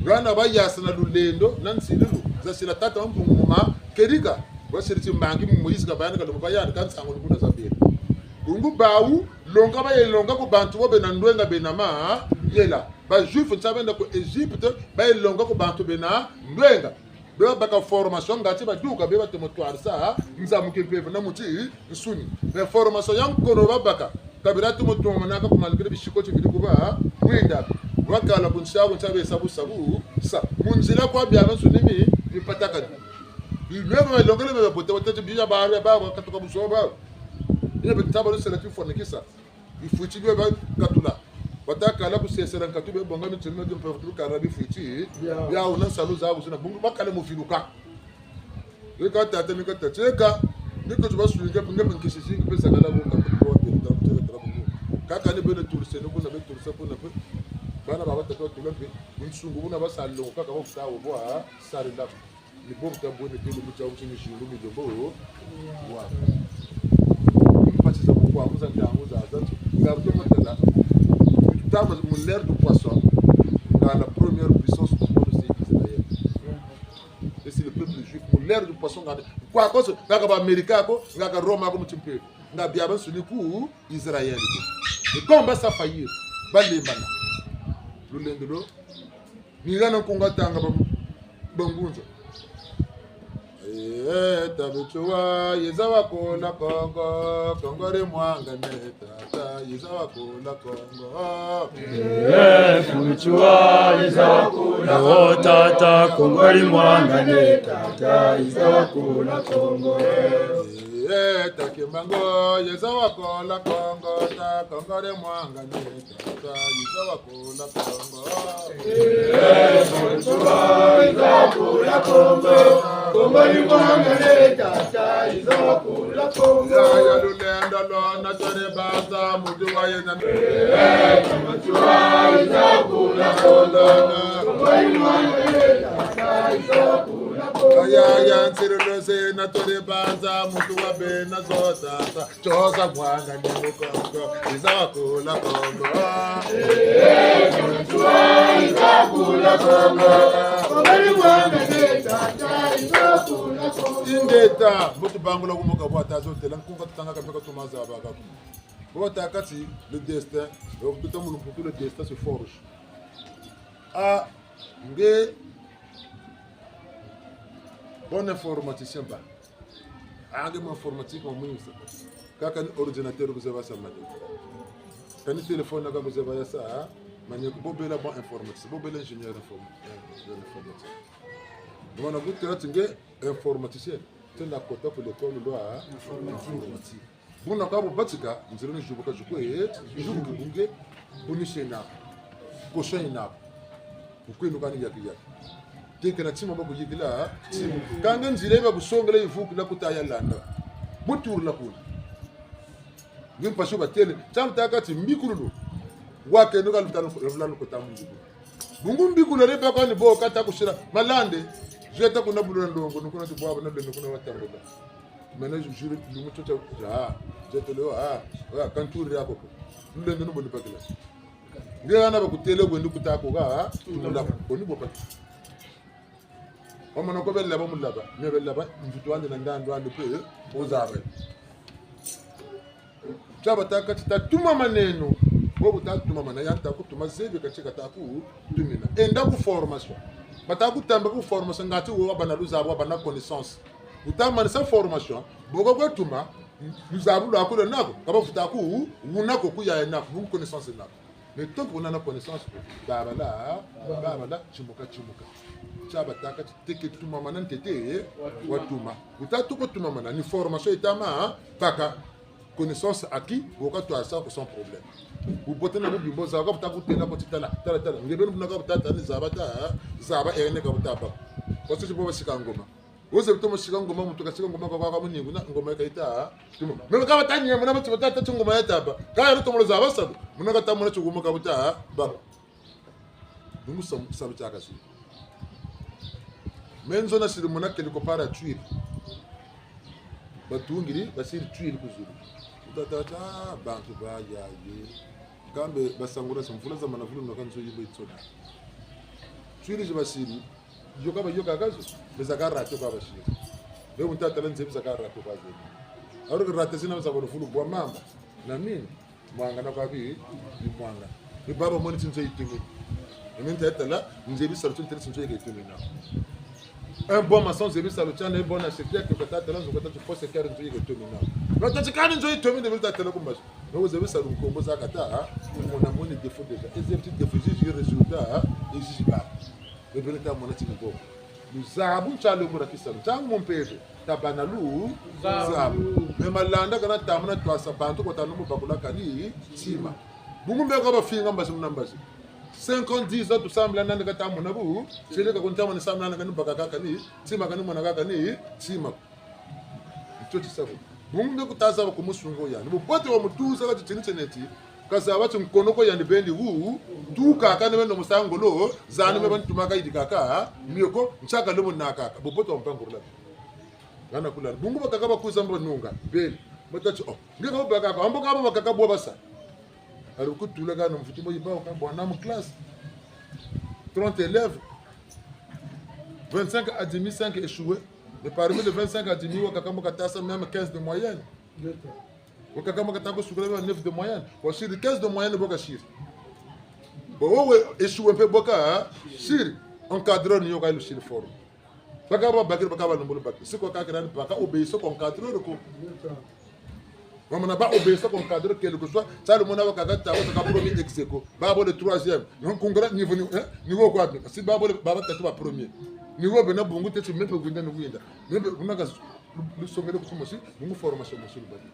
Hana bayasa na lulendo, na nsilulu, zasila tata wa Mpungu Ngoma, kedika, wasiri timbangi mu Moïse ka bayandi ka lumbu bayandi ka nsangu ni kuna zabela. Bungu bawu, longa baye longa ku bantu bo bena ndwenga bena mayela. Ba juifs nsa benda ku Égypte, baye longa ku bantu bena ndwenga. Be babaka formation ngati baduka, be batomo twarisa nza mu kimpeve na mu tinsuni. Mais formation ya nkono babaka, ka bela tomo tomanaka ku malgré bisiko ti bidi ku ba mwinda. Wakala ku nsi aku nsa besa busa busa. Mu nzila kwa biabiansoni mi, mipatakani. Bimeba balongele beba bote, bote ti bia ba, ba, ba, katuka buzoba. Bia bitaba lusela ti fwanikisa. Bifwiti bio bakatula. Bata kala ku sesela nkatu be bonga mitieno mio mpe tu kala bifwiti. Bia. Bia wuna nsalu zabu zina bungu bakala mu viluka. Eka tata ni ka tata. Eka, ni ko tuba swinga, nge mpe nkisi zingi, mpe sakala bo ka mpe kwa mpe, tata, tata, tata, bungu. Kaka ni beno turise, ni kuna be turise, kuna mpe. Bana baba tata tula mpe, bunsungu buna basa longo, kaka bo kuta wo bwa, sari ndako. Ni bo buta bwene tele buta wuti ni zingu mi dombo. Wa. Mpasi za bukwa, mu za ntangu za, za, nga buta matala. Tama mu l'ère du poisson. Nga la première puissance au monde, c'est Israël. Et c'est le peuple juif. Mu l'ère du poisson, nga, kwa koso, nga ka ba Américains ko, nga ka Roma ko mu timpeve. Nga biabiansoni ku Israël ko. Ni combat sa faillir. Balembana. Lulendo lo. Ni hana nkunga tanga ba, bangunza. Eh, tabichua, yiza wakula Kongo, Kongo di mwangane, tata, yiza wakula Kongo. Eh, tabichua, yiza wakula Kongo. Oh, tata, Kongo di mwangane, tata, yiza wakula Kongo. Eh, takimbango, yiza wakula Kongo, ta, Kongo di mwangane, tata, yiza wakula Kongo. Eh, tabichua, yiza wakula Kongo. Kongo di mwangane, tata, yiza wakula Kongo. Ya, ya lulendo lo, na tore baza, mutu wa yena. Eh, tabichua, yiza wakula Kongo. Kongo di mwangane, tata, yiza wakula Kongo. Ya, ya nsilulu zina tore baza, mutu wa bena zo, tata. Chosa mwanga ni mukongo, yiza wakula Kongo. Eh, yiza wakula Kongo. Kongo di mwangane, tata, yiza wakula Kongo. Ingeta, mbo tubangula kumoka bwa tazo tela, nkunga tutanga ka mpe ka tuma zaba ka. Bo batâka ti, le destin, eh, tuta mu lumputu, le destin se forge. Ah, nge, bon informaticien ba. Ah, nge mu informatique wa mwingi sa. Kâ kani ordinateur ku zaba sa mani. Kani téléphone ka ku zaba ya sa, ah, mani ko bo bela bon informatique, bo bela ingénieur inform-, eh, informatique. Mwana kutêla ti nge informaticien, tena kota ku l'école lwa informatique. Buna ka bu batika, nzila ni zibuka zikwe, zibuka bunge, bu ni sena, kosa ina. Bukwenu kani yaki yaki. Tekena tima ba kuyikila, tima. Kâ nge nzila yi ba kusongela yivukila kuta ya landa. Bu turila kuna. Nge mpasi batêle, tia mutâka ti mbikululu. Wakeno ka lutala, lutala kota mu mbikululu. Bungu mbikululu le baka ni bo kata kusila, malande, zeta kuna bulula ndongo, nukuna ti bwaba na beno kuna watambula. Mena jure lumu tio tia, ah, jetele, ah, ah, kanturi yako ko. Lulendo ni bo ni bakila. Nge hana bakutêle kwendi kuta ko, ah, tumula ko, ni bo bakila. Wamana ko bela ba mulaba, ni bela ba, mvutu wandi na ndandu wandi mpe, eh, ozaba. Tia batâka ti tatumamaneno. Bo bu tatumamana, ya nta kutuma zebi ka ti ka takutumina. Enda ku formation. Bata kutamba ku formation ngati wo wabâ na luzabu, wabâ na connaissance. Wuta manisa formation, bo ka kwe tuma, luzabu lwaku lwena ko, ka bavuta ku, wuna ko ku yaya naku, bu connaissance naku. Mais tant que wuna na connaissance ko, babala, babala, timuka, timuka. Tia batâka ti teke tumamana ntete, watuma. Wuta tuka tumamana, ni formation yita ma, baka. Connaissance acquis, bo ka twasa ko sans problème. Bubote na bubi mbo zaba ka buta kutêla ko ti tala, tala, tala. Nge beni buna ka buta tala ni zaba ta, zaba ene ka buta baka. Parce que bo basika ngoma. Wo zebi tomo sika ngoma, muntu kasika ngoma kwa kwa muningu na ngoma yi kayita. Tuma. Meme ka bata nyembo na bati bata tâ ti ngoma yata baka. Ka ya tomo zaba sabu. Muna kata mona ti ngoma ka buta baka. Bungu samu, samu tiaka si. Me nzo nasiri mona quelque part ya tuile. Batungiri, basiri tuile ku zulu. Wuta tâ ti, ah, bantu ba yaye. Kambe basangula si mvula za mana vulu noka nzo yimbo yitsona. Tuile zi basiri, yoka bayokaka zo, mais zaka raté kwa basiri. Be wuta tala nzebi zaka raté kwa zeni. Alors que raté zina za kwa vulu bwa mamba. Na mini? Mwangana kwa bi, bi mwangana. Bi baba moni ti nzo yitumini. Emi nta tala, nzebi salu ti nzo yeke yitumini. Un bon maçon zebi salu tiandi, un bon architecte, kata tala nzo kata ti fausse équerre nzo yeke yitumini. Na tâ ti kani nzo yitumini, mi ta tala ku mbazi. Na wo zebi salu nkombo za kata, ha? Mona moni défaut déjà. E zebi ti défaut, zizi résultat, ha? E zizi ba. Bebele ta mona ti ni bo. Luzabu ntia lembula tisalu. Ntangu mu mpeve, tabâ na lu, luzabu. Luzabu. Mais malanda kana tamu na twasa bantu ko tanu mu bakula kani, tima. Bungu mbe ka bafinga mbazi muna mbazi. Cinq ans, dix ans, tusambila nandi kata mona bu, tieleka ku ntamu ni sambila nandi kani baka kaka ni, tima kani mona kaka ni, tima. Nto tisabu. Bungu nge kuta zaba ku musungu yandi. Bubote wa mutuza kati tini tieneti. Kazaba ti nkono ko yandi bendi wu. Tuka kani beno musa ngolo. Zani me bantu maka yidi kaka. Mio ko, ntiaka lobo na kaka. Bubote wa mpangurula. Ngana kula. Bungu bakaka bakuza mbo nunga. Bendi. Mata ti, oh. Nge ka baka ko. Ambo ka bakaka bwa basa. Alors kutula kana mvutu mo yiba ka bwa na mu classe. Trente élèves. Vingt-cinq admis, cinq échoués. Et parmi les vingt-cinq admis, wakaka mo kata sa même quinze de moyenne. Wakaka mo kata ko sukula même neuf de moyenne. Wasiri quinze de moyenne bo kasiri. Bon, wo we échoué mpe bo kasiri. Encadreur ni yo ka lusiri forme. Bakaka babakiri, bakaka balembolo bakiri. Si kwa kakira ni baka obéissance ku encadreur ko. Wamana ba obéissance ku encadreur, quel que soit, tia lumona wakaka tâ, wakaka premier ex aequo. Babo le troisième. Donc, kungura niveau ni, hein, niveau kwa bi. Si babo le, baba tatu ba premier. Niveau bena bungu teti me mpe kwenda ni kwenda. Me mpe kuna ka lu-, lusongele ku timosi, bungu formation mosi lubaki.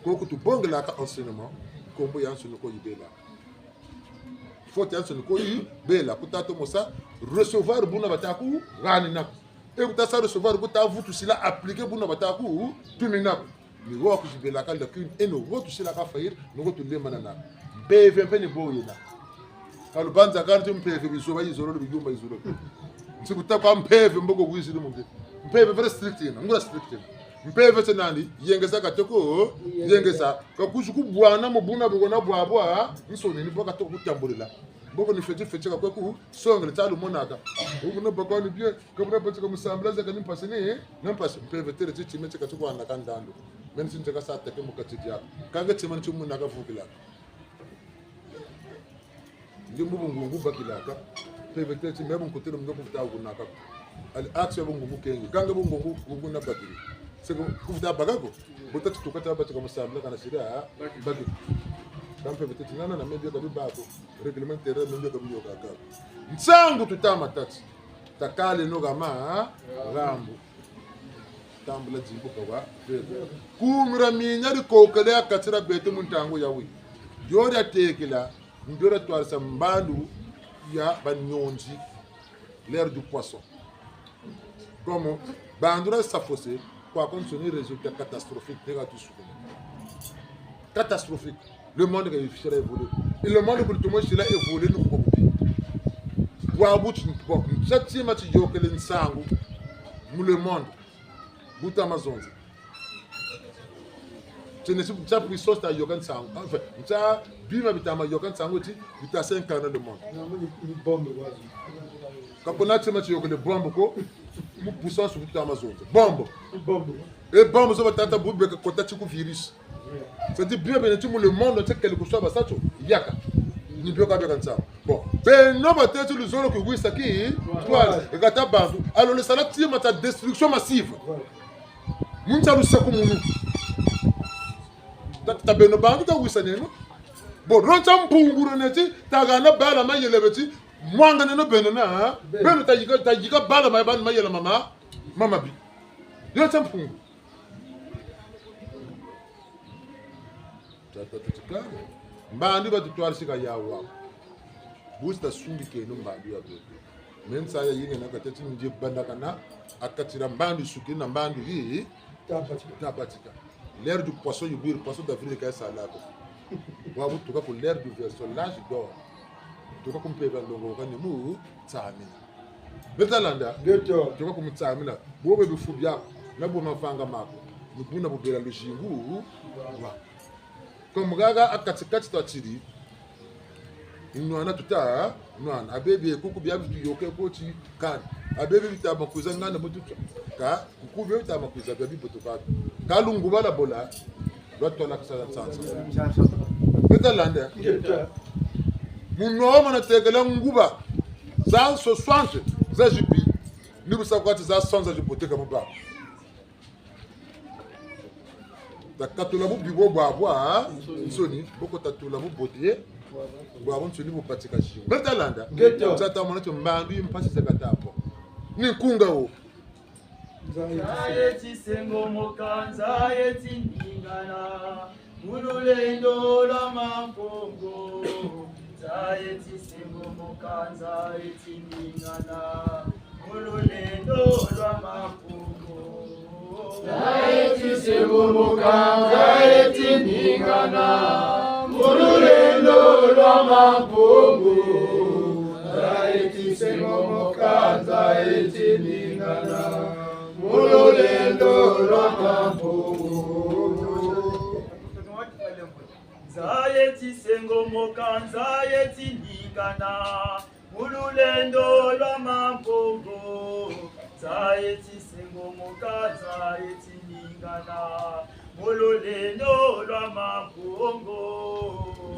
Ko ku tubongelaka enseignement, nkombo yansoni ko yibela. Faute yansoni ko yibela, kuta tomo sa recevoir buna bata kuhanina ko. E kuta sa recevoir, kuta vutusila appliquer buna bata kutumina ko. Ni wo kuzibelaka lacune, e ni wo tusilaka faillite, ni wo tulembana na. Mpeve mpe ni bo yena. Ka lubanza kani ti mpeve bizoba yizololo, biyumba yizololo. Nti kuta kwa mpeve mboko wizili mu nge. Mpeve vrai strict yena, nguria strict yena. Mpeve ti nani, yengeza kateko, yengeza. Ka kuzi kubwana mu buna bukona bwabwansoni ni bo kateko kutambulila. Mboko ni feti feti ka kwe kusongele tia lumonaka. Ubuna bakwa ni bien, ka buna batika musambila zeka ni mpasi ni, na mpasi mpeve têle ti tima ti kati kwana ka ndandu. Meni ti nzeka sa teke mu kati diaka. Ka nge tima ni ti muna kavukilaka. Nge mu bungungu bakilaka. Mpeve têle ti me bu nkotele mu nge kuvuta kunaka. Ali action bungungu kengi. Ka nge bungungu, bungungu na bakiri. Seke kuvuta baka ko. Bu tati tuka ta batika musambila kana siri, ah, bakiri. Ka mpeve têle ti nana na me bio ka bibâ ko. Règlement intérieur me bio ka biyokaka. Nsangu tuta ma tâ ti. Takaleno hama, ha? Rambu. Tambula dimbu kawa. Kumira minia dikokele ha kati dia beto mu ntangu yayi. Dio dia tekela, dio dia twarisa mbandu ya banyonzi. L'ère du poisson. Comme bandu dia sa fausse, kwaku nsoni résultat catastrophique, neka tusukuma. Catastrophique. Le monde ka yifisila évoluer. Et le monde kulu tumo sila évoluer ni kuko kubi. Bwabu ti, bon, ntia tima tiyokele nsangu mu le monde. Bu tama zonza. Tiene si ntia puissance ta yoka nsangu. Enfin, ntia bima bitama yoka nsangu ti, bita s'incarner le monde. Non, mais ni, ni bombe, quoi. Ka kuna tima tiyokele bombe ko, mu puissance bu tama zonza. Bombe. Bombe. E bombe zo batata bu beka kota ti ku virus. C'est-à-dire, bien, bien, ti mu le monde entier, quel que soit, basa tio, yaka. Ni bio ka bia ka nsamu. Bon, beno batêti luzolo kwiza ki, twala. E kata bantu. Alors, le sala tima ta destruction massive. Mu nsi a lusaku munu. Ta, ta beno bantu ta wisaneno. Bon, lonsa Mpungu ro neti, ta hana bala mayela beti, mwanganeno beno na, hein? Beno ta yika, ta yika bala ma, bala mayela mama, mama bi. Lonsa Mpungu. Ta, ta, ta, ta, ta. Mbandu ba tutwari sika yawa. Busi ta sungikeno mbandu ya beto. Me nsa ya yingi na kati ti ndie bandakana, a kati dia mbandu sukiri na mbandu yi. Tabatika. Tabatika. L'ère du poisson, yi bwiri poisson d'avril ka ya sala ko. Bwabu tuka ku l'ère du verseau, l'âge d'or. Tuka ku mpeve ya nlongo kani mu tsamina. Beta landa? Ngeto. Tuka ku mutsamina. Bobe bifu biaku, na bo mavanga maku. Ni buna bubela luzingu. Wa. Comme haha a kati-kati twa tiri, nwana tuta nwana. A bebe kuku bia bi tuyoke ko ti kani. A bebe bita ma kwiza ngana mutu ka, kuku bia bita ma kwiza bia bibotoka. Ka lunguba lwa bola, lwa twala kasa za nsansa. Beta landa? Ngeta. Munwa wa mana tekela nguba za soixante za zibi. Ni bu sa kwa ti za cent za zibote ka mu ba. Ta katula bubi bo bwabwansoni, bo ko tatula bubote bwabwansoni bu batika zingu. Beta landa? Ngeto. Za ta mona tio mbandu yi mpasi za kata bo. Ni nkunga wo. Nza ye tisengomoka, nza ye tiningana, mu lulendo lwa Mampungu. Nza ye tisengomoka, nza ye tiningana, mu lulendo lwa Mampungu. Nza ye tisengomoka, nza ye tiningana, mu lulendo lwa Mampungu. Nza ye tisengomoka, nza ye tiningana, mu lulendo lwa Mampungu. Nza ye tisengomoka, nza ye tiningana, mu lulendo lwa Mampungu. Nza ye tisengomoka, nza ye tiningana, mu lulendo lwa Mampungu.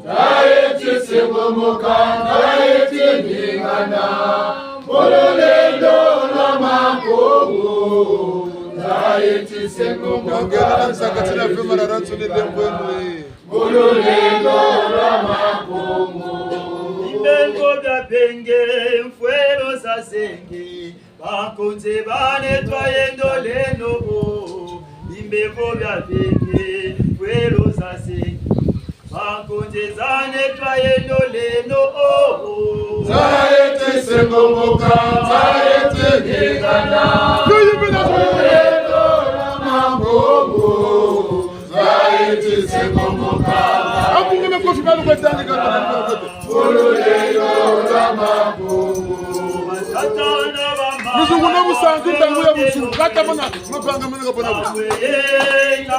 Nza ye tisengomoka, nza ye tiningana, mu lulendo lwa Mampungu. Nza ye tisengomoka, nza ye tiningana, mu lulendo lwa Mampungu. Bimbevo bia benge, mfwelo za zenge, bankonze ba nettoyer ndoleno. Bimbevo bia benge, mfwelo za zenge, bankonze za nettoyer ndoleno. Nza ye tisengomoka, nza ye tiningana, mu lulendo lwa Mampungu. Nza ye tisengomoka. Amungene kofi balu kwa tangi kaka na kote. Luzungu na musantu ntangu ya busu. Kata mana mapanga mana kapona bu. Nza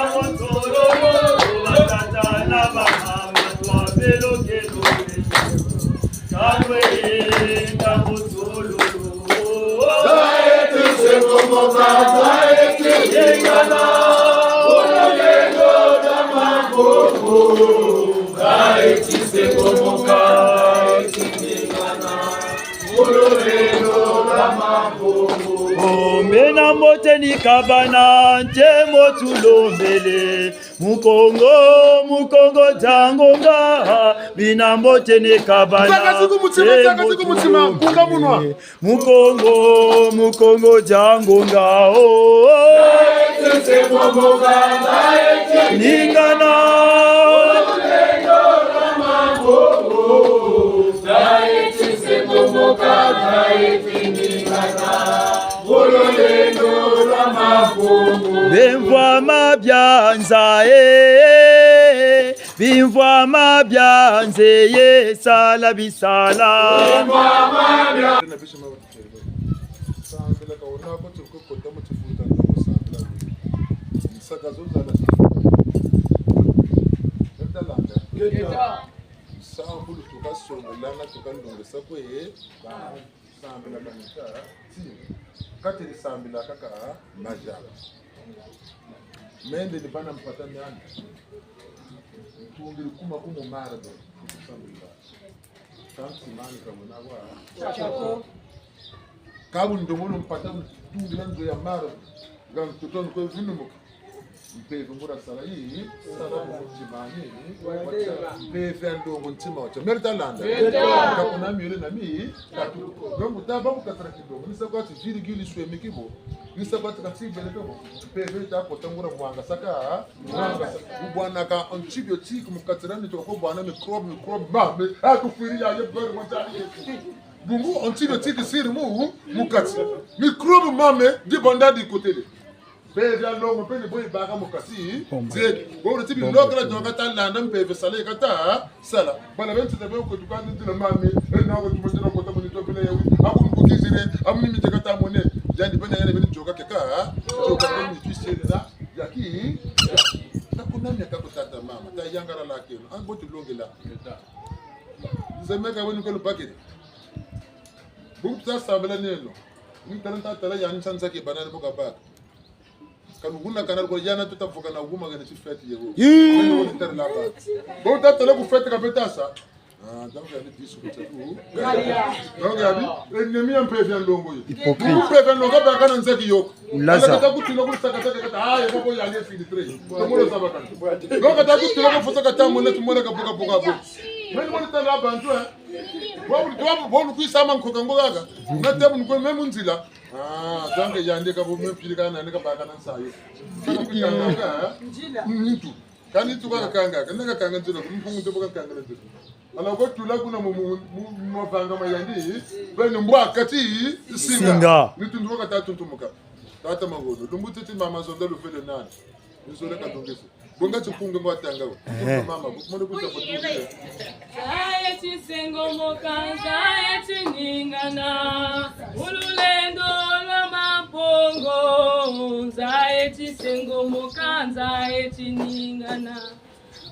ye tisengomoka, nza ye tiningana, mu lulendo lwa Mampungu. Nza ye tisengomoka, nza ye tiningana, mu lulendo lwa Mampungu. Ombe na mbote ni kabana, ntembo tulombele. Mukongo, Mukongo dia ngonga, bina mbote ni kabana. Nzaka zi ku mutima, nzaka zi ku mutima, kunga munwa. Mukongo, Mukongo dia ngonga, oh. Ningana. Bimvwama bia nza, eh, bimvwama bia nza, eh, sala bisala. Sambila ka wona ko tiri ko kota mu tifuta na ko sambila. Nsaka zo zala. Ntalanda. Ngeta. Nsambulu tuka songolana, tuka longesa kwe. Sambila banika. Ti. Katiri sambila kaka majala. Mende ni bana mpata miani. Ntungiri kuma kumu mara do. Sambila. Kansi mani ka buna wa. Ka bu ndongolo mpata bu tungila nzo ya maro. Ga ntoto ni kwe vinumuka. Mpeve nguria sala yi, sala mu ntima ni. Mpeve ya nlongo ntima watia. Meri ta landa. Ka kuna miole na mi, tatu. Donc, ta ba mu kati na kinlongo. Ni sa kwa ti virgule swemiki bo. Ni sa kwa ti ka ti bele bo. Mpeve ta kota nguria mwangasaka. Mwangasaka. Bu bwanaka antibiotique mu kati na ni to ko bwana microbe, microbe, mame. Ah, tufwiri ya ye bere mwanzali ye. Bungu antibiotique siri mu, mu kati. Microbe mame, di banda di kotele. Mpeve ya nlongo mpe ni bo yibâka mu kati. Ze, bo wuri ti bilokela nzo ka ta landa mpeve sala yi ka ta sala. Bala bentsi ta be ko tuka ni nzila mame, e na ko tumotela kota mu ni to bila yawi. Abu ni kukizire, amu ni mite ka ta mone. Yandi bena yandi beni nzoka keka, nzoka beni tuisele na, yaki, na kuna miaka ko tata mama, ta yangala lakeno, an bo tulongela. Nzambi ka beni kwe lubakiri. Bu ta sambila neno. Ni tala ta tala yani nsansa ke banani bo kabaka. Ka nu huna kana ko yana tuta vukana huma ngene ti fête yebo. Yee. Ni wo tala laba. Bo ta tala ku fête ka beta sa. Ah, donc ya ni disu ko tatu. Donc ya ni ennemi ya mpeve ya nlongo yi. Hypocrite. Mpeve ya nlongo baka na nzaki yoko. Ulaza. Ala kata kutula ku saka saka kata, ah, yebo ko ya ni infiltré. Tomolo sabakana. Donc kata kutula ku fosa kata mona tumona ka buka buka bo. Meni mona tala bantu, eh. Bo bu, bo bu, bo bu kwisama nkoka ngo kaka. Na tebu nko meme nzila. Ah, donc yandi ka bo meme pili kana ni kabaka na nsayi. Kana kutanga ka, eh? Nitu. Kani tu ka kanga, kana ka kanga nzila, mpungu te bo ka kanga nzila. Ala ko tula kuna mu, mu, mu, mu mavanga ma yandi, beno mbwa kati, singa. Singa. Nitu ndu ka ta tuntumuka. Tata Mawono, lumbu titi mama zonda luvele nani. Nzole ka tungisi. Bonga tikunga ngwa tanga wo. Eh. Mama, bu kumone kuta kwa tungisi. Nza ye tisengomoka, nza ye tiningana, mu lulendo lwa Mampungu, nza ye tisengomoka, nza ye tiningana,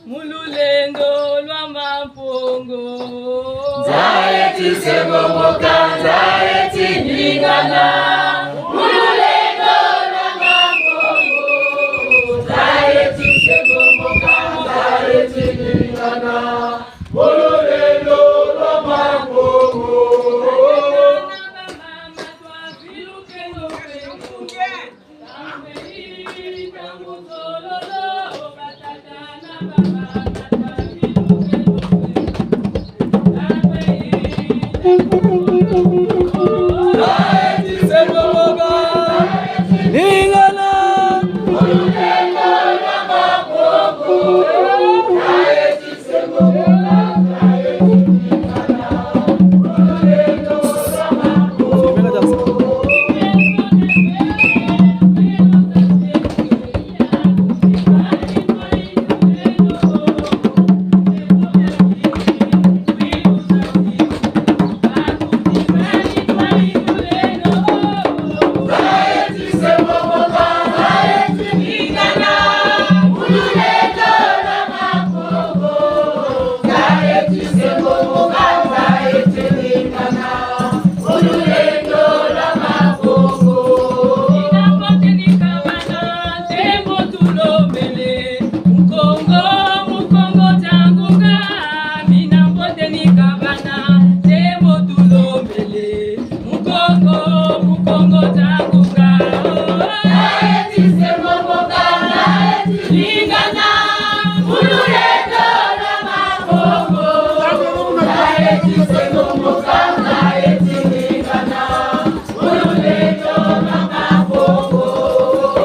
mu lulendo lwa Mampungu. Nza ye tisengomoka, nza ye tiningana, mu lulendo lwa Mampungu, nza ye tisengomoka, nza ye tiningana. Mu lulendo lwa Mampungu. Lingala. Mukongo, Mukongo ta ngunga, mina mbote ni kabana, te mo tulombele. Mukongo, Mukongo ta ngunga. Nza ye tisengomoka, nza ye tiningana, mu lulendo lwa Makongo. Nza ye tisengomoka, nza ye tiningana, mu lulendo lwa Makongo.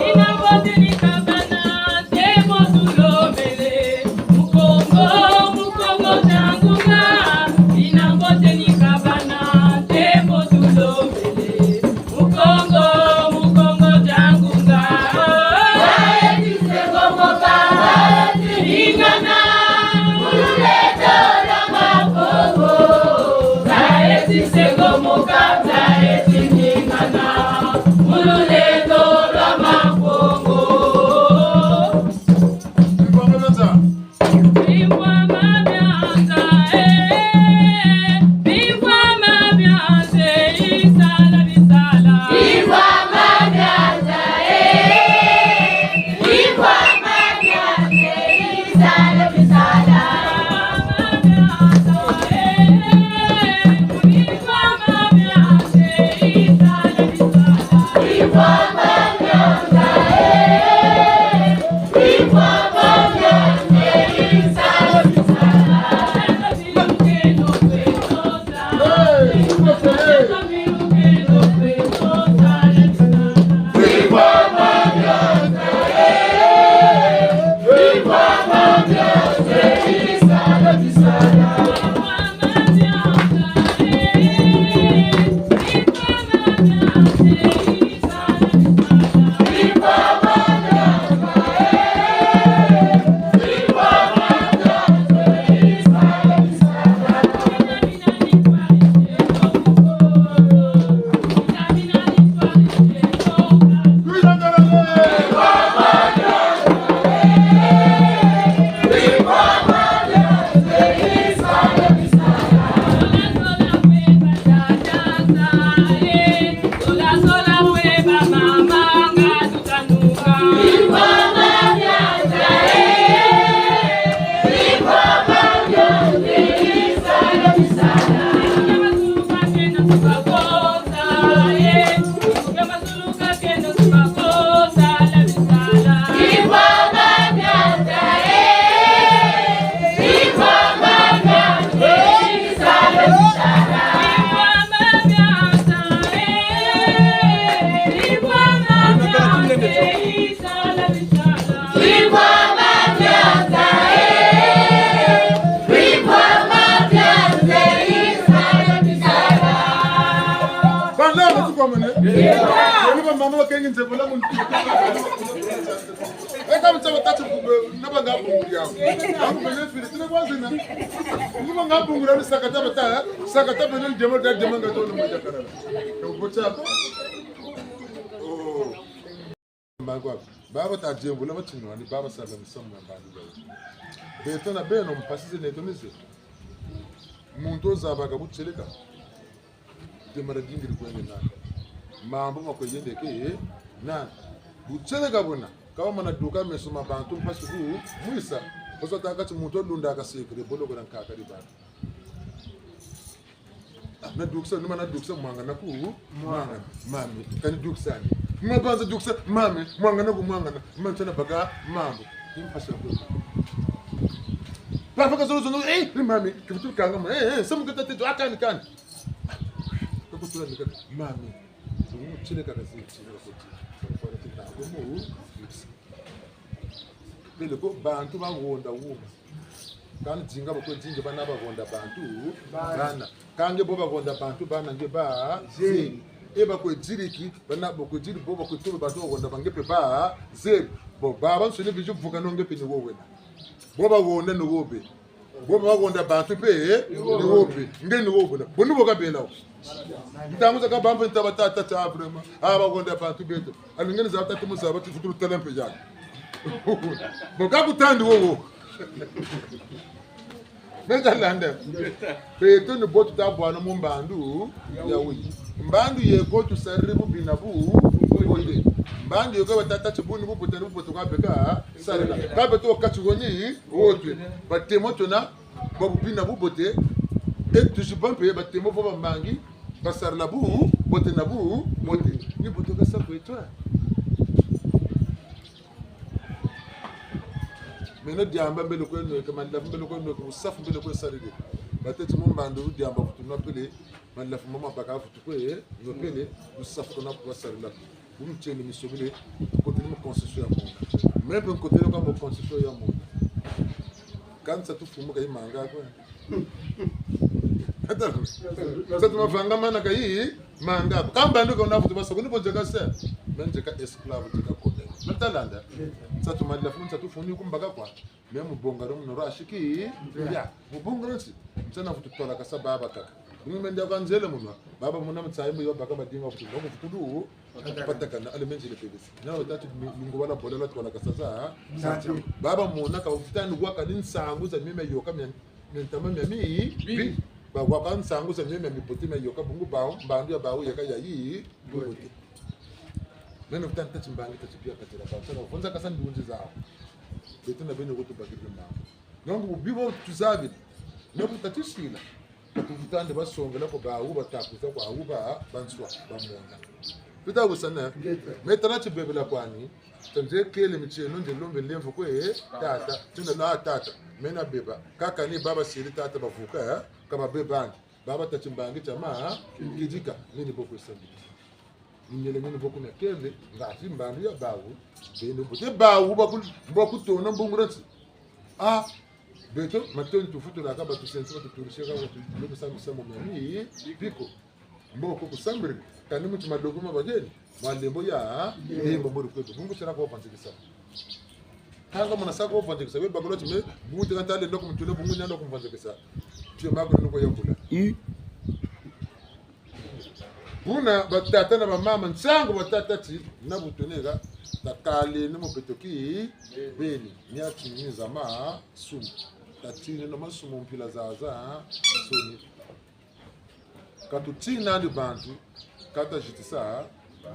Mina mbote ni kabana, te mo tulombele. Mukongo, Mukongo ta ngunga, mina mbote ni kabana, te mo tulombele. Mukongo, Mukongo ta ngunga. Nza ye tisengomoka, nza ye tiningana, mu lulendo lwa Makongo. Nza ye tisengomoka, nza ye tiningana, mu lulendo lwa Makongo. Bimvwama bia nza, eh, bimvwama bia nza, eh, bisala bisala. Bimvwama bia nza, eh, bimvwama bia nza, eh, bisala bisala. Bimvwama bia nza, eh, Ntaba tati kube, naba nga bunguri yawu. Aku bene fili, tine kwa zina. Naba nga bunguri ni sakata bata, sakata bene ndemo da ndemo nga tono mo jakarala. Ko chako. Oh. Mbangwa, baba ta diembula batinwani, baba sala misamu na mbandu bawu. Beto na beno mpasi ze neto ni ze. Muntu wuzabaka butieleka. Demara dingiri kwenda nani. Mambu ma kwe yendeke, eh, nani. Butieleka buna, ka wamana duka meso ma bantu mpasi ku mwisa. Kosa taka ti muntu lunda ka sekre, bolo kuna nkaka di bantu. Na dukisa, numa na dukisa mwangana ku, mwangana. Mami, kani dukisa ni. Numa banza dukisa, mami, mwangana ku mwangana. Mami, tana baka, mambu. Ni mpasi ya kwenda. Papa ka zolo zolo, eh, ni mami, kifutu kanga ma, eh, eh, samu kata teto, akani, kani. Ka kutula ni kaka, mami. Zungu tieleka ka zi, tieleka ka zi. Kwa zi, kwa zi, kwa zi. Peleko bantu bahonda wuma. Kani dinga bakwe dinga bana bahonda bantu bana. Kâ nge bo bahonda bantu bana nge ba zebi. E bakwe diriki, bana bakwe diri bo bakwe tulu bantu bahonda ba nge mpe ba zebi. Bo babansoni bizi vukana nge mpe ni wo wena. Bo bahonda ni wo be. Bo bahonda bantu mpe, eh? Ni wo mpe. Nge ni wo bula. Bo ni bo kabela wo. Ntangu zakaka bambe ntaba tata ta vraiment. Ah, bahonda bantu beto. Alingeni za tata mu zaba ti futulu tala mpe ya. Bo ka kutandi wo wo. Meta landa. Beto ni bo tuta bwana mu mbandu ya wuyi. Mbandu yeko tusariri bubi na bu, bubote. Mbandu yeko batâ ti bu ni bubote na bubote kwa beka sarila. Ka beto wakati wo ni wo twe. Batemo tuna, ba bubi na bubote, e tuziba mpe batemo vo bambangi, basarila bubote na bubote. Ni bo tuka sa kwe twa. Meno diamba mbele kwe nweke, malavu mbele kwe nweke, busafu mbele kwe sarire. Batê ti mu mbandu diamba kutu nwa pele, malavu mama baka kutu kwe nwa pele, busafu kuna kwa sarila. Bu mitieno misobele, nkotele mu constitution ya munda. Me mpe nkotele kwa mu constitution ya munda. Kâ nsatu fumu ka yimanga kwe. Nsatu mavanga mana ka yimanga kwe. Kâ mbandu ka wuna vutu basa, kuni bo nzeka se. Me nzeka esclave, nzeka kode. Me ta landa. Nsatu malavu, nsatu fumu ku mbaka kwa. Me mu bonga ro mu noro ashiki. Ya. Mu bonga ro nsi. Nsana vutu twalakasa baba kaka. Bungu me ndia kwa nzele muna. Baba muna mutsayi mu yo baka badinga vutu. Vutu du. Patakana, ale menzile pebesi. Na watatu mi-, mingu wala bola la twalakasa za. Baba mona ka wufitani waka ni nsangu za mia mia yoka mia, mia ntama mia mi, bi. Ba waka nsangu za mia mia mibote mia yoka bungu bawu, mbandu ya bawu yeka ya yi, mibote. Meno fitani tâ ti mbangi tâ ti bia katela ba, tala, vonza kasa ndunzi zawu. Beto na beno ko tubakiri mbangu. Donc, bubi bo tuzabiri. Ndio bu tata sila. Ka tuvutandi basongela ko bawu bata kwiza kwawu ba, banswa, bamona. Tuta wisana. Ngeta. Me tala ti bebela kwani. Tande kele mitieno nde lombe lemvo kwe, tata. Tuna la tata. Me na beba. Kaka ni baba siri tata bavuka, eh? Ka babebandi. Baba tâ ti mbangi tia ma, kidika. Nini bo kwe sambila. Ni miele mini bo kuna kele, ngati mbandu ya bawu. Beno bote bawu baku-, bakutona mbungura nsi. Ah, beto, matondo tufutulaka, batusensa, batuturiseka, batulokesa misamu miami, biko. Mboko kusambiri, kani muti maloko ma bageni, mwa lembo ya, lembo mbori kweto. Bungu sera kwa vanzikisa. Kanga mwana sa kwa vanzikisa, we bakula ti me, bungu teka ntale loko mutule, bungu nyanda kumvanzikisa. Tie makulu nuko yakula. Buna batata na bamama, nsangu batâ ti, na bu tuneka, takaleno mu beto kibeni, mia ti ni za masumu. Tatineno masumu mpila zazansoni. Ka tutinandi bantu, ka tazitisa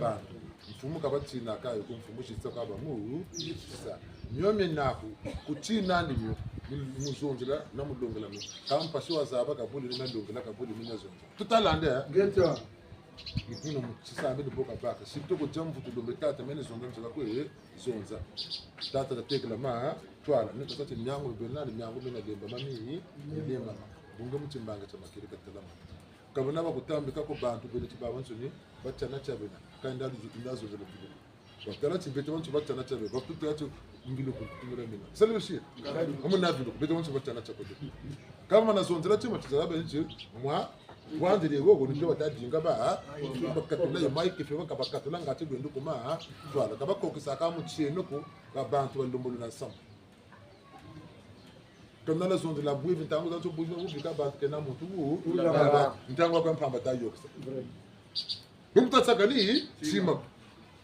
bantu. Mfumu ka batinaka yo ko, mfumu zitisa ka bamu, zitisa. Mio mie naku, kutinandi mio, mu, mu zonzela, na mu longela mio. Ka mpasi wazaba ka bole ni na longela, ka bole ni na zonza. Tutalande, eh? Ngeta. Ni kuna mu tisambili bo kabaka. Si toko dia mvutu lombe tata, mene zonza nzela kwe, eh, zonza. Tata tatekela ma, twala. Ni kasa ti miangu bena, ni miangu bena lemba mami, ni lemba ma. Bungu mu timbangi tia makiri katelama. Ka bana bakutambika ko bantu bele ti babansoni, batiana tia bena. Ka nda zu-, nda zovela bilo. Batala ti beto bantu batiana tia bena. Batuta ti mbilu ku, tumela mina. Salut, monsieur. Amu na bilo, beto bantu batiana tia kote. Ka mana zonzela ti mati zala bena ti, mwa, Wanzele wo, wo ni bata dinga ba, bakatula yo mayi kife, baka bakatula ngati lwendo kuma, twala, ka bakokisaka mu tieno ko, ba bantu balembolo na nsamu. Ka nala zonzela bwivi, ntangu zazo bwivi, bubika bantu kena muntu wu, ntangu kwa mpamba ta yokisa. Bumbu ta tsaka ni, sima.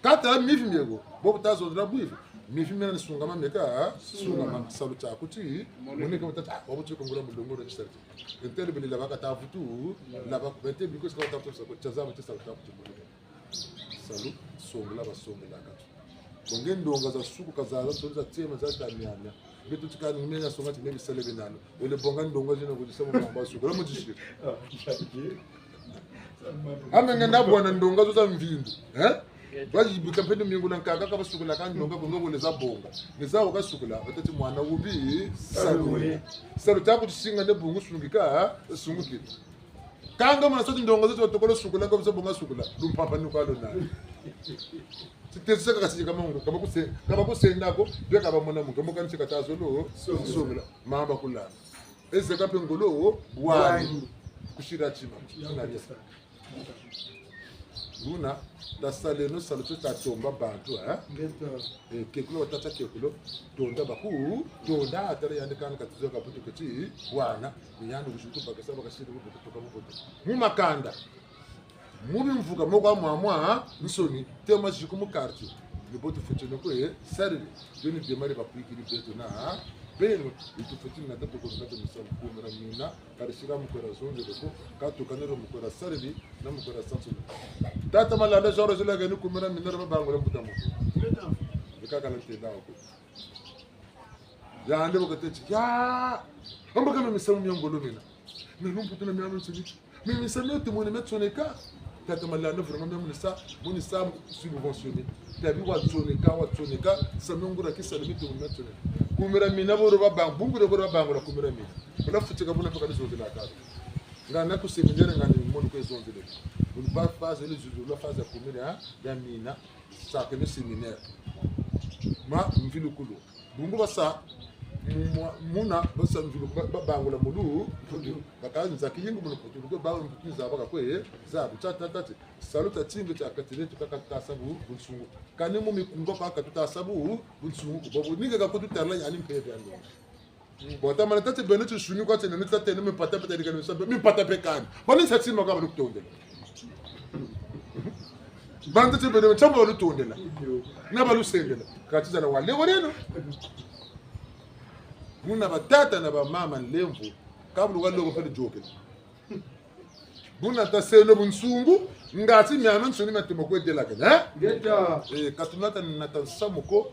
Kata mivi mieko, bobo ta zonzela bwivi. Mivi miena ni sungama mieka, sungama. Salu tiaku ti, moneka mutata, ah, bobo tieko ngula mulongo na tisari. Entele bele laba kata vutu, laba, entele biko sika kata vutu, sa ko, tiazaba ti salu tiaku ti moneka. Salu, songela basongela katu. Bonga ndonga za suku ka zaza, nsoni za tiema, za ta miamia. Beto tika ni mena songa ti me bisale binano. Wele bonga ndonga zina kudisa mu mamba suku. Wala mu disiri. Ame ngenda bwana ndonga zo za mvindu. Eh? Bazi bika mpe ni mingu na nkaka ka basukula ka ndonga bonga wele za bonga. Ni za waka sukula, batati mwana wubi, salu. Salu ta kutisinga ne bungu sungika, sungukita. Kanga mwana soti ndonga zo tokolo sukula, ko bisa bonga sukula. Lumpampa ni kwa lona. Titezi saka kasi kama ngu, kaba kuse-, kaba kusenda ko, bia kaba mona mu, kaba kani sika ta zolo, sukula. Mamba kula. Eze kape ngolo, wani. Kusira tima. Buna, tasaleno salu tio ta tomba bantu, eh? Ngeta. Eh, kekulo, tata kekulo, tonda baku, tonda, atala yandi kana katizo ka butu keti, wana, ni yandi kuzutu bakasa, bakasiri butu toka butu. Mu makanda, mu bimvuka, mo kwa mwamwa, nsoni, tema ziku mu quartier, ni bo tufweti no kwe, sarili, yo ni demari bakwikiri beto na, beno, itufweti na tatu kwa tatu misamu kumira mina, Kadi sika mu kwela zonzele ko, katuka nero mu kwela sarili, na mu kwela sansoni. Tata Malanda Jean Roger lage ni kumira mina babangula mbuta muntu. Ni kaka na ntenda ko. Yandi bo kateti, ya! Amba kama misamu mia ngolo mina. Meno mputu na miamiansoni. Meno misamu mia tumuni mia tsoneka. Tata Malanda vraiment mia muni sa, muni sa subventionné. Tabi watsoneka, watsoneka, sa mia ngura kisa le mitu mia tsoneka. Kumira mina bo ro babang-, bungu ro babangula kumira mina. Bala futika buna paka ni zonzela kaka. Nga na ku séminaire nga ni moni kwe zonzele. Buni ba phase ni zuzu la phase ya kumira, ya mina, saka ni séminaire. Ma mvilukulu. Bungu basa, mu-, muna, basa mvilu-, ba-, babangula mulu, mputu. Baka nzaki yingu mulu mputu, luko ba mputu ni zaba ka kwe, zabu, tia, tia, tia, tia. Salu tia tingi tia katile, tuka ka, ka sabu, bunsungu. Kani mu mikumba kwa ka tuta sabu, bunsungu. Bobo, ninga ka kutu tala yani mpeve ya ndongo. Bo tamana tati beno tisuni kwa tene, ni tati ne mipata mpe tadika ni sabe, mipata mpe kani. Bani sa tima ka balutondela. Bani tati beno, tia balutondela. Na balusendela. Kati zala wale waleno. Muna batata na bamama nlemvo. Ka bulu walo ko pele jokela. Buna taseno bunsungu, ngati miamiansoni mia tuma kwe delakana, eh? Ngeta. Eh, ka tunata nata nsamu ko,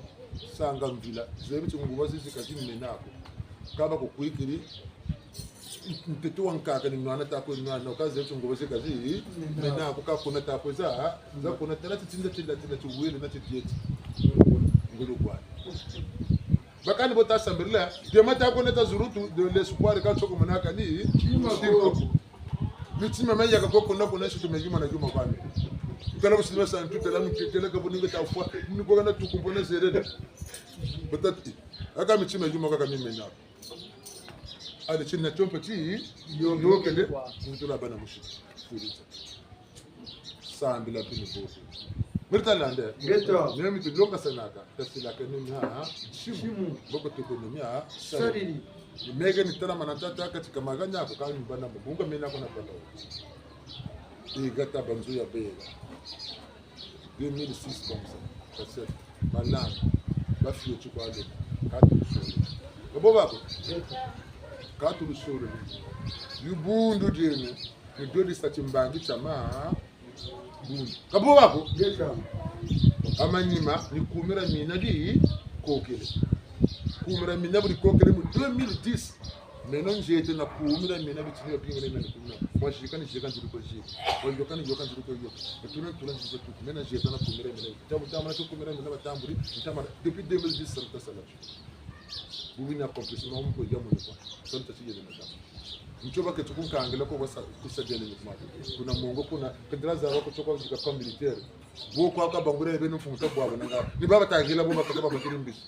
sanga mvila. Zebi ti nguba zizi ka zimena ko. Ka ba kukwikiri, ntete wa nkaka ni nwana ta kwe nwana, ka zebi ti nguba zizi ka zimena ko, ka kuna ta kwe za, za kuna tala ti tinda tinda tinda ti wele na ti dieti. Ngulu kwa. Bakani bo tasambirila, dema ta kwe na ta zulu tu, de l'espoir ka tsoko monaka ni, tima ko. Mitima mia yaka ko kuna kuna situ mia yuma na yuma kwani. Tala kusilima santu, tala mukekele ka buninga ta fwa, ni ko kana tukumpo na zerele. Batati, aka mitima yuma kaka mimena. Ale tina tiompe ti, yo, yokele, mutula bana musi. Fulita. Sambila mpini bobo. Miri talande. Ngeta. Mimi tulongasanaka, tasilaka ni mia, simu. Simu. Boko tuko ni mia, sarili. Sarili. Ni mege ni tala mana tata kati ka maganya ko ka ni bana mubunga mena ko na bana. Igata banzo ya bela. Deux mille six comme ça. Cassette. Malanga. Ba fioti kwa le. Ka tulusolo. Ka bo bako? Ka tulusolo. Yu bundu diene. Ni dio disa timbangi tia ma bundu. Ka bo bako? Ngeta. A manima, ni kumira mina di kokele. Kumira mina bu di kokele mu deux mille dix. Meno nziete na kumira mina bitini ya binga na mina kumira. Mwa zika ni zika nziri ko zika. Mwa yoka ni yoka nziri ko yoka. Tuna tuna nziri ko tuku. Meno nziete na kumira mina. Tabu tama na kumira mina batamburi. Ntama depuis deux mille dix sa luta sala. Bubu ni accomplissement mu ko ya mu ni kwa. Salu tati yele na tabu. Ntoba ke tukunkangila ko basa kusadele ni kuma. Kuna mongo kuna, kedra za wako toko zika kwa militaire. Bo kwa ka bangura ebe no mfumu ta bwa nanga. Ni baba tangila bo bakaka baba kiri mbisi.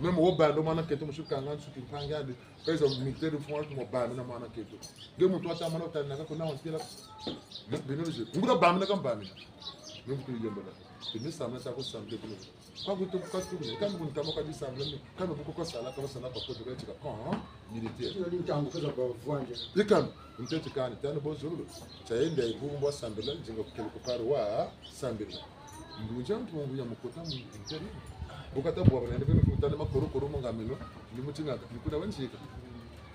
Même wo banda mwana nkento musi kanga nsuki mpangi andi. Kaiza militaire mfumu watu mo bamina mwana nkento. Nge muntu wata mwana utanaka kuna wantela. Bino lize. Ngura bamina kambamina. Nge muntu yombola. Tini samna tako samna kuno. Kwa kutu kwa tu. Kani kunta mo kadi samna. Kani buko kwa sala kwa sala kwa koto kwa tika. Kon militaire. Kino ni ntangu peza kwa vwanja. Ikani. Ntete kani tani bo zulu. Tayenda ibu mbo sambila, zinga quelque part wa sambila. Ndunja mpungu ya mukota mu ntete. Bu kata bwa bana, nende kutana makoro koro mo ngameno, ni mutinga, ni kuna wanzika.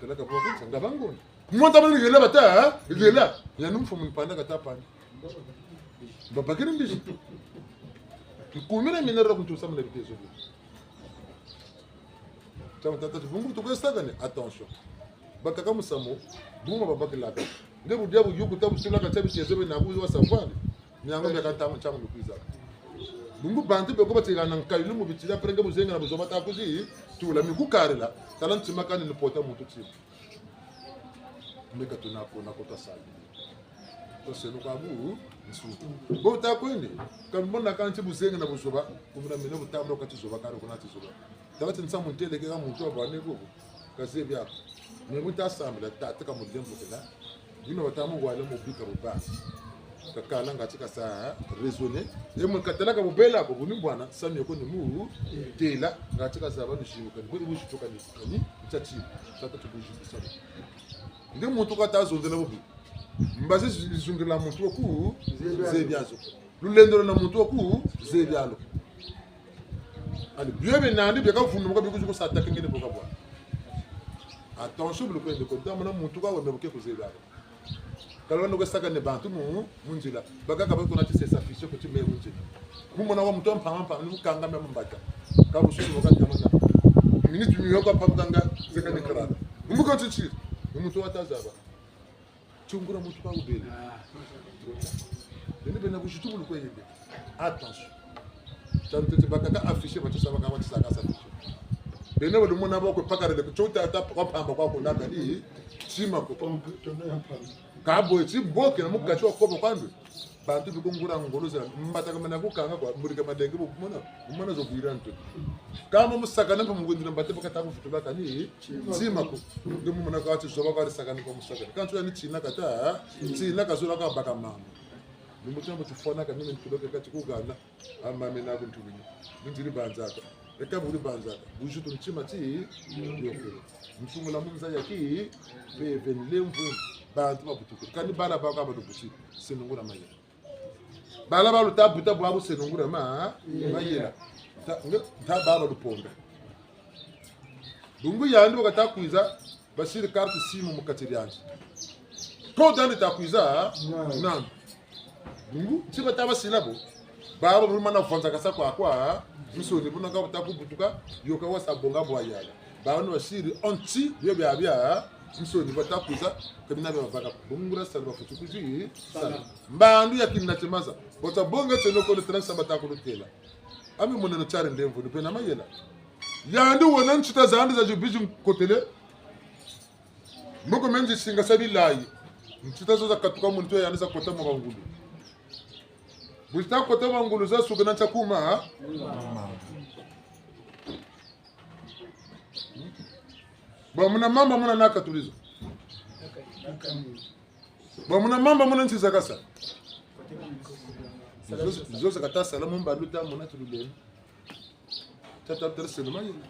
Tala ka bwa kunsa, nga bango. Mwanta mani yela bata, yela. Ya numfu mpanda kata panda. Babakiri mbizi. Nkumina minera kuntusa muna bitezo. Tama tata bungu tukwesakane, attention. Bakaka musamu, buma babakilaka. Nge budia bu yuku ta busula ka tabi tieze bena kuzi wa savani. Miango miaka ntamu ntamu mikwiza. Bungu bantu beko batika na nkayilu mu bitila, après nge buzenga na buzoba ta kuzi, tula mikukarila, tala ntima kani ni pota muntu tima. Meka tuna ko na kota sali. Toseno kwa bu, nsu. Bo ta kwende, ka mona kanti buzenga na buzoba, kumina mene bu tabula kati zoba, karo kuna ti zoba. Taba ti nsamu ntele ke ka muntu wa bane ko, ka zebi ako. Me bu ta sambila, ta, ta ka mu lembo kena. Bino bata mu wale mu bika bu ba. Ka kala nga ti ka sa raisonner. E mu katala ka bu bela ko, bu ni bwana, sami yoko ni mu, tela, nga ti ka zaba ni jimu kani, bu ni bu jitu kani, kani, ntia ti, ta ta tu bu jitu sami. Nge muntu ka ta zonzela bubi. Mbazi zi-, zungila muntu wa ku, zebi azo. Lulendo lwa muntu wa ku, zebi alo. Ali, bio bie nandi, bie ka vundu, muka bikuzi ku sa ta kengene boka bwa. Attention, bulu kwende ko, ta mona muntu ka weme buke ku zebi alo. Kala wano kwesakane bantu mu, mu nzila. Bakaka ba kuna ti c'est sa fiche ko ti me mu nzila. Mu mona wa muntu wa mpamba mpamba, ni mu kanga me mu mbata. Ka bususu boka ta mona. Minute miyo kwa mpamba kanga, zeka ni karana. Mbuka titi, muntu wa ta zaba. Tungura muntu kwa ubele. Bene bena kujitu bulu kwende. Attention. Tantete bakaka affiche, batisa baka, batisa ka sa affiche. Bene bulu mona bako pakarele, kuchota ta kwa mpamba kwa kuna kani, tima ko. Ka bo ti boke na mu kati wa kobo kwandi. Bantu bikungura ngolo za, mbata kamana kukanga kwa, muri ka madenge bu mona, mona zo bwira nto. Kama musakana mpe mu kwendila mbata baka ta mu futula kani, tima ko. Nge mu mona ka ti zoba ka sakana kwa musakana. Kantu ya ni tina kata, tina ka zola ka baka mama. Ni mutu na mutu fwana ka mimi ntuloke kati kugana, ama mena ku ntubini. Nziri banzaka. Eka buri banzaka. Bujutu ntima ti, yokele. Nsungula mu nza ya ki, beve nlemvo, bantu babutuke. Kani bala baka balubuti, senungula mayela. Bala balu ta buta bwabu senungula ma, mayela. Ta, nge, ta baba luponda. Bungu yandi wakata kwiza, basiri carte SIM mu kati diandi. Code yandi ta kwiza, nani? Bungu, ti bata basila bo. Baba bulu mana vonza kasa kwa kwa, nsoni buna ka bata kubutuka, yoka wasa bonga bwa yala. Baba ni basiri onti, bio bia bia, nsoni bata kwiza, kamina bia babaka, bungu la sala bafuti kuzi, sala. Mbandu ya kinina timaza, bota bonga teno kole tena saba ta kulutela. Ami moneno tiari ndemvo, ni pena mayela. Yandi wena ntita zandi za zibizi nkotele. Mboko menzi singa sa bilayi. Ntita zo za katuka muntu yandi za kota mu bangulu. Bu zita kota mu bangulu za suka na ntia kuma, ha? Ba muna mamba muna na katulizo. Ba muna mamba muna nti za kasa. Zo, zo za kata sala mu mbalu ta muna tululeni. Tata terselo mayela.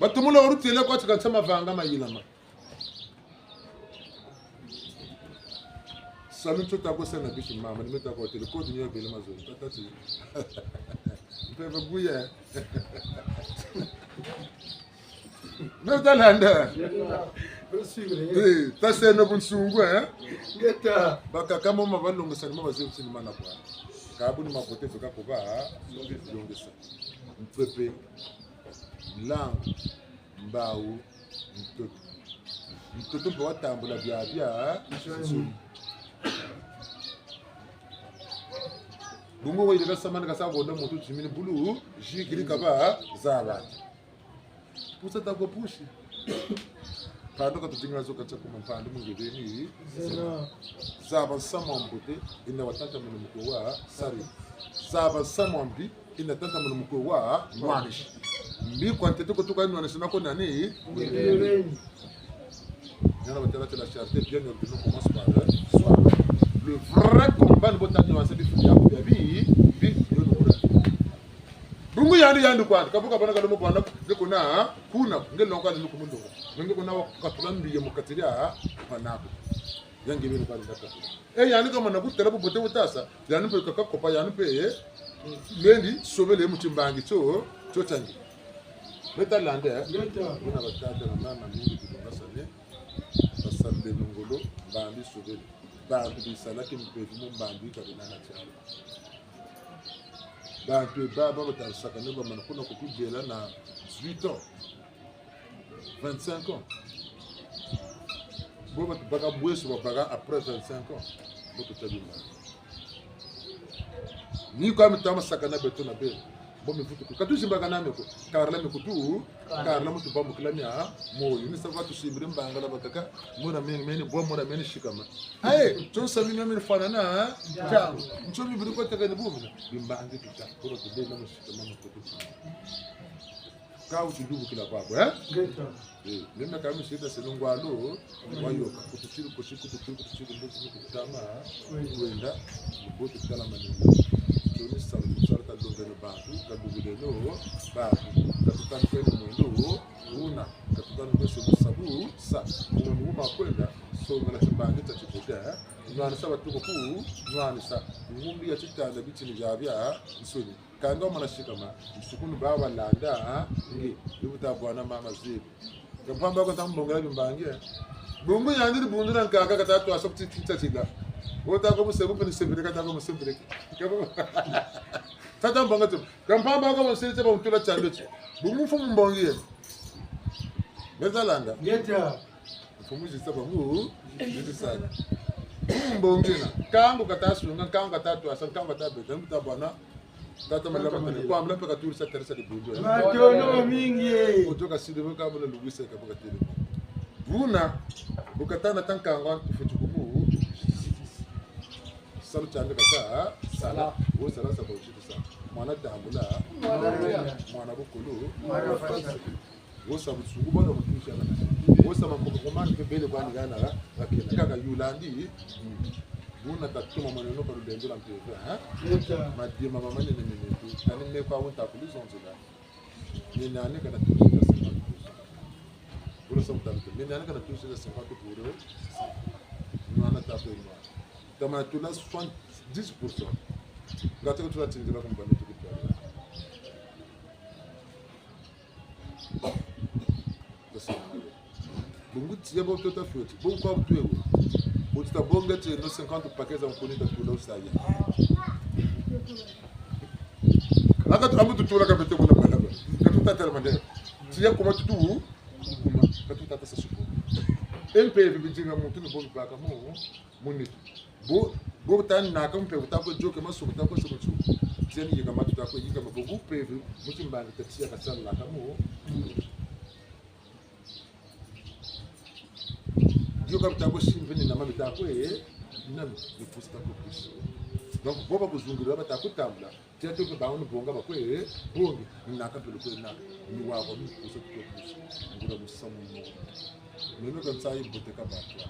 Batumula orutele kwa tika ntia mavanga mayela ma. Salu nto ta ko sa na bisu mama, ni me ta ko tele kodi ni yo bele mazoni. Tata ti. Mpeve buya. Nge ta landa. Eh, taseno bunsungu, eh? Ngeta. Bakaka mo ma balongesa ni mo bazebi ti ni mana kwa. Ka bu ni mabote beka ko ba, longesa. Mpepe, nlangu, mbawu, ntoto. Ntoto mpe watambula bia bia, nsoni. Bungu wayirika samani kasa konda muntu timini bulu, jikiri kaba, zaba. Pusa ta kwa pusi. Mpandu ka tutinga zo ka tia kuma mpandu mu nge beni. Zena. Zaba nsamu wa mbote, yina wa tata muna mukwe wa sari. Zaba nsamu wa mbi, yina tata muna mukwe wa nwanisi. Mbi kwa ntete ko tuka nwanisa na ko nani? Ngebe. Yana batela ti la charité bien ordonnée commence par, euh, soi. Le vrai combat, ni bo ta nwanisa bifu bia bi, bi, yo no kura. Bungu yandi, yandi kwandi, kabuka bana kalomo bwana, nge kuna, kuna, nge longa ni ku mundongo. Nge kuna wakatula mbi ye mu kati dia, bana ko. Ya nge beno bali ndaka. E, yandi kamana kutala bubote bu ta sa, yandi mpe kaka kopa, yandi mpe, eh, lendi sobele mu timbangi tio, tio tiandi. Beta landa, eh? Beta. Buna batata na mama mingi tulongasane, basalele ngolo, mbambi sobele. Bantu bisalaki mpeve mu mbambi ka bena na tialo. Bantu e baba batansaka ne bamana kuna kukubela na dix-huit ans. Vingt-cinq ans. Bo batu baka bweso babaka après vingt-cinq ans. Bo tuta bima. Ni kwa mi tama sakana beto na beno. Bo mi vutu ku. Ka tuzimbakana mio ko. Karla mi kutu. Karla mutu bambukila mia moyo. Ni sa va tusimbiri mbangala bakaka. Mona meni, meni, bo mona meni sikama. Aye, tio sa mi meni fanana. Tiangu. Tio mi biri ko teka ni bumina. Bimbangi tuta. Ko tubela mu sikama mu kutu. Ka wuti dubukila kwaku, eh? Ngeta. Eh, meme ka mi sita seno ngwalo, wayoka, kututiri, kuti, kututiri, kututiri, mbuti, mbuti, kutama, kwenda, mbuti, kutala manene. Tio ni salu, tio salu, kalongeno bantu, kadubuleno bantu, katutanu kweno mwendo, wuna, katutanu kweso musabu, sa, mwendo wuma kwenda, songela timbangi tia tibuta, eh? Nwanisa batuko ku, nwanisa, ngumbi ya titanda bitini bia bia, nsoni. Kanga wamana sikama, nsukunu baba landa, ha? Nge, ni bu ta bwana mama zebi. Ka mpamba ko ta mbongela bimbangi, eh? Bungu yandi ni bundu na nkaka kata twa sa kuti tita tila. Wo ta ko musebo pe ni sebele kata ko musebele. Ka bo-, tata mbonga tu. Ka mpamba ko musiri te ba mutula tiando ti. Bungu mfumu mbongi ye. Beta landa. Ngeta. Mfumu zisa bangu, zisa. Mfumu mbongi na. Nkangu kata sunga, nkangu kata twasa, nkangu kata beta, nkangu kata bwana. Tata Malama tele. Kwa mla pe katurisa teresa di bundu, eh. Matondo mamingi, eh. Oto kasidi bo ka mona lubisa ka bo katele. Buna, bu kata na ta nkangu, futi kumu. Salu tiandi kata, sala. Wo sala sa ba uti kusa. Mwana tambula. Mwana bukulu. Mwana fasa. Wo sa busungu bwana mutusi ya kana. Wo sa makokomani mpe bele kwani gana ga, gakena. Kaka yulandi. Mm. Buna tatuma mwana no ka lulendo lwa mpeve, hein? Leta. Madima mama nene nene tu. Kani me kwa wunta kuli zonzela. Ni nani kana tusi za cinquante pour cent. Buna sa mutambike. Ni nani kana tusi za cinquante pour cent. Nwana tape nwana. Tama tula soixante-dix pour cent. Ngati ko tula tindila kumbani tukutwala. Bungu tiya bo tota fioti. Bungu kwa butwe wo. Bu tuta bonga tieno cinquante paquets za nkuni tatula usaya. Aka tu ambu tutula ka bete kuna balaba. Ka tuta tala mande. Tiya kuma tutu. Kuma. Ka tuta tasa suko. Mpeve bidinga muntu ni bo bibaka mu. Mu nitu. Bo, bo tani naka mpeve ta kwe yoke maso, ta kwe soko soko. Tieni yika matu ta kwe yika ma bo mpeve, mu timbangi ta tiya kasala ka mo. Yoka ta kwe simbi ni nama ta kwe, nami, ni pusa ta kwe pusa. Donc, bo ba kuzungula ba ta kutambula. Tia tuke ba wunu bonga ba kwe, bongi, naka pele kwe naka, ni wa kwa mi kusa kwe kusa, ngula musamu mo. Meno ka nsayi bote ka bantu,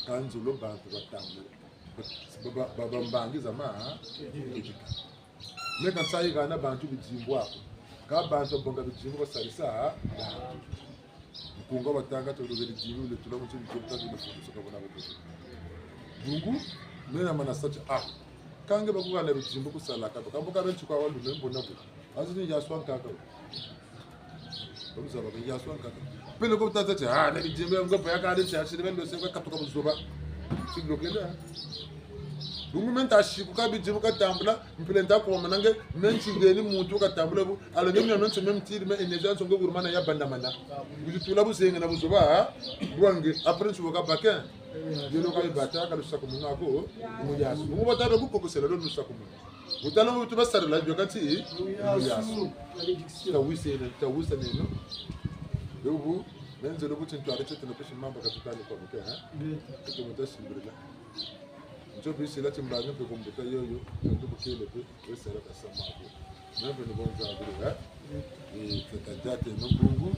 ka nzolo bantu batambula, ba, ba, ba, ba mbangi za ma, ha? Edika. Me ka nsayi hana bantu bidimbu ako, ka bantu bonga bidimbu basalisa, ha? Bantu. Nkunga batanga tolobele dilu le tula mutu ni kota ni fundu soka bona bote. Bungu, mena mana sa ti, ah. Ka nge bakuhana bidimbu kusalaka, bakambuka benti kwa walu membo na bu. Azi ni yaswa nkaka. Bakuza baka yaswa nkaka. Pele ko tata ti, ah, na bidimbu ya ngo pa ya kale ti, asiri bendo se kwa katuka buzoba. Ti lokela. Bungu me nta siku ka bidimbu katambula, mpila nta kwa manange, me nti ngeni muntu katambula bu, alors nge mia me nti me ntiri me énergie nso nge gurumana ya bandamana. Buzitula buzenga na buzoba, ha? Bwange, après nsuboka bakin. Yelo ka bibata, ka lusakumunu ako, mu yasu. Mu bata be kukokosela lo lusakumunu. Butala mu tuba sarila, bio kati, mu yasu. Tawise ne, tawise ne, no? Yobu, menze lo buti ntwari tete no pesi mamba katutani kwa muke, ha? Kutu muta simbirila. Nzo bisila timbangi mpe ku mbuta yoyo, nzo bukele mpe, wesala kasama ko. Nabeno bonza bulu, eh? Eh, tata diate no bungu,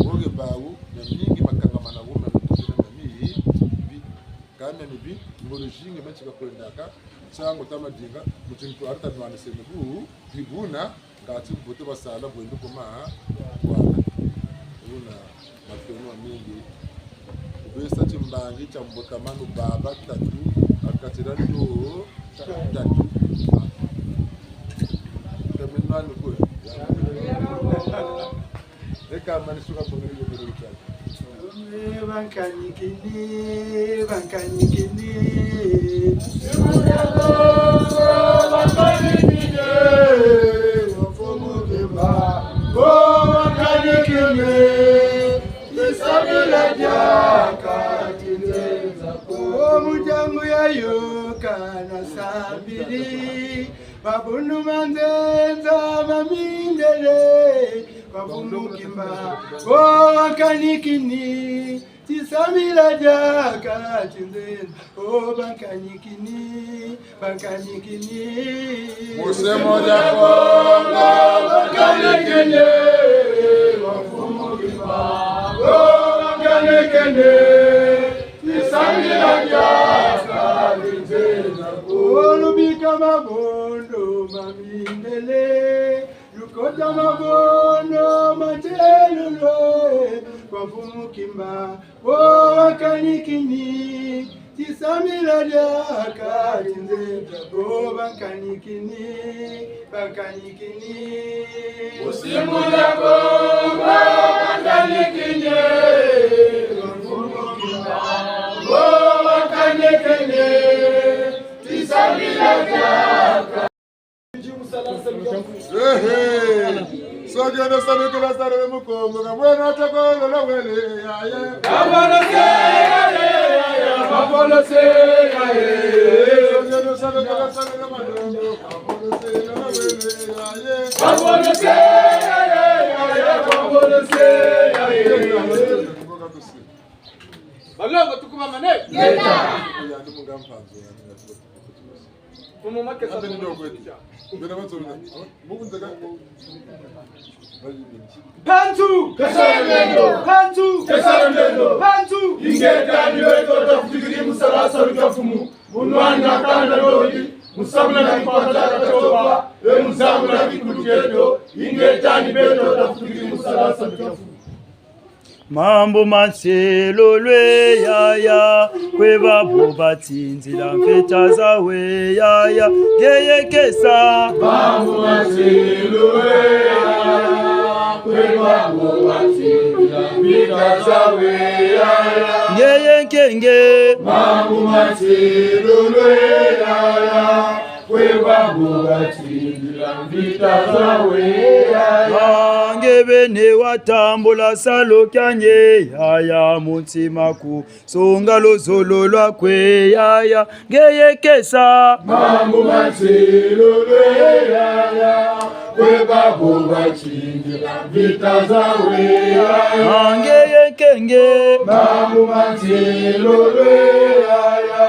boge bawu, na mingi makangamana wuma, na mibi, kame mibi, ngolo zingi meti kakwendaka, nsangu ta madinga, mutindu arita nwanise mibu, bibuna, ngati mbote basala bwende kuma, kwa, una, matondo mamingi. Kubesa timbangi tia mbotamanu baba tatu, ha kati dia ndo tatu. Kamenwani kwe. Eka mani suka bongele yo bongele tia. Bankanikini, bankanikini. Bankanikini, mfumu Kimbangu, bankanikini. Tisambila diaka tinzenza ko. Mu ntangu yayoka nasambili, babundu manzenza mamindele, kwa mfumu Kimbangu, o bankanikini, tisambila diaka tinzenza. Oh, bankanikini, bankanikini. Musemo dia Kongo, bankanikini. Mfumu Kimbangu, oh, bankanikini. Tisambila diaka tinzenza ko. Oh, lubika mabondo mamindele. Lukota mabondo matelulwe, kwa mfumu Kimbangu, o bankanikini, tisambila diaka tinzenza ko, bankanikini, bankanikini. Musimu dia Kongo, bankanikini, kwa mfumu Kimbangu, o bankanikini, tisambila diaka. Ehe. Soki eno salu kila salu mu Kongo, ka bwena ta kolola wele, ya, ya. Ka bwena se, ya, ya, ya, ya. Ka bwena se, ya, ya. Soki eno salu kila salu mu Kongo, ka bwena se, ya, ya, ya. Ka bwena se, ya, ya, ya, ya. Ka bwena se, ya, ya, ya. Balongo tukubamane. Ngeta. Ya, ni munga mpanzu, ya, ni munga mpanzu. Mpanzu! Kesarendo! Mpanzu! Kesarendo! Mpanzu! Ingeta ni beto tafutukiri mu sala salu kia mfumu. Mu nwana kanda lodi, mu sabula na kikwata katsoba, e mu zangula kikulu kieto, ingeta ni beto tafutukiri mu sala salu kia mfumu. Mambu ma nsilulu e yaya, kwe babo batindila mvita zawu e yaya, ngeye kesa. Mambu ma nsilulu e yaya, kwe babo batindila mvita zawu e yaya. Ngeye nkenge. Mambu ma nsilulu e yaya, kwe babo batindila mvita zawu e yaya. Nge beni watambula salu kiani yaya, mu ntima ku songa luzolo lwaku e yaya, ngeye kesa. Mambu ma nsilulu e yaya, kwe babo batindila mvita zawu e yaya. Ngeye nkenge. Mambu ma nsilulu e yaya,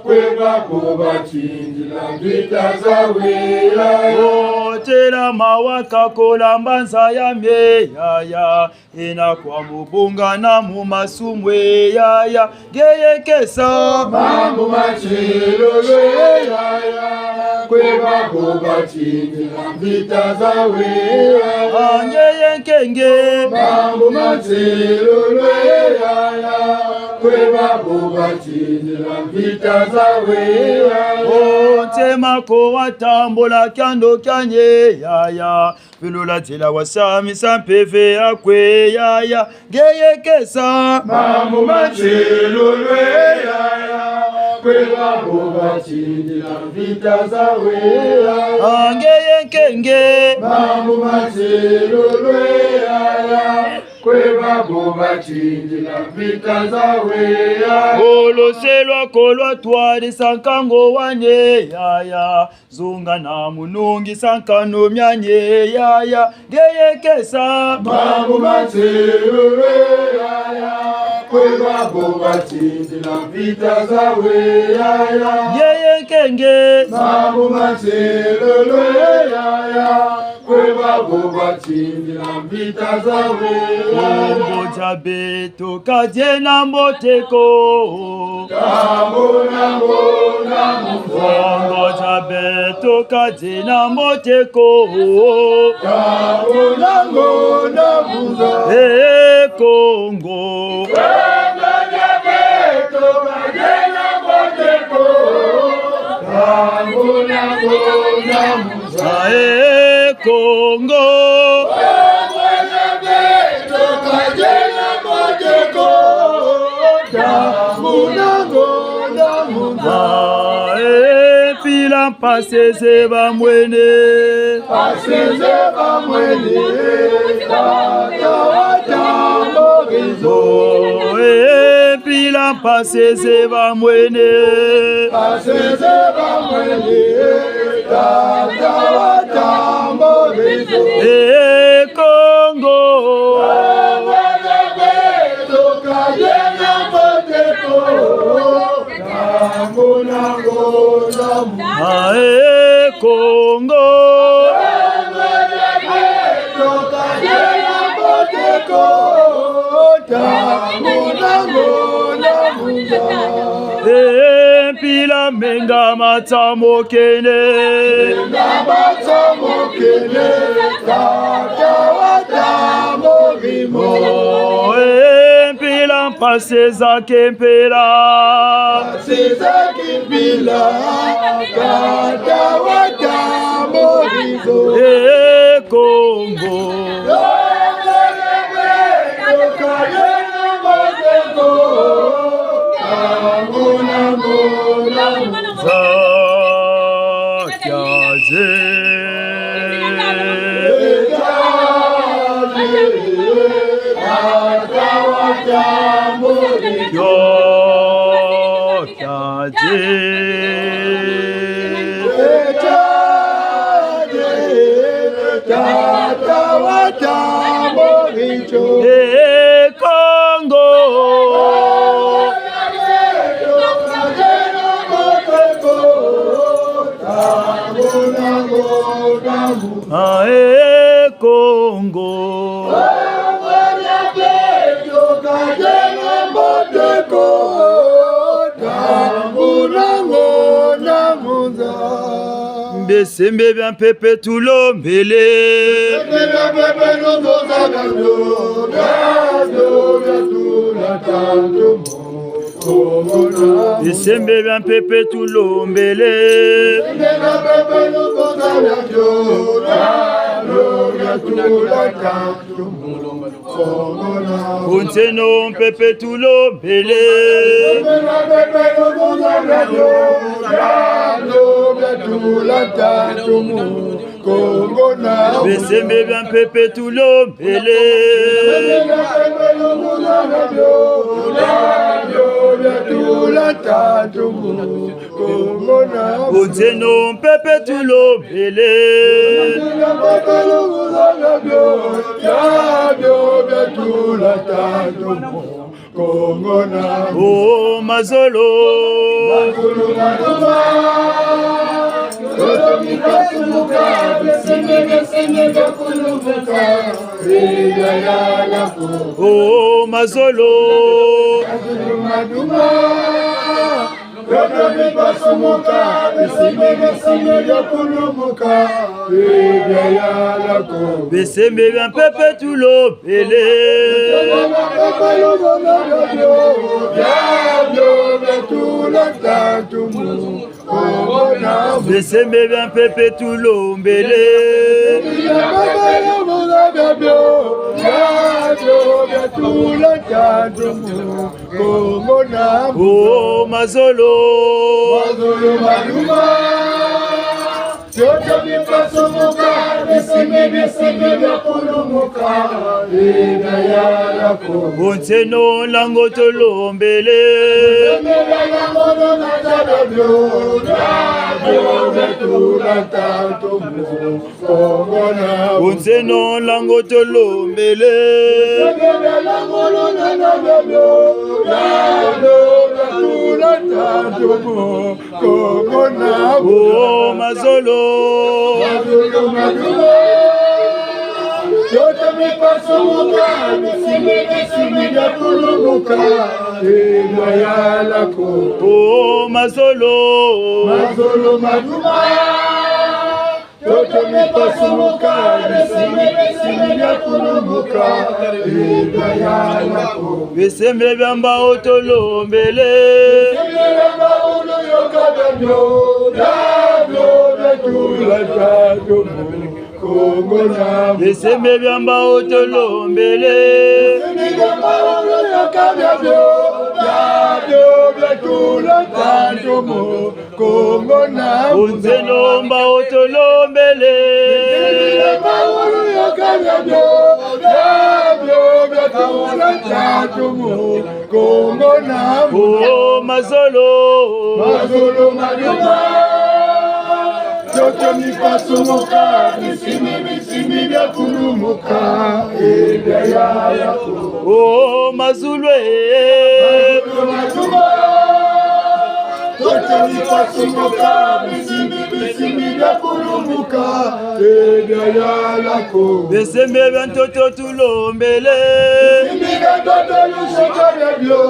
kwe babo batindila mvita zawu e yaya. O tela mawa kakola mbanza ya mie yaya, yina kwa mu bungana mu masumu e yaya, ngeye kesa. Mambu ma nsilulu e yaya, kwe babo batindila mvita zawu e yaya. Ngeye nkenge. Mambu ma nsilulu e yaya, kwe babo batindila mvita zawu e yaya. O ntema ko watambula kiando kiani e yaya, vilula nzila wasamisa mpeve yaku e yaya, ngeye kesa. Mambu ma nsilulu e yaya, kwe babo batindila mvita zawu e yaya. Ngeye nkenge. Mambu ma nsilulu e yaya, kwe babo batindila mvita zawu e yaya. O lose lwako lwatwadisa nkangu wani e yaya, zunga na mu nungisa nkanu miani e yaya, ngeye kesa. Mambu ma nsilulu e yaya, kwe babo batindila mvita zawu e yaya. Ngeye nkenge. Mambu ma nsilulu e yaya, Kwe babo batindila mvita zawe. Kongo dia beto ka diena mbote ko. Ntangu na ngonda mu nza. Kongo dia beto ka diena mbote ko. Ntangu na ngonda mu nza. Eh, Kongo. Kongo dia beto ka diena mbote ko. Ntangu na ngonda mu nza. Ae Kongo. Ae mpila mpasi eza bamwene. Mpasi eza bamwene, tata wa tamborizo. Oh, eh, mpila mpasi eza bamwene. Mpasi eza bamwene, tata wa tamborizo. Eh, Kongo. Kongo dia beto ka diena mbote ko. Ntangu na ngonda mu nza. Ae Kongo. Kongo dia beto ka diena mbote ko. Ntangu na ngonda mu nza. Eh, mpila menga matsa mokene. Menga matsa mokene, tata wa tamborizo. Oh, eh, mpila mpasi eza ke mpila. Mpasi eza ke mpila, tata wa tamborizo. Eh, Kongo. Za kiaze. Yo, kiaze. Tata wa tamborizo. Eh, Kongo. Ae Kongo. Bisembe bia mpepe tulombele. Bisembe bia mpepe tulombele. Bonzeno mpepe tulombele. Bisembe bia mpepe tulombele. Bonzeno mpepe tulombele. Oh, mazolo. Oh, mazolo. Bisembe bia mpepe tulombele. Bisembe bia mpepe tulombele. Oh, mazolo. Mazolo maluma. Toto mipasumuka, bisembe, bisembe bia kulumuka, e bia yala ko. Bonzeno lango tulombele. Bisembe bia lango lona tabia bio, bia bio bia tula tatu mu. Bonzeno lango tulombele. Oh, mazolo. Pasumuka, bisimbi, bisimbi bia kulumuka, e, bia yala ko. Oh, mazolo. Mazolo maduma. Ntoto mipasumuka, bisimbi, bisimbi bia kulumuka, e, bia yala ko. Bisembe bia mbawu tulombele. Bisembe bia mbawu luyoka biabio, biabio bia tula tatu mu Kongo na. Bisembe bia mbawu tulombele. Bisembe bia mbawu luyoka biabio, biabio bia tula tatu mu Kongo na. Bunzeno mbawu tulombele. Bisembe bia mbawu luyoka biabio, biabio bia tula tatu mu Kongo na. Oh, mazolo. Mazolo maduma. Ntoto mipasumuka, bisimbi, bisimbi bia kulumuka, e, bia yala ko. Oh, mazulu e. Mazulu maduma. Ntoto mipasumuka, bisimbi, bisimbi bia kulumuka, e, bia yala ko. Bisembe bia ntoto tulombele. Bisimbi bia ntoto lusika biabio,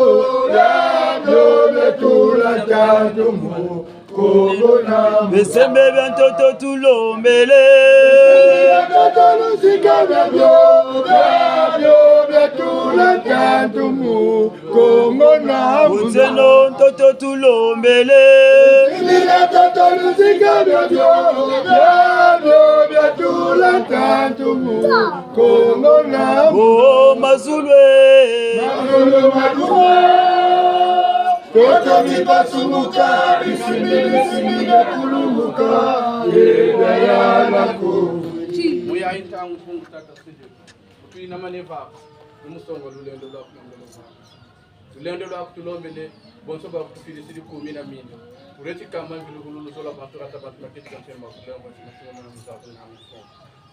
biabio bia tula tatu mu Kongo na. Bisembe bia ntoto tulombele. Bisembe bia ntoto lusika biabio, biabio bia tula tatu mu Kongo na. Bunzeno ntoto tulombele. Bisimbi bia ntoto lusika biabio, biabio bia tula tatu mu Kongo na. Oh, mazulu e. Mazulu maduma. Ntoto mipasumuka, bisimbi, bisimbi bia kulumuka, e, bia yala ko. Mu yayi ntangu Mpungu Tata Sidi, kutwina maneva, ni mu songa lulendo lwa kulombela vava. Lulendo lwa kutulombele, bonso ba kutufilisidi kumi na mina. Wuleti kamba mvilukulu, luzolo lwa bantu, ngata bantu, maketi ka mpemba, kulemba, tima, tima, mwana muzaku na mfo.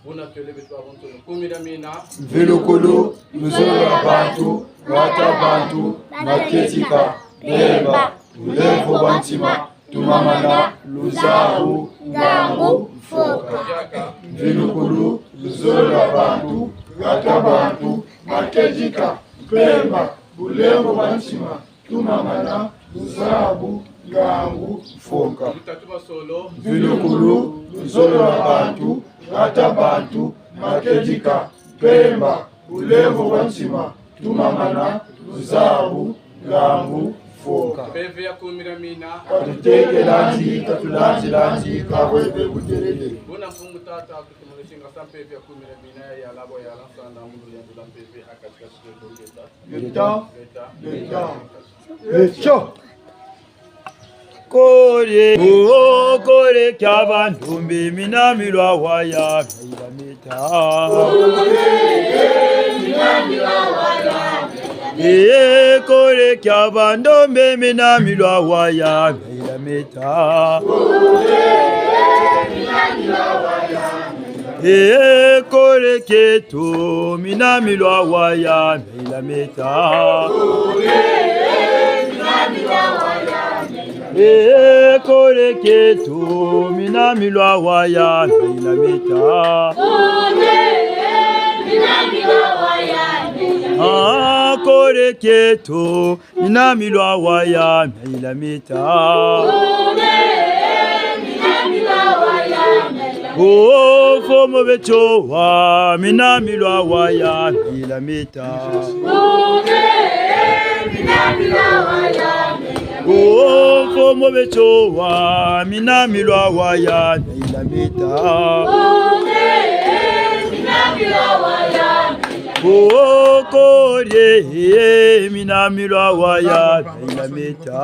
Buna twele beto babonso kumi na mina. Mvilukulu, luzolo lwa bantu, ngata bantu, maketi ka mpemba, bulemvo bwa ntima, tumamana, luzabu, ngangu, mfoka. Mvilukulu, luzolo lwa bantu, ngata bantu, maketi ka mpemba, bulemvo bwa ntima, tumamana, luzabu, ngangu, mfoka. Lutatu lwa solo. Mvilukulu, luzolo lwa bantu, ngata bantu, maketi ka mpemba, bulemvo bwa ntima, tumamana, luzabu, ngangu, mfoka. Mpeve ya kumi na mina. Ka tuteke landi, ka tulandi landi, ka bwe bwe butelele. Buna Mpungu Tata, kutumulisi ngasa mpeve ya kumi na mina ya yala bo yala nsanda mu lulendo lwa mpeve ha kati ka sitendo ngeta. Ngeta. Ngeta. Ngeta. Ngeta. Kole, oh, kole kia bandombe, mina milwa waya, mila meta. Eh, kole kia bandombe, mina milwa waya, mila meta. Eh, kole kieto, mina milwa waya, mila meta. Eh, kole kieto, mina milwa waya, mila meta. Ah, kole kieto, mina milwa waya, mila meta. Oh, mfumu beto wa, mina milwa waya, mila meta. Oh, mfumu beto wa, mina milwa waya, mila meta. Oh, kole, mina milwa waya, mila meta.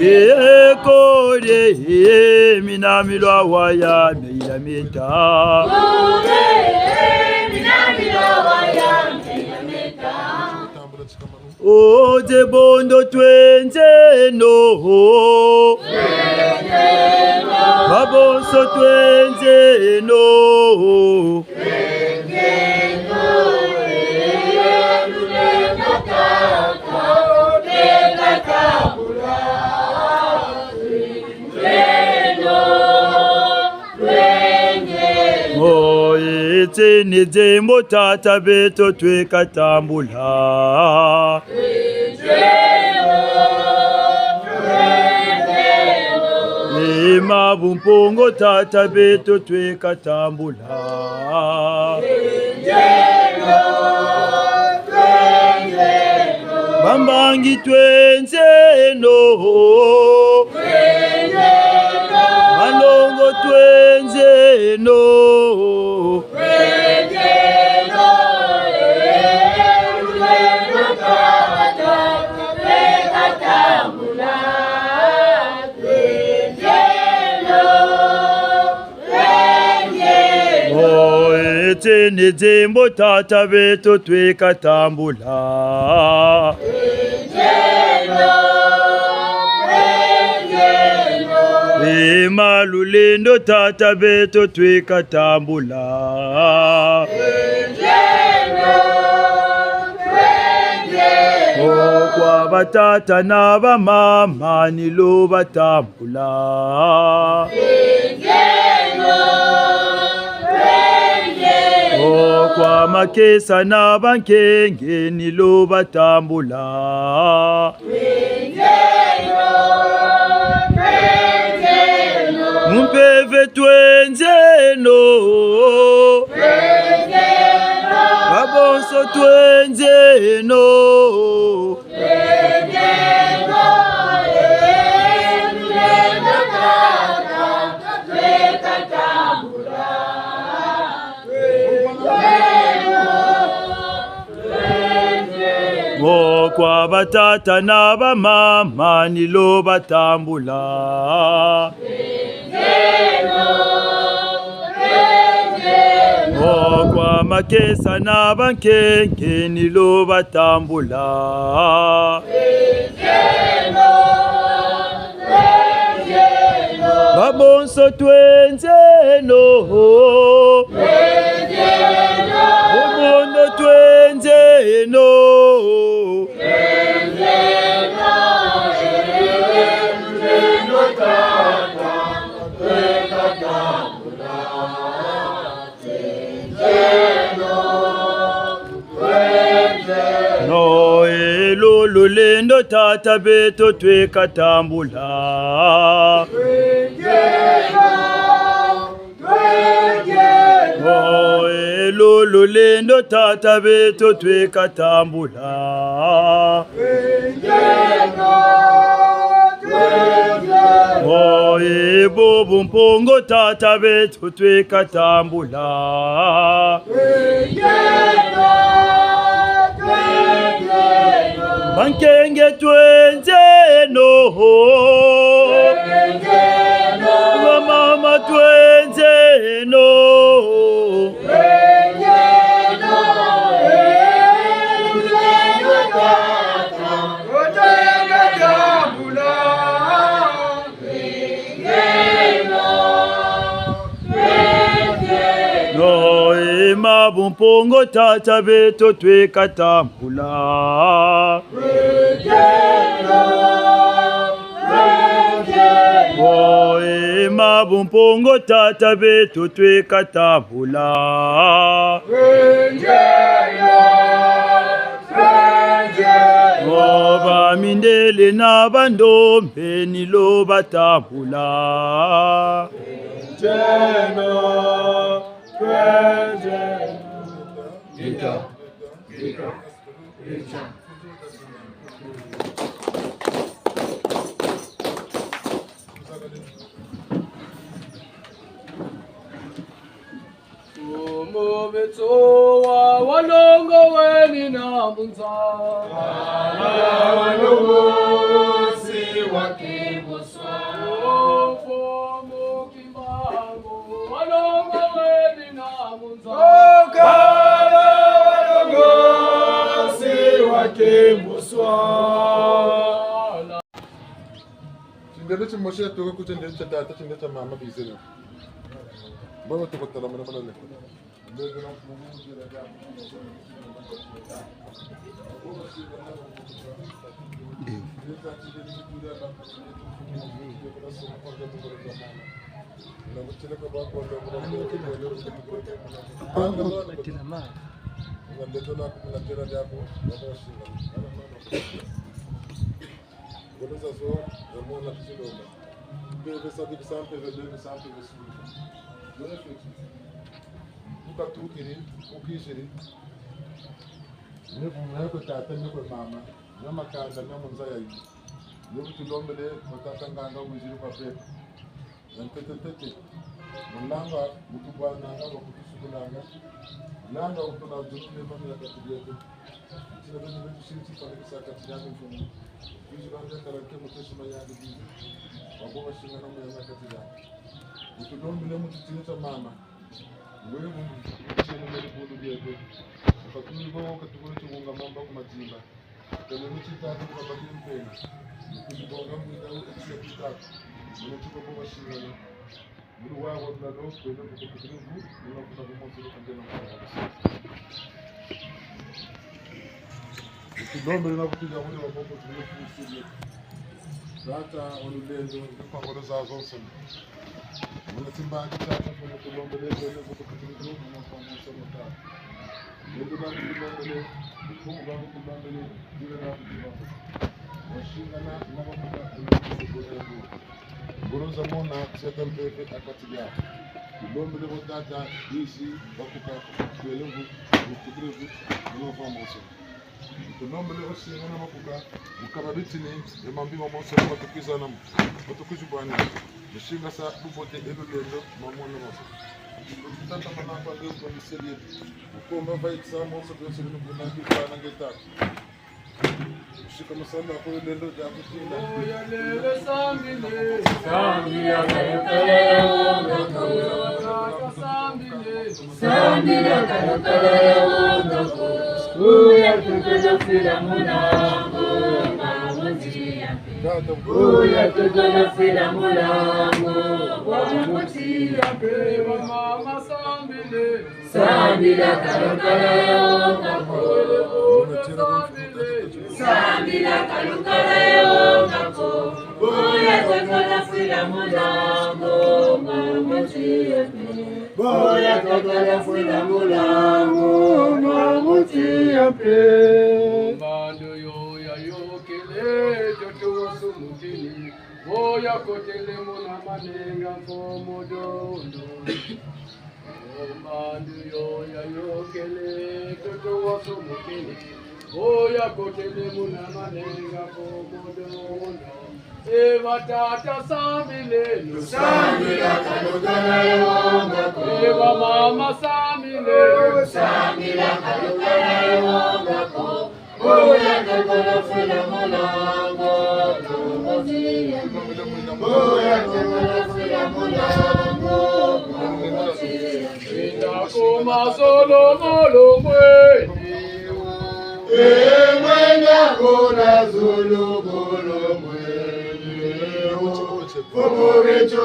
Eh, kole, eh, mina milwa waya, mila meta. Oh, ze bondo twenzeno. Babonso twenzeno. Ni nzembo tata beto tweka tambula. Ni ma bumpungu tata beto tweka tambula. Bambangi twenzeno. Malongo twenzeno. Oh, eti ni nzembo tata beto tweka tambula. E ma lulendo tata beto tweka tambula. Oh, kwa batata na bamama ni lo batambula. Oh, kwa makesa na bankenge ni lo batambula. Mu mpeve twenzeno. Babonso twenzeno. Oh, kwa batata na bamama ni lo batambula. Oh, kwa makesa na bankenge ni lo batambula. Babonso twenzeno. Bobondo twenzeno. No, e lo lulendo tata beto tweka tambula. Oh, e lo lulendo tata beto tweka tambula. Oh, e bo bumpungu tata beto tweka tambula. Bankenge twenzeno. Bamama twenzeno. No, e ma bumpungu tata beto tweka tambula. Oh, e ma bumpungu tata beto tweka tambula. Oh, bamindele na bandombe ni lo batambula. Mfumu beto wa walongo weni na mu nza. Walongosi wa kimbuswa. Mfumu Kimbangu, walongo weni na mu nza. Kala walongosi wa kimbuswa. Tindelo timosi ya tuka ku tindelo tia tata, tindelo tia mama bizele. Baba tuko tala mana mana leko. Ngolo zazo, zamona ku tilomba. Mpeve sa bikisa, mpeve bebisa, mpeve suluka. Yona feti. Ku katukiri, ku kiziri. Ni ku, ni kwe tata, ni kwe mama, ni makanda, ni mu nza yayi. Ni ku tulombele, kwa tata nganga, wiziri kwa pepe. Na ntete-ntete, mu nlanga, mu tubwananga, bakutusukulanga. Nlanga, utuna zulu ne mami ya kati dieto. Tina beni betu siri tifwanikisa kati diandi mfumu. Kwizi bandi ya kala ke mutesi ma yandi bizi. Wabo basingana mu yandi kati diandi. Utulombele mu titini tia mama. Ngwe mu, mu titini meri bundu dieto. Ukatuli bo, ukatukuli tiwunga mamba ku madimba. Kele mu titatu kwa bakiri mpena. Kuzibonga mwinda wo etiya titatu. Muna tiko bo basingana. Mulu wa wa tula lo, kwenda ku kutukiri vu, muna kuna ku monsele kangena kwa wa. Tulombele na kutuya muli wa boko tukutukiri. Tata, o lulendo, ni kwa ngolo zazo nsoni. Muna timbangi tiaku, muna tulombele, kwenda ku kutukiri vu, muna kwa monsele tata. Lendo na kutulombele, bukungu bwa kutulombele, dina na kutulombele. Wasingana, na bakuta, kuna kutulombele. Ngolo zamona, tiata mpeve ha kati dia. Tulombele bo tata, bizi, bakuta, twele vu, butukiri vu, muna kwa monsele. Tulombele basingana makuka, bukaba bitini, e mambi mamonso batukwizana mo. Batukwizi bwani. Mu singasa bubote e lulendo, mamona maso. Tata manaka nge kwa miseli. Bukomba vaikisa monso bionso bino kuna bifana nge tata. Sika masamba kwa lulendo dia kutinda. Oya lele sambile. Sambila kalokala ya wonga ko. Sambila kalokala ya wonga ko. Oya tokolo fila mulangu, mamuti ya mpe. Oya tokolo fila mulangu, mamuti ya mpe. Mama sambile. Sambila kalokala ya wonga ko. Sambila kalokala ya wonga ko. Oya tokolo fila mulangu, mamuti ya mpe. Oya tokolo fila mulangu, mamuti ya mpe. Mbandu yo yayokele, toto wasumukini. Oya kotele muna manenga mfumu dondo. Mbandu yo yayokele, toto wasumukini. Oya kotele muna manenga mfumu dondo. E batata sambile. Sambila kalokala ya wonga ko. E bamama sambile. Sambila kalokala ya wonga ko. Oya tokolo fila mulangu, mamuti ya mpe. Oya tokolo fila mulangu, mamuti ya mpe. Enda ku mazolomolo mweni. E mwenda ku mazolomolo mweni. Mfumu wetu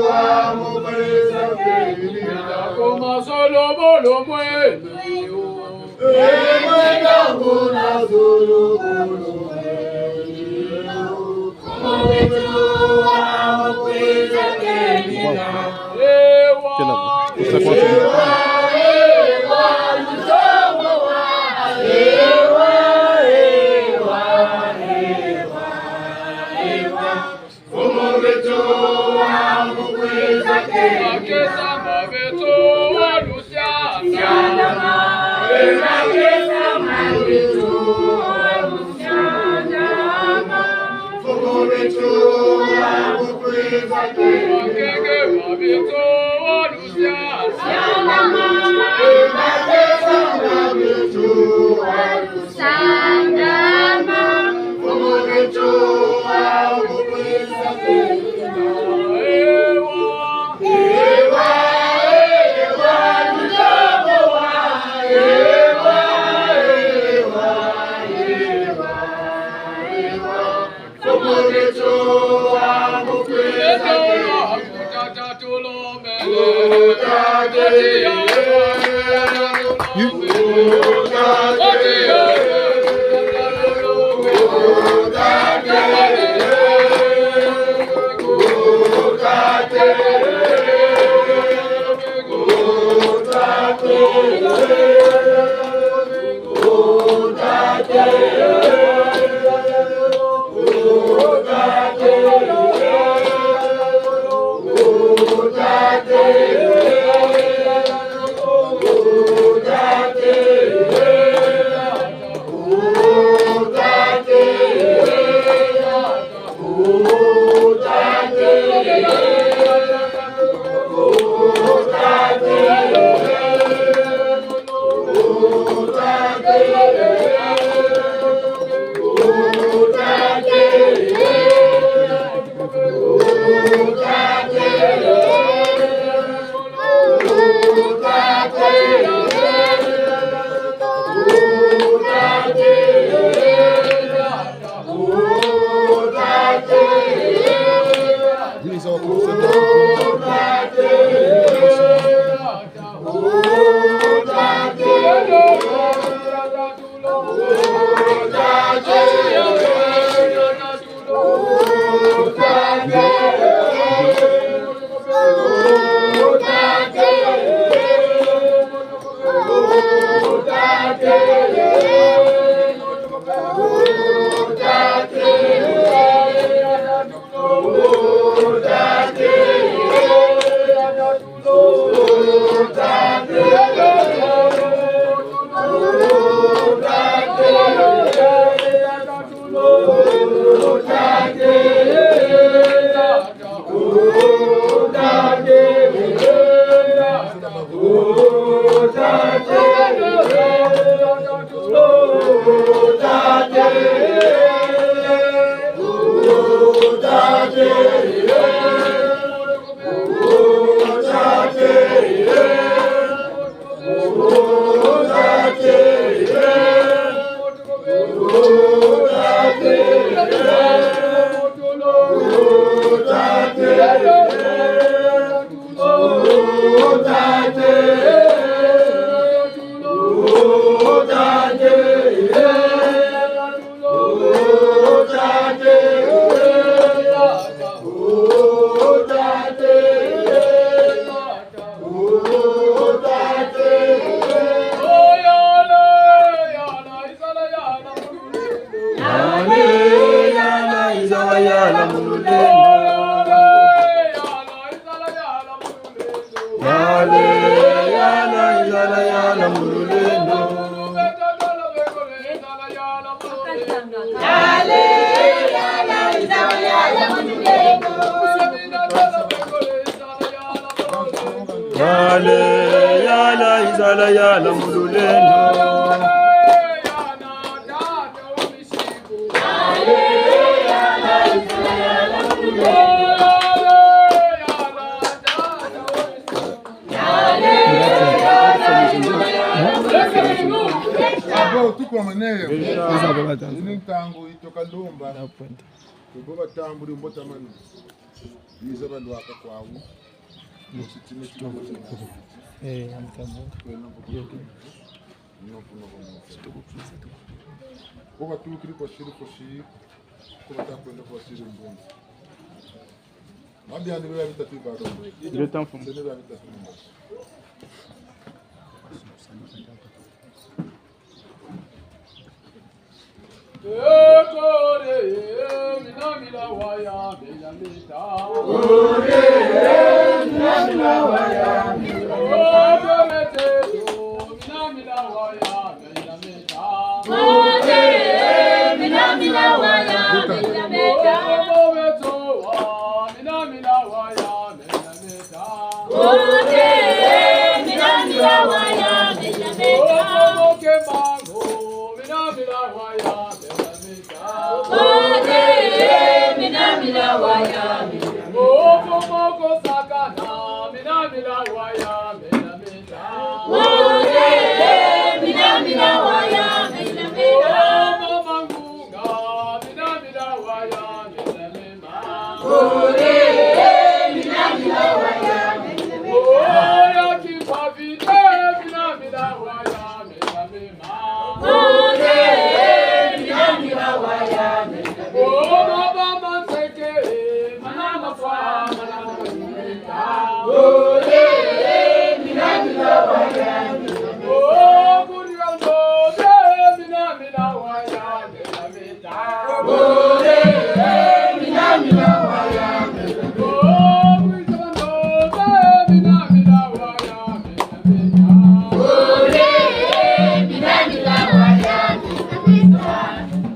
wa mukwiza keni. Enda ku mazolomolo mweni. Mfumu wetu wa mukwiza keni. Bakesa ma beto wa lusiana. Siana ma. E bakesa ma beto wa lusiana. Mfumu wetu wa mukwiza keni. Bakenge ma beto wa lusiana. Siana ma. E bakesa ma beto wa lusiana. Sangama. Yala, yala, izala yala mu lulendo. Abo, tukwamane yo. Ini ntangu yi toka lomba. Kubo batambuli mbotamanu. Biza balwaka kwawu. Mu sitima sitima. Eh, antambo. Kwena mboka. Ko batukiri kwa siri kosi, ko bata kwenda kwa siri mbongo. Mabiandi bia bitatu bado. Bia bitatu. Sene bia bitatu.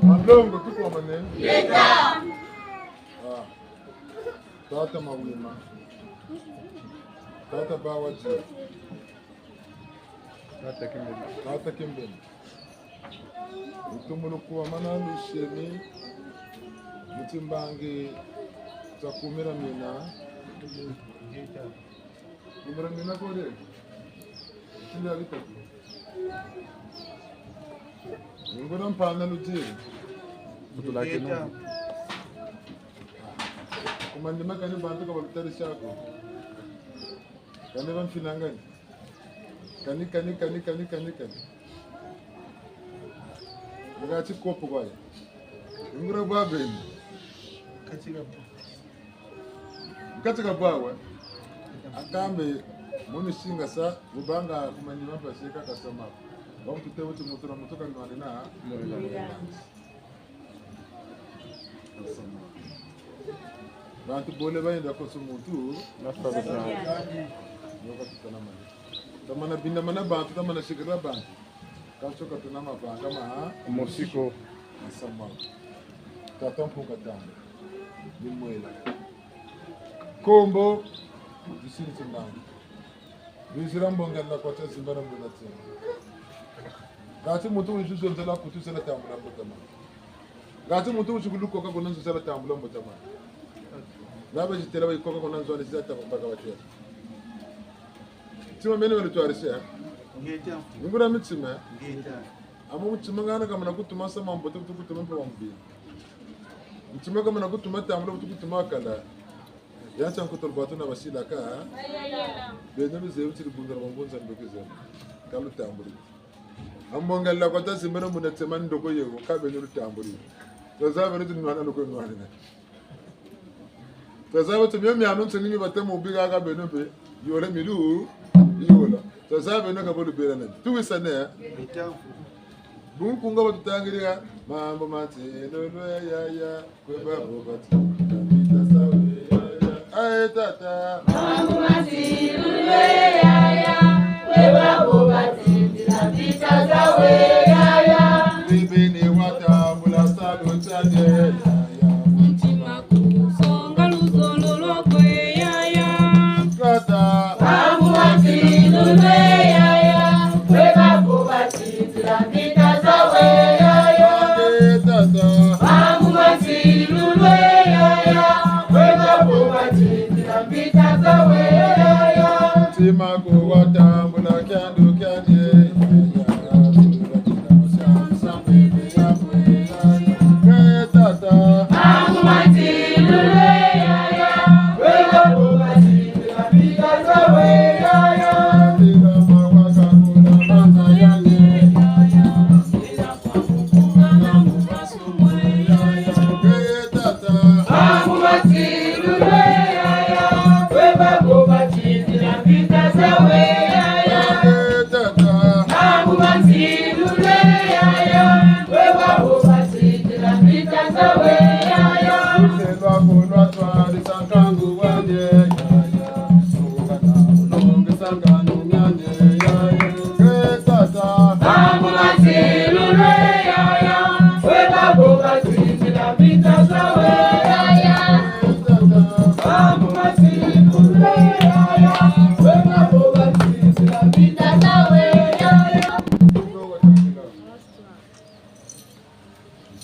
Malongo, tukwamane. Ah. Tata Mawima. Tata Bawa Dia. Tata Kimbeni. Tata Kimbeni. Lutumbulu kwa mana lusemi, mu timbangi tia kumira mina. Kumira mina kode. Tila bitatu. Ngura mpana lutiri. Kutulakina. Ku manima kani bantu ka balutari sako. Kani bamfinangani. Kani, kani, kani, kani, kani, kani. Ngati kopo kwa ye. Ngura bwa beni. Nkati ka bwawe, akambe, mu misinga sa, bubanga ku manima mpasi ka kasama. Bamutute wuti muntu na muntu kanwanina. Bantu bole bayenda koso muntu. Nyoka tutana mali. Tamana binda mana bantu, tamana sikira bantu. Kanso katuna mavanga ma. Mosiko. Masama. Tata Mpungu Tamba. Ni mwela. Kombo, bisiri tindanga. Bizira mbongela kwa tia zimbana mbona tena. Ngati muntu wizi zonzela kutu zela tambula mbuta mana. Ngati muntu wizi kulukoka kuna nzo zela tambula mbuta mana. Naba zitela bayikoka kuna nzo ani zila tambula baka batela. Tima mene wali twarise, eh? Ngeta. Ngura mitima, eh? Ngeta. Amo mutima ngana kamana kutuma sa mambote, kutu kutuma mpe wa mubi. Mutima kamana kutuma tambula, kutu kutuma kala. Yasa nkotolo batu na basilaka. Beno bizebi tiri bundala bangunza ndoki zeno. Ka lutambuli. Ambongela kwa tazimbana muna tema ndoko yego, ka beno lutambuli. Tazaba beno tinwana loko nwana. Tazaba tu mio miano nsoni mi batema ubika ka beno mpe. Yola milu, yola. Tazaba beno ka bolu bela na. Tuwisane. Bunkunga batutangirira, mambu ma nti, lolo ya, ya, ya. Kwe babo bati, mpita zawe, ya, ya. Aye tata. Mambu ma nti, lolo ya, ya. Kwe babo bati, mpita zawe, ya, ya. Bibini wata, bula salu tiani, ya, ya. Mutima kusonga luzolo lwa kwe, ya, ya. Tata. Mambu ma nti, lolo ya, ya. Kwe babo bati, ntima ko watambula kiandu kiani. Eh, tata.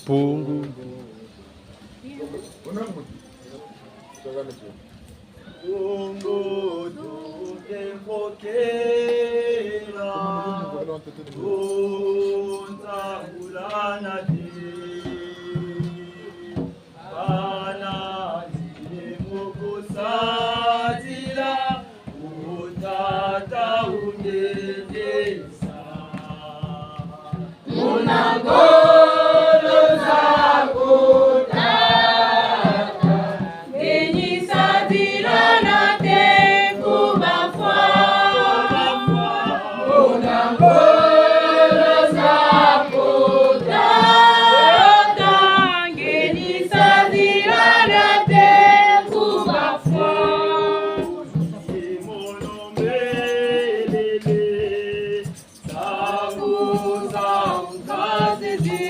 Mpungu. Bongo tuke mvokela, o nzangula na te. Bana nzile moko sadila, o tata undendesa. Muna ngolo za kutata, ngenyi sadila na te ku bafwa. Muna ngolo za kutata, ngenyi sadila na te ku bafwa. Sangu, sangu, kazizi.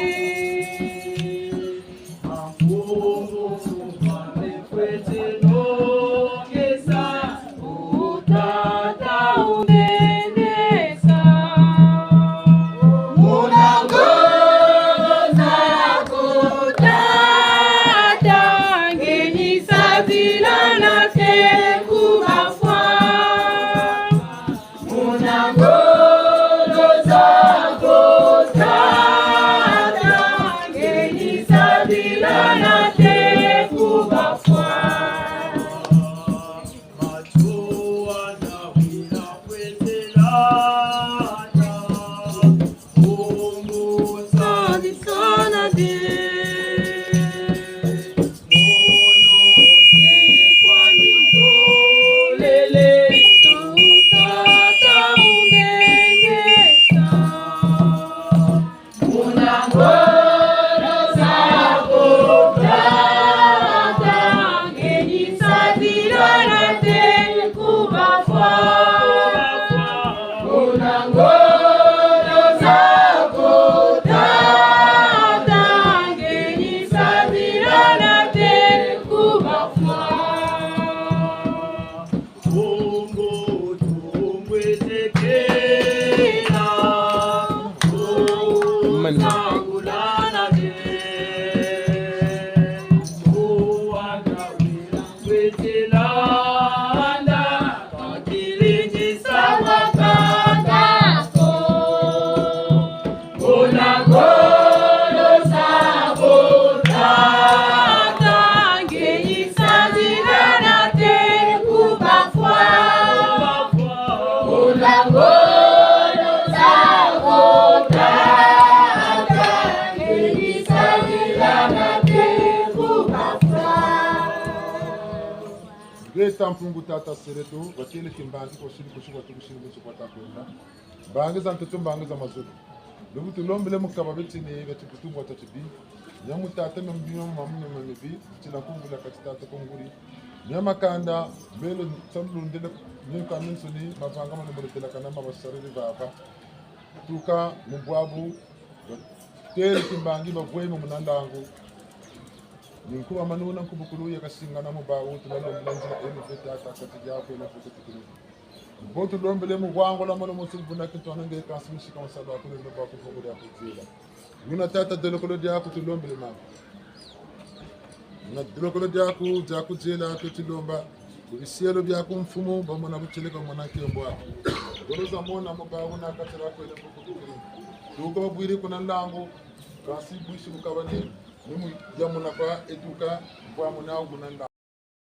Ampungu, mame kwete nokesa, o tata unenesa. Ngeta Mpungu tata Sereto, batêle timbangi kwa sili kusi kwa tukusili musi kwa takwenda. Mbangi za ntoto, mbangi za mazulu. Lubu tulombele mu kaba betini, beti kutumbwa tatibi. Nyamu tata na mbima mama na mama bi, tila kumbula kati tata kunguri. Nya makanda, mbelo nsalulu ndele, nyoka minsoni, mavanga mano mbele tela kana mabasarili baba. Tuka mu bwabu, têle timbangi bavweme muna nlangu. Ni nkuba manuna nkubukulu ya kasingana mu bawu, tulalombela nzila eno fete ata kati diaku ena fete tukulu. Bo tulombele mu bwangula mano mosi buna kintwana nge kansi musika musalu aku lelo baku foko dia kuzila. Wuna tata dolokolo diaku tulombele mama. Na dolokolo diaku, diaku diela ke tilomba. Ku bisielo biaku mfumu, bamona butieleka mona nkembo aku. Ngolo za mona mu bawu na katela kwele mfuku tukulu. Tuko babwiri kuna nlangu, kansi bwisi bukabane, ni mu yamuna kwa etuka, bwa muna muna nda.